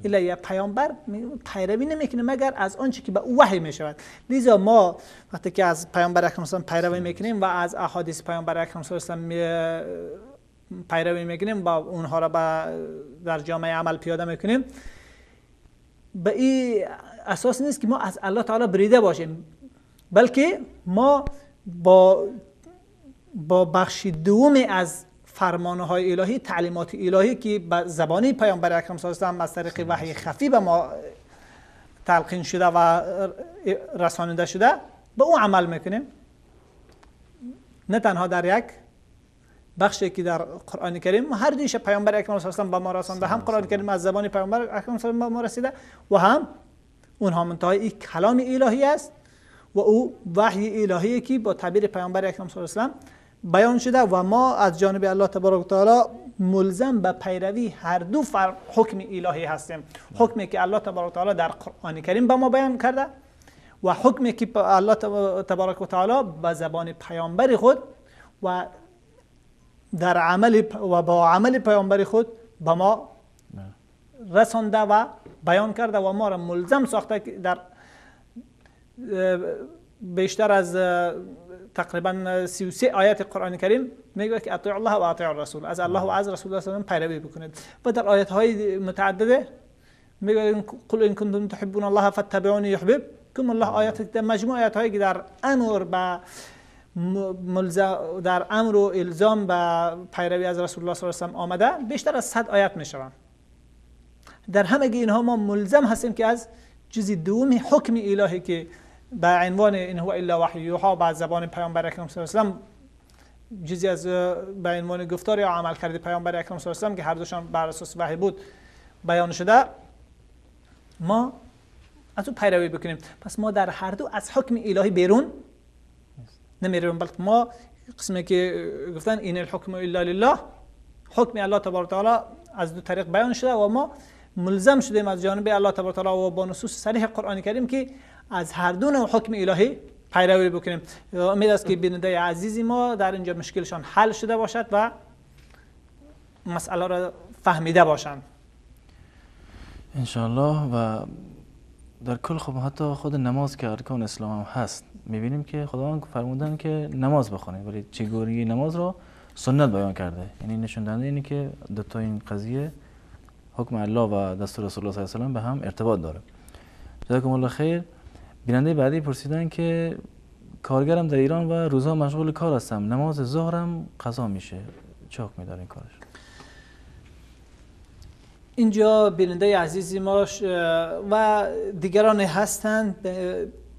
الی، پیامبر پیروی نمیکنه مگر از آنچه که به او وحی میشود. لذا ما وقتی که از پیامبر اکرم صلی الله علیه و پیروی میکنیم و از احادیث پیامبر اکرم صلی الله علیه و پیروی میکنیم و اونها را در جامعه عمل پیاده میکنیم، به این اساس نیست که ما از الله تعالی بریده باشیم، بلکه ما با بخش دوم از فرمانهای الهی، تعلیمات الهی که به زبانی پیامبر اکرم صلی الله علیه و از طریق وحی خفی به ما تلقین شده و رسانیده شده، به او عمل میکنیم. نه تنها در یک بخشی که در قرآن کریم هر دویش پیامبر اکرم صلی الله علیه و به ما رسانده، هم قرآن کریم از زبان پیامبر اکرم صلی الله علیه و به ما رسیده و هم اونها منتهای این کلام الهی است و او وحی الهی که با تعبیر پیامبر اکرم صلی الله علیه و بیان شده و ما از جانب الله تبارک و تعالی ملزم به پیروی هر دو حکم الهی هستیم. حکمی که الله تبارک و تعالی در قرآن کریم به ما بیان کرده و حکمی که الله تبارک و تعالی به زبان پیامبر خود و در عمل و با عمل پیامبر خود به ما رسانده و بیان کرده و ما را ملزم ساخته که در بیشتر از تقریبا 33 آیت قرآن کریم میگه که اطیع الله و اطیع الرسول، از الله و از رسول الله صلی الله علیه و پیروی بکنید. و در آیت های متعدده میگه قل ان کنتم تحبون الله فاتبعونی یحببکم الله. آیات در مجموع آیت هایی که در امر به در امر و الزام به پیروی از رسول الله صلی الله علیه و آمده بیشتر از 100 آیت میشوند. در همه اینها ما ملزم هستیم که از جزء دوم حکم الهی که به عنوان این هو الا وحی یوحی به زبان پیامبر اکرم صلی الله علیه و جزئی از به عنوان گفتار یا عمل کرده پیامبر اکرم صلی الله علیه و که هر دوشان بر اساس وحی بود بیان شده، ما از او پیروی بکنیم. پس ما در هر دو از حکم الهی بیرون نمیریم، بلکه ما قسمی که گفتن این الحکم الا لله، حکم الله تبارک و تعالی از دو طریق بیان شده و ما ملزم شدیم از جانب الله تبارک و تعالی و با نصوص صریح قرآن کریم که از هر دو نوع حکم الهی پیروی بکنیم. امید است که بیننده عزیزی ما در اینجا مشکلشان حل شده باشد و مسئله را فهمیده باشند انشاءالله. و در کل خب حتی خود نماز که ارکان اسلام هم هست، میبینیم که خداوند فرمودن که نماز بخوانید، ولی چگونگی نماز رو سنت بیان کرده. یعنی نشون دهنده اینه که دو تا این قضیه حکم الله و دستور رسول الله صلی الله علیه و سلم به هم ارتباط داره. جزاکم الله خیر. بیننده بعدی پرسیدن که کارگرم در ایران و روزا مشغول کار هستم، نماز ظهرم قضا میشه، چه حکمی داره این کارش؟ اینجا بیننده عزیزی ما و دیگران هستند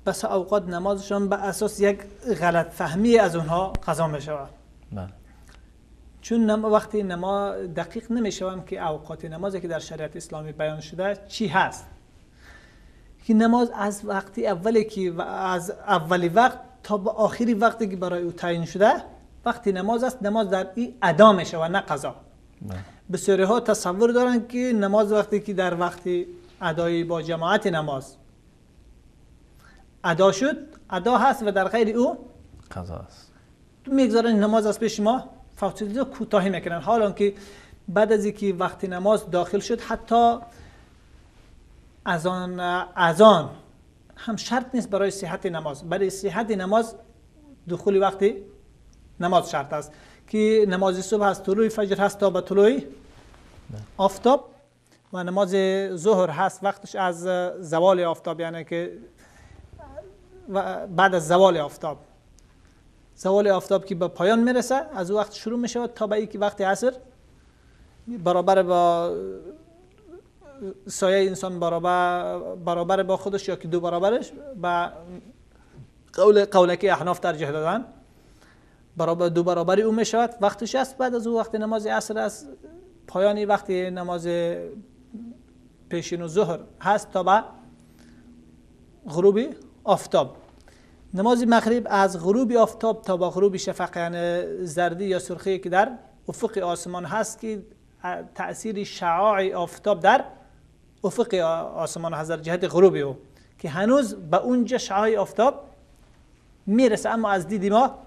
بس اوقات نمازشان به اساس یک غلط فهمی از اونها قضا می شود. بله. چون وقتی نماز دقیق نمی شوند که اوقات نمازی که در شریعت اسلامی بیان شده چی هست، که نماز از وقتی اولی که از اولی وقت تا به آخری وقتی که برای او تعیین شده وقتی نماز است، نماز در این ادا می شود نه قضا. بسیاری ها تصور دارند که نماز وقتی که در وقت ادای با جماعت نماز ادا شد ادا هست و در غیر او قضا است. میگذارن نماز از پیش ما فوت کوتاهی میکنن، حالا که بعد از اینکه وقت نماز داخل شد حتی اذان هم شرط نیست برای صحت نماز. برای صحت نماز دخول وقت نماز شرط است که نماز صبح از طلوع فجر هست تا به طلوع آفتاب و نماز ظهر هست وقتش از زوال آفتاب، یعنی که بعد از زوال آفتاب، زوال آفتاب که به پایان میرسه از وقت شروع میشه تا به اینکه وقت عصر برابر با سایه انسان برابر با خودش یا که دو برابرش به قول که احناف ترجیح دادن برابر دو برابری او میشود وقتش است. بعد از او وقت نماز عصر است، پایانی وقت نماز پیشین و ظهر هست تا به غروب آفتاب. نماز مغرب از غروب آفتاب تا به غروب شفق، یعنی زردی یا سرخی که در افق آسمان هست که تأثیر شعاع آفتاب در افق آسمان هست در جهت غروب او که هنوز به اونجا شعاع آفتاب میرسه اما از دید ما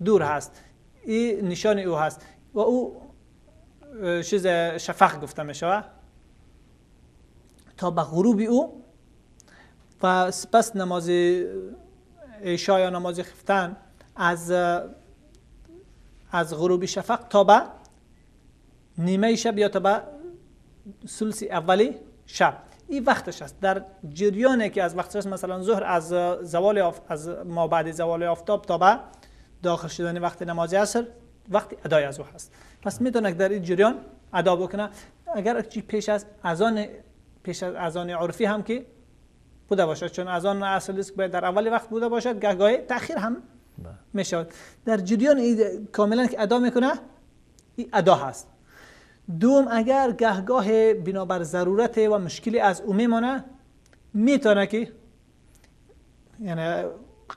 دور هست، این نشان او هست و او چیز شفق گفته می شود تا به غروب او. و سپس نماز عشاء یا نماز خفتن از غروب شفق تا به نیمه شب یا تا به ثلث اولی شب، این وقتش است. در جریانی که از وقتش است، مثلا ظهر از زوال از ما بعد زوال آفتاب تا به داخل شدن وقت نماز عصر وقت ادای از او هست. پس میتونه در این جریان ادا بکنه، اگر پیش از اذان عرفی هم که بوده باشد، چون اذان اصل است که باید در اول وقت بوده باشد، گهگاهی تأخیر هم میشود. در جریان کاملا که ادا میکنه این ادا هست. دوم، اگر گهگاه بنابر ضرورت و مشکلی از او میمانه، میتونه که یعنی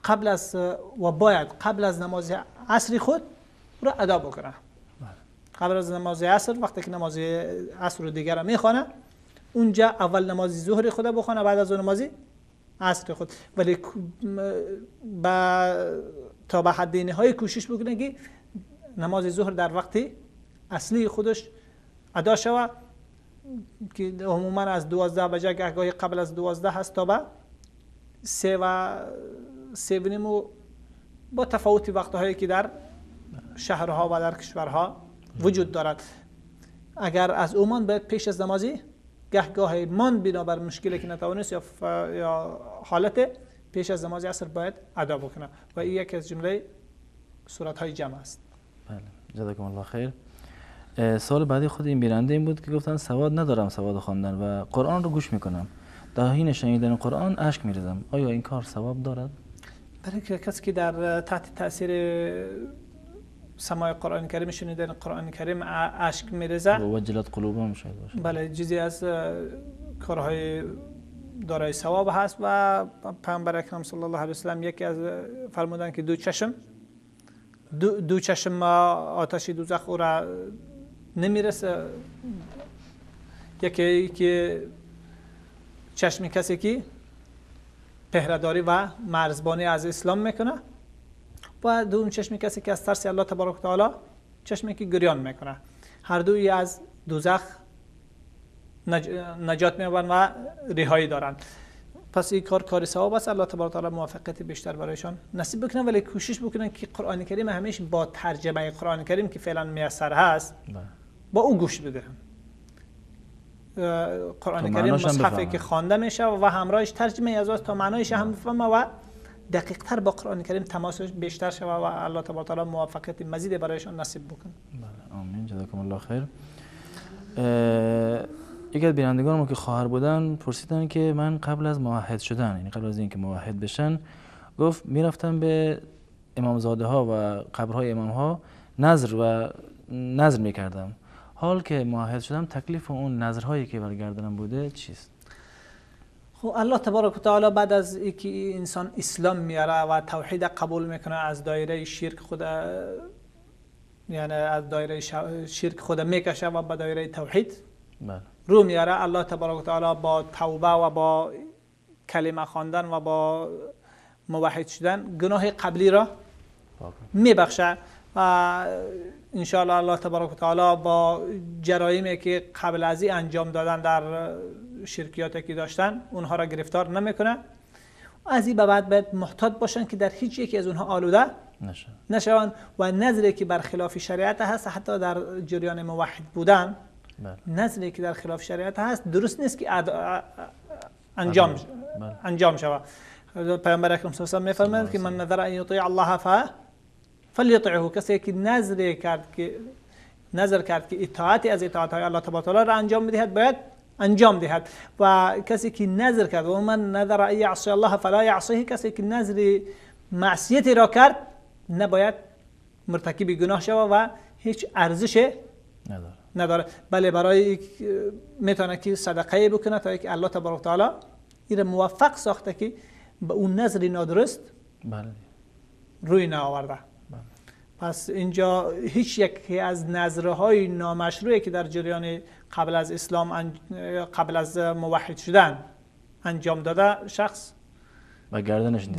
قبل از و باید قبل از نماز عصر خود را ادا بکنه. قبل از نماز عصر وقتی که نماز عصر رو دیگر میخوانه، اونجا اول نماز ظهر خود بخونه، بعد از اون نماز عصر خود، ولی تا به حد نهایی کوشش بکنه که نماز ظهر در وقت اصلی خودش ادا شود که عموما از 12 بجه گهگاهی قبل از 12 هست تا به 3 و 3:30 و با تفاوت وقتهایی که در شهرها و در کشورها وجود دارد. اگر از عمان باید پیش از نمازی گهگاه مان بنابر مشکلی که نتوانست یا حالت پیش از نماز عصر باید ادا بکنه و این یکی از جمله صورت‌های جمع است. بله، جزاکم الله خیر. سوال بعدی خود این بیننده این بود که گفتن سواد ندارم، سواد خواندن و قرآن رو گوش میکنم، در حین شنیدن قرآن اشک میریزم، آیا این کار ثواب دارد؟ برای کسی که در تحت تاثیر سماع قرآن کریم، شنیدن قرآن کریم اشک میریزه و وجلت قلوبهم شاید باشه. بله، جزئی از کارهای دارای ثواب هست و پیامبر اکرم صلی الله علیه و سلم یکی از فرمودن که دو چشم آتش دوزخ او را نمیرسه، یکی که چشم کسی که پهره‌داری و مرزبانی از اسلام میکنه و دوم چشم کسی که از ترس الله تبارک تعالی چشمی که گریان میکنه، هر دوی از دوزخ نجات می‌یابند و رهایی دارند. پس این کار کار ثواب است. الله تبارک و تعالی موفقیت بیشتر برایشان نصیب بکنه، ولی کوشش بکنن که قرآن کریم همیشه با ترجمه قرآن کریم که فعلا میسر هست با او گوش بدهن. قرآن کریم مصحفی که خوانده میشه و همراهش ترجمه از تا معنایش هم بفهمه و دقیق تر با قرآن کریم تماسش بیشتر شوه و الله تبارک و تعالی موفقیت مزید برایشان نصیب بکنه. بله، آمین. جزاکم الله خیر. یکی از بینندگان ما که خواهر بودن پرسیدن که من قبل از موحد شدن، یعنی قبل از اینکه موحد بشن، گفت میرفتم به امامزاده ها و قبرهای امام ها نذر میکردم. حال که موحد شدم تکلیف اون نذرهایی که بر گردنم بوده چیست؟ خب الله تبارک و تعالی بعد از اینکه انسان اسلام میاره و توحید قبول میکنه، از دایره شرک خود، یعنی از دایره شرک خود میکشه و به دایره توحید بله رو میاره. الله تبارک و تعالی با توبه و با کلمه خواندن و با موحد شدن گناه قبلی را میبخشه و انشاءالله الله تبارک و تعالی با جرایمی که قبل از این انجام دادن در شرکیاتی که داشتن اونها را گرفتار نمیکنه. از این به بعد باید محتاط باشن که در هیچ یکی از اونها آلوده نشوند و نظری که برخلاف شریعت هست، حتی در جریان موحد بودن بله. نظری که در خلاف شریعت هست درست نیست که انجام شود. پیامبر اکرم صلی الله علیه و سلم میفرمایند که من نذر ان یطیع الله فلیطعه، کسی که نذر کرد که اطاعتی از اطاعت های الله تبارک و تعالی را انجام بدهد باید انجام دهد، و کسی که نذر کرد و من نذر ان یعصی الله فلا یعصیه، کسی که نذر معصیتی را کرد نباید مرتکب گناه شود و هیچ ارزش نداره. بله برای میتونه که صدقه بکنه تا اینکه الله تبارک و تعالی این موفق ساخته که به اون نظر نادرست بله روی نآورده. بله. پس اینجا هیچ یکی از نظرهای نامشروعی که در جریان قبل از اسلام قبل از موحد شدن انجام داده شخص به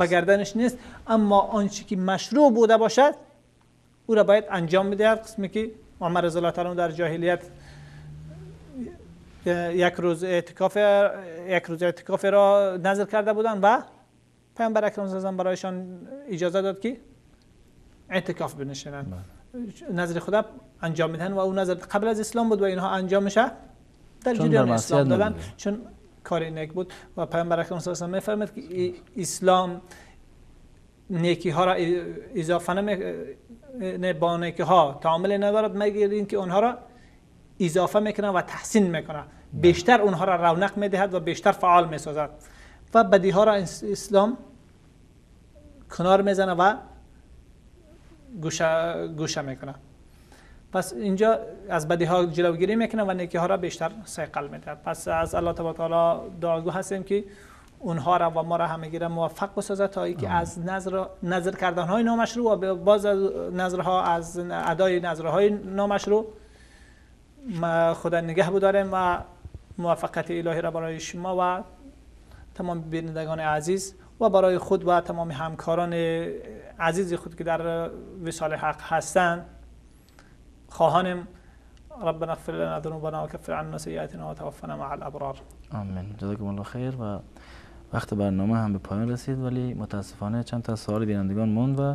گردنش نیست، اما آنچه که مشروع بوده باشد او را باید انجام بدهد. قسمی که عمر رضی الله تعالی در جاهلیت یک روز اعتکاف را نذر کرده بودند و پیامبر اکرم صلی الله علیه و برایشان اجازه داد که اعتکاف بنشینند. نذر خدا انجام میدن و اون نذر قبل از اسلام بود و اینها انجامش در جریان اسلام دادن چون کار نیک بود. و پیامبر اکرم صلی الله علیه و میفرماید که اسلام نیکی ها را اضافه نه با نیکی ها تعامل ندارد مگر اینکه اونها را اضافه میکنه و تحسین میکنه، بیشتر اونها را رونق میدهد و بیشتر فعال میسازد و بدی ها را اسلام کنار میزنه و گوشه میکنه. پس اینجا از بدی ها جلوگیری میکنه و نیکی ها را بیشتر صیقل میدهد. پس از الله تبارک و تعالی دعاگو هستیم که اونها را و ما را همگی را موفق بسازد تا اینکه از نظر کردن های نامشروع و باز از نظرها از ادای نظرهای نامشروع ما خدا نگه بداریم و موفقیت الهی را برای شما و تمام بینندگان عزیز و برای خود و تمام همکاران عزیز خود که در وصال حق هستند خواهانم. ربنا اغفر لنا ذنوبنا وكفر عنا سیئاتنا وتوفنا مع الابرار. آمین. جزاکم الله خیر. و وقت برنامه هم به پایان رسید، ولی متاسفانه چند تا سوال بینندگان موند و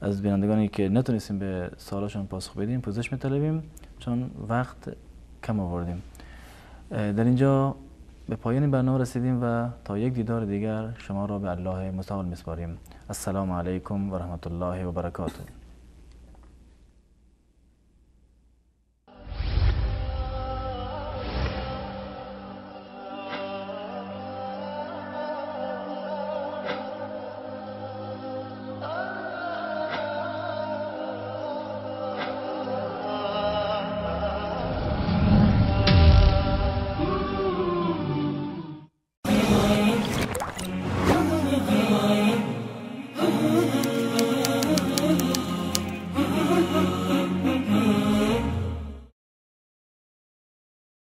از بینندگانی که نتونستیم به سوالاشون پاسخ بدیم پوزش می‌طلبیم چون وقت کم آوردیم. در اینجا به پایان برنامه رسیدیم و تا یک دیدار دیگر شما را به الله متعال می‌سپاریم. السلام علیکم و رحمت الله و برکاته.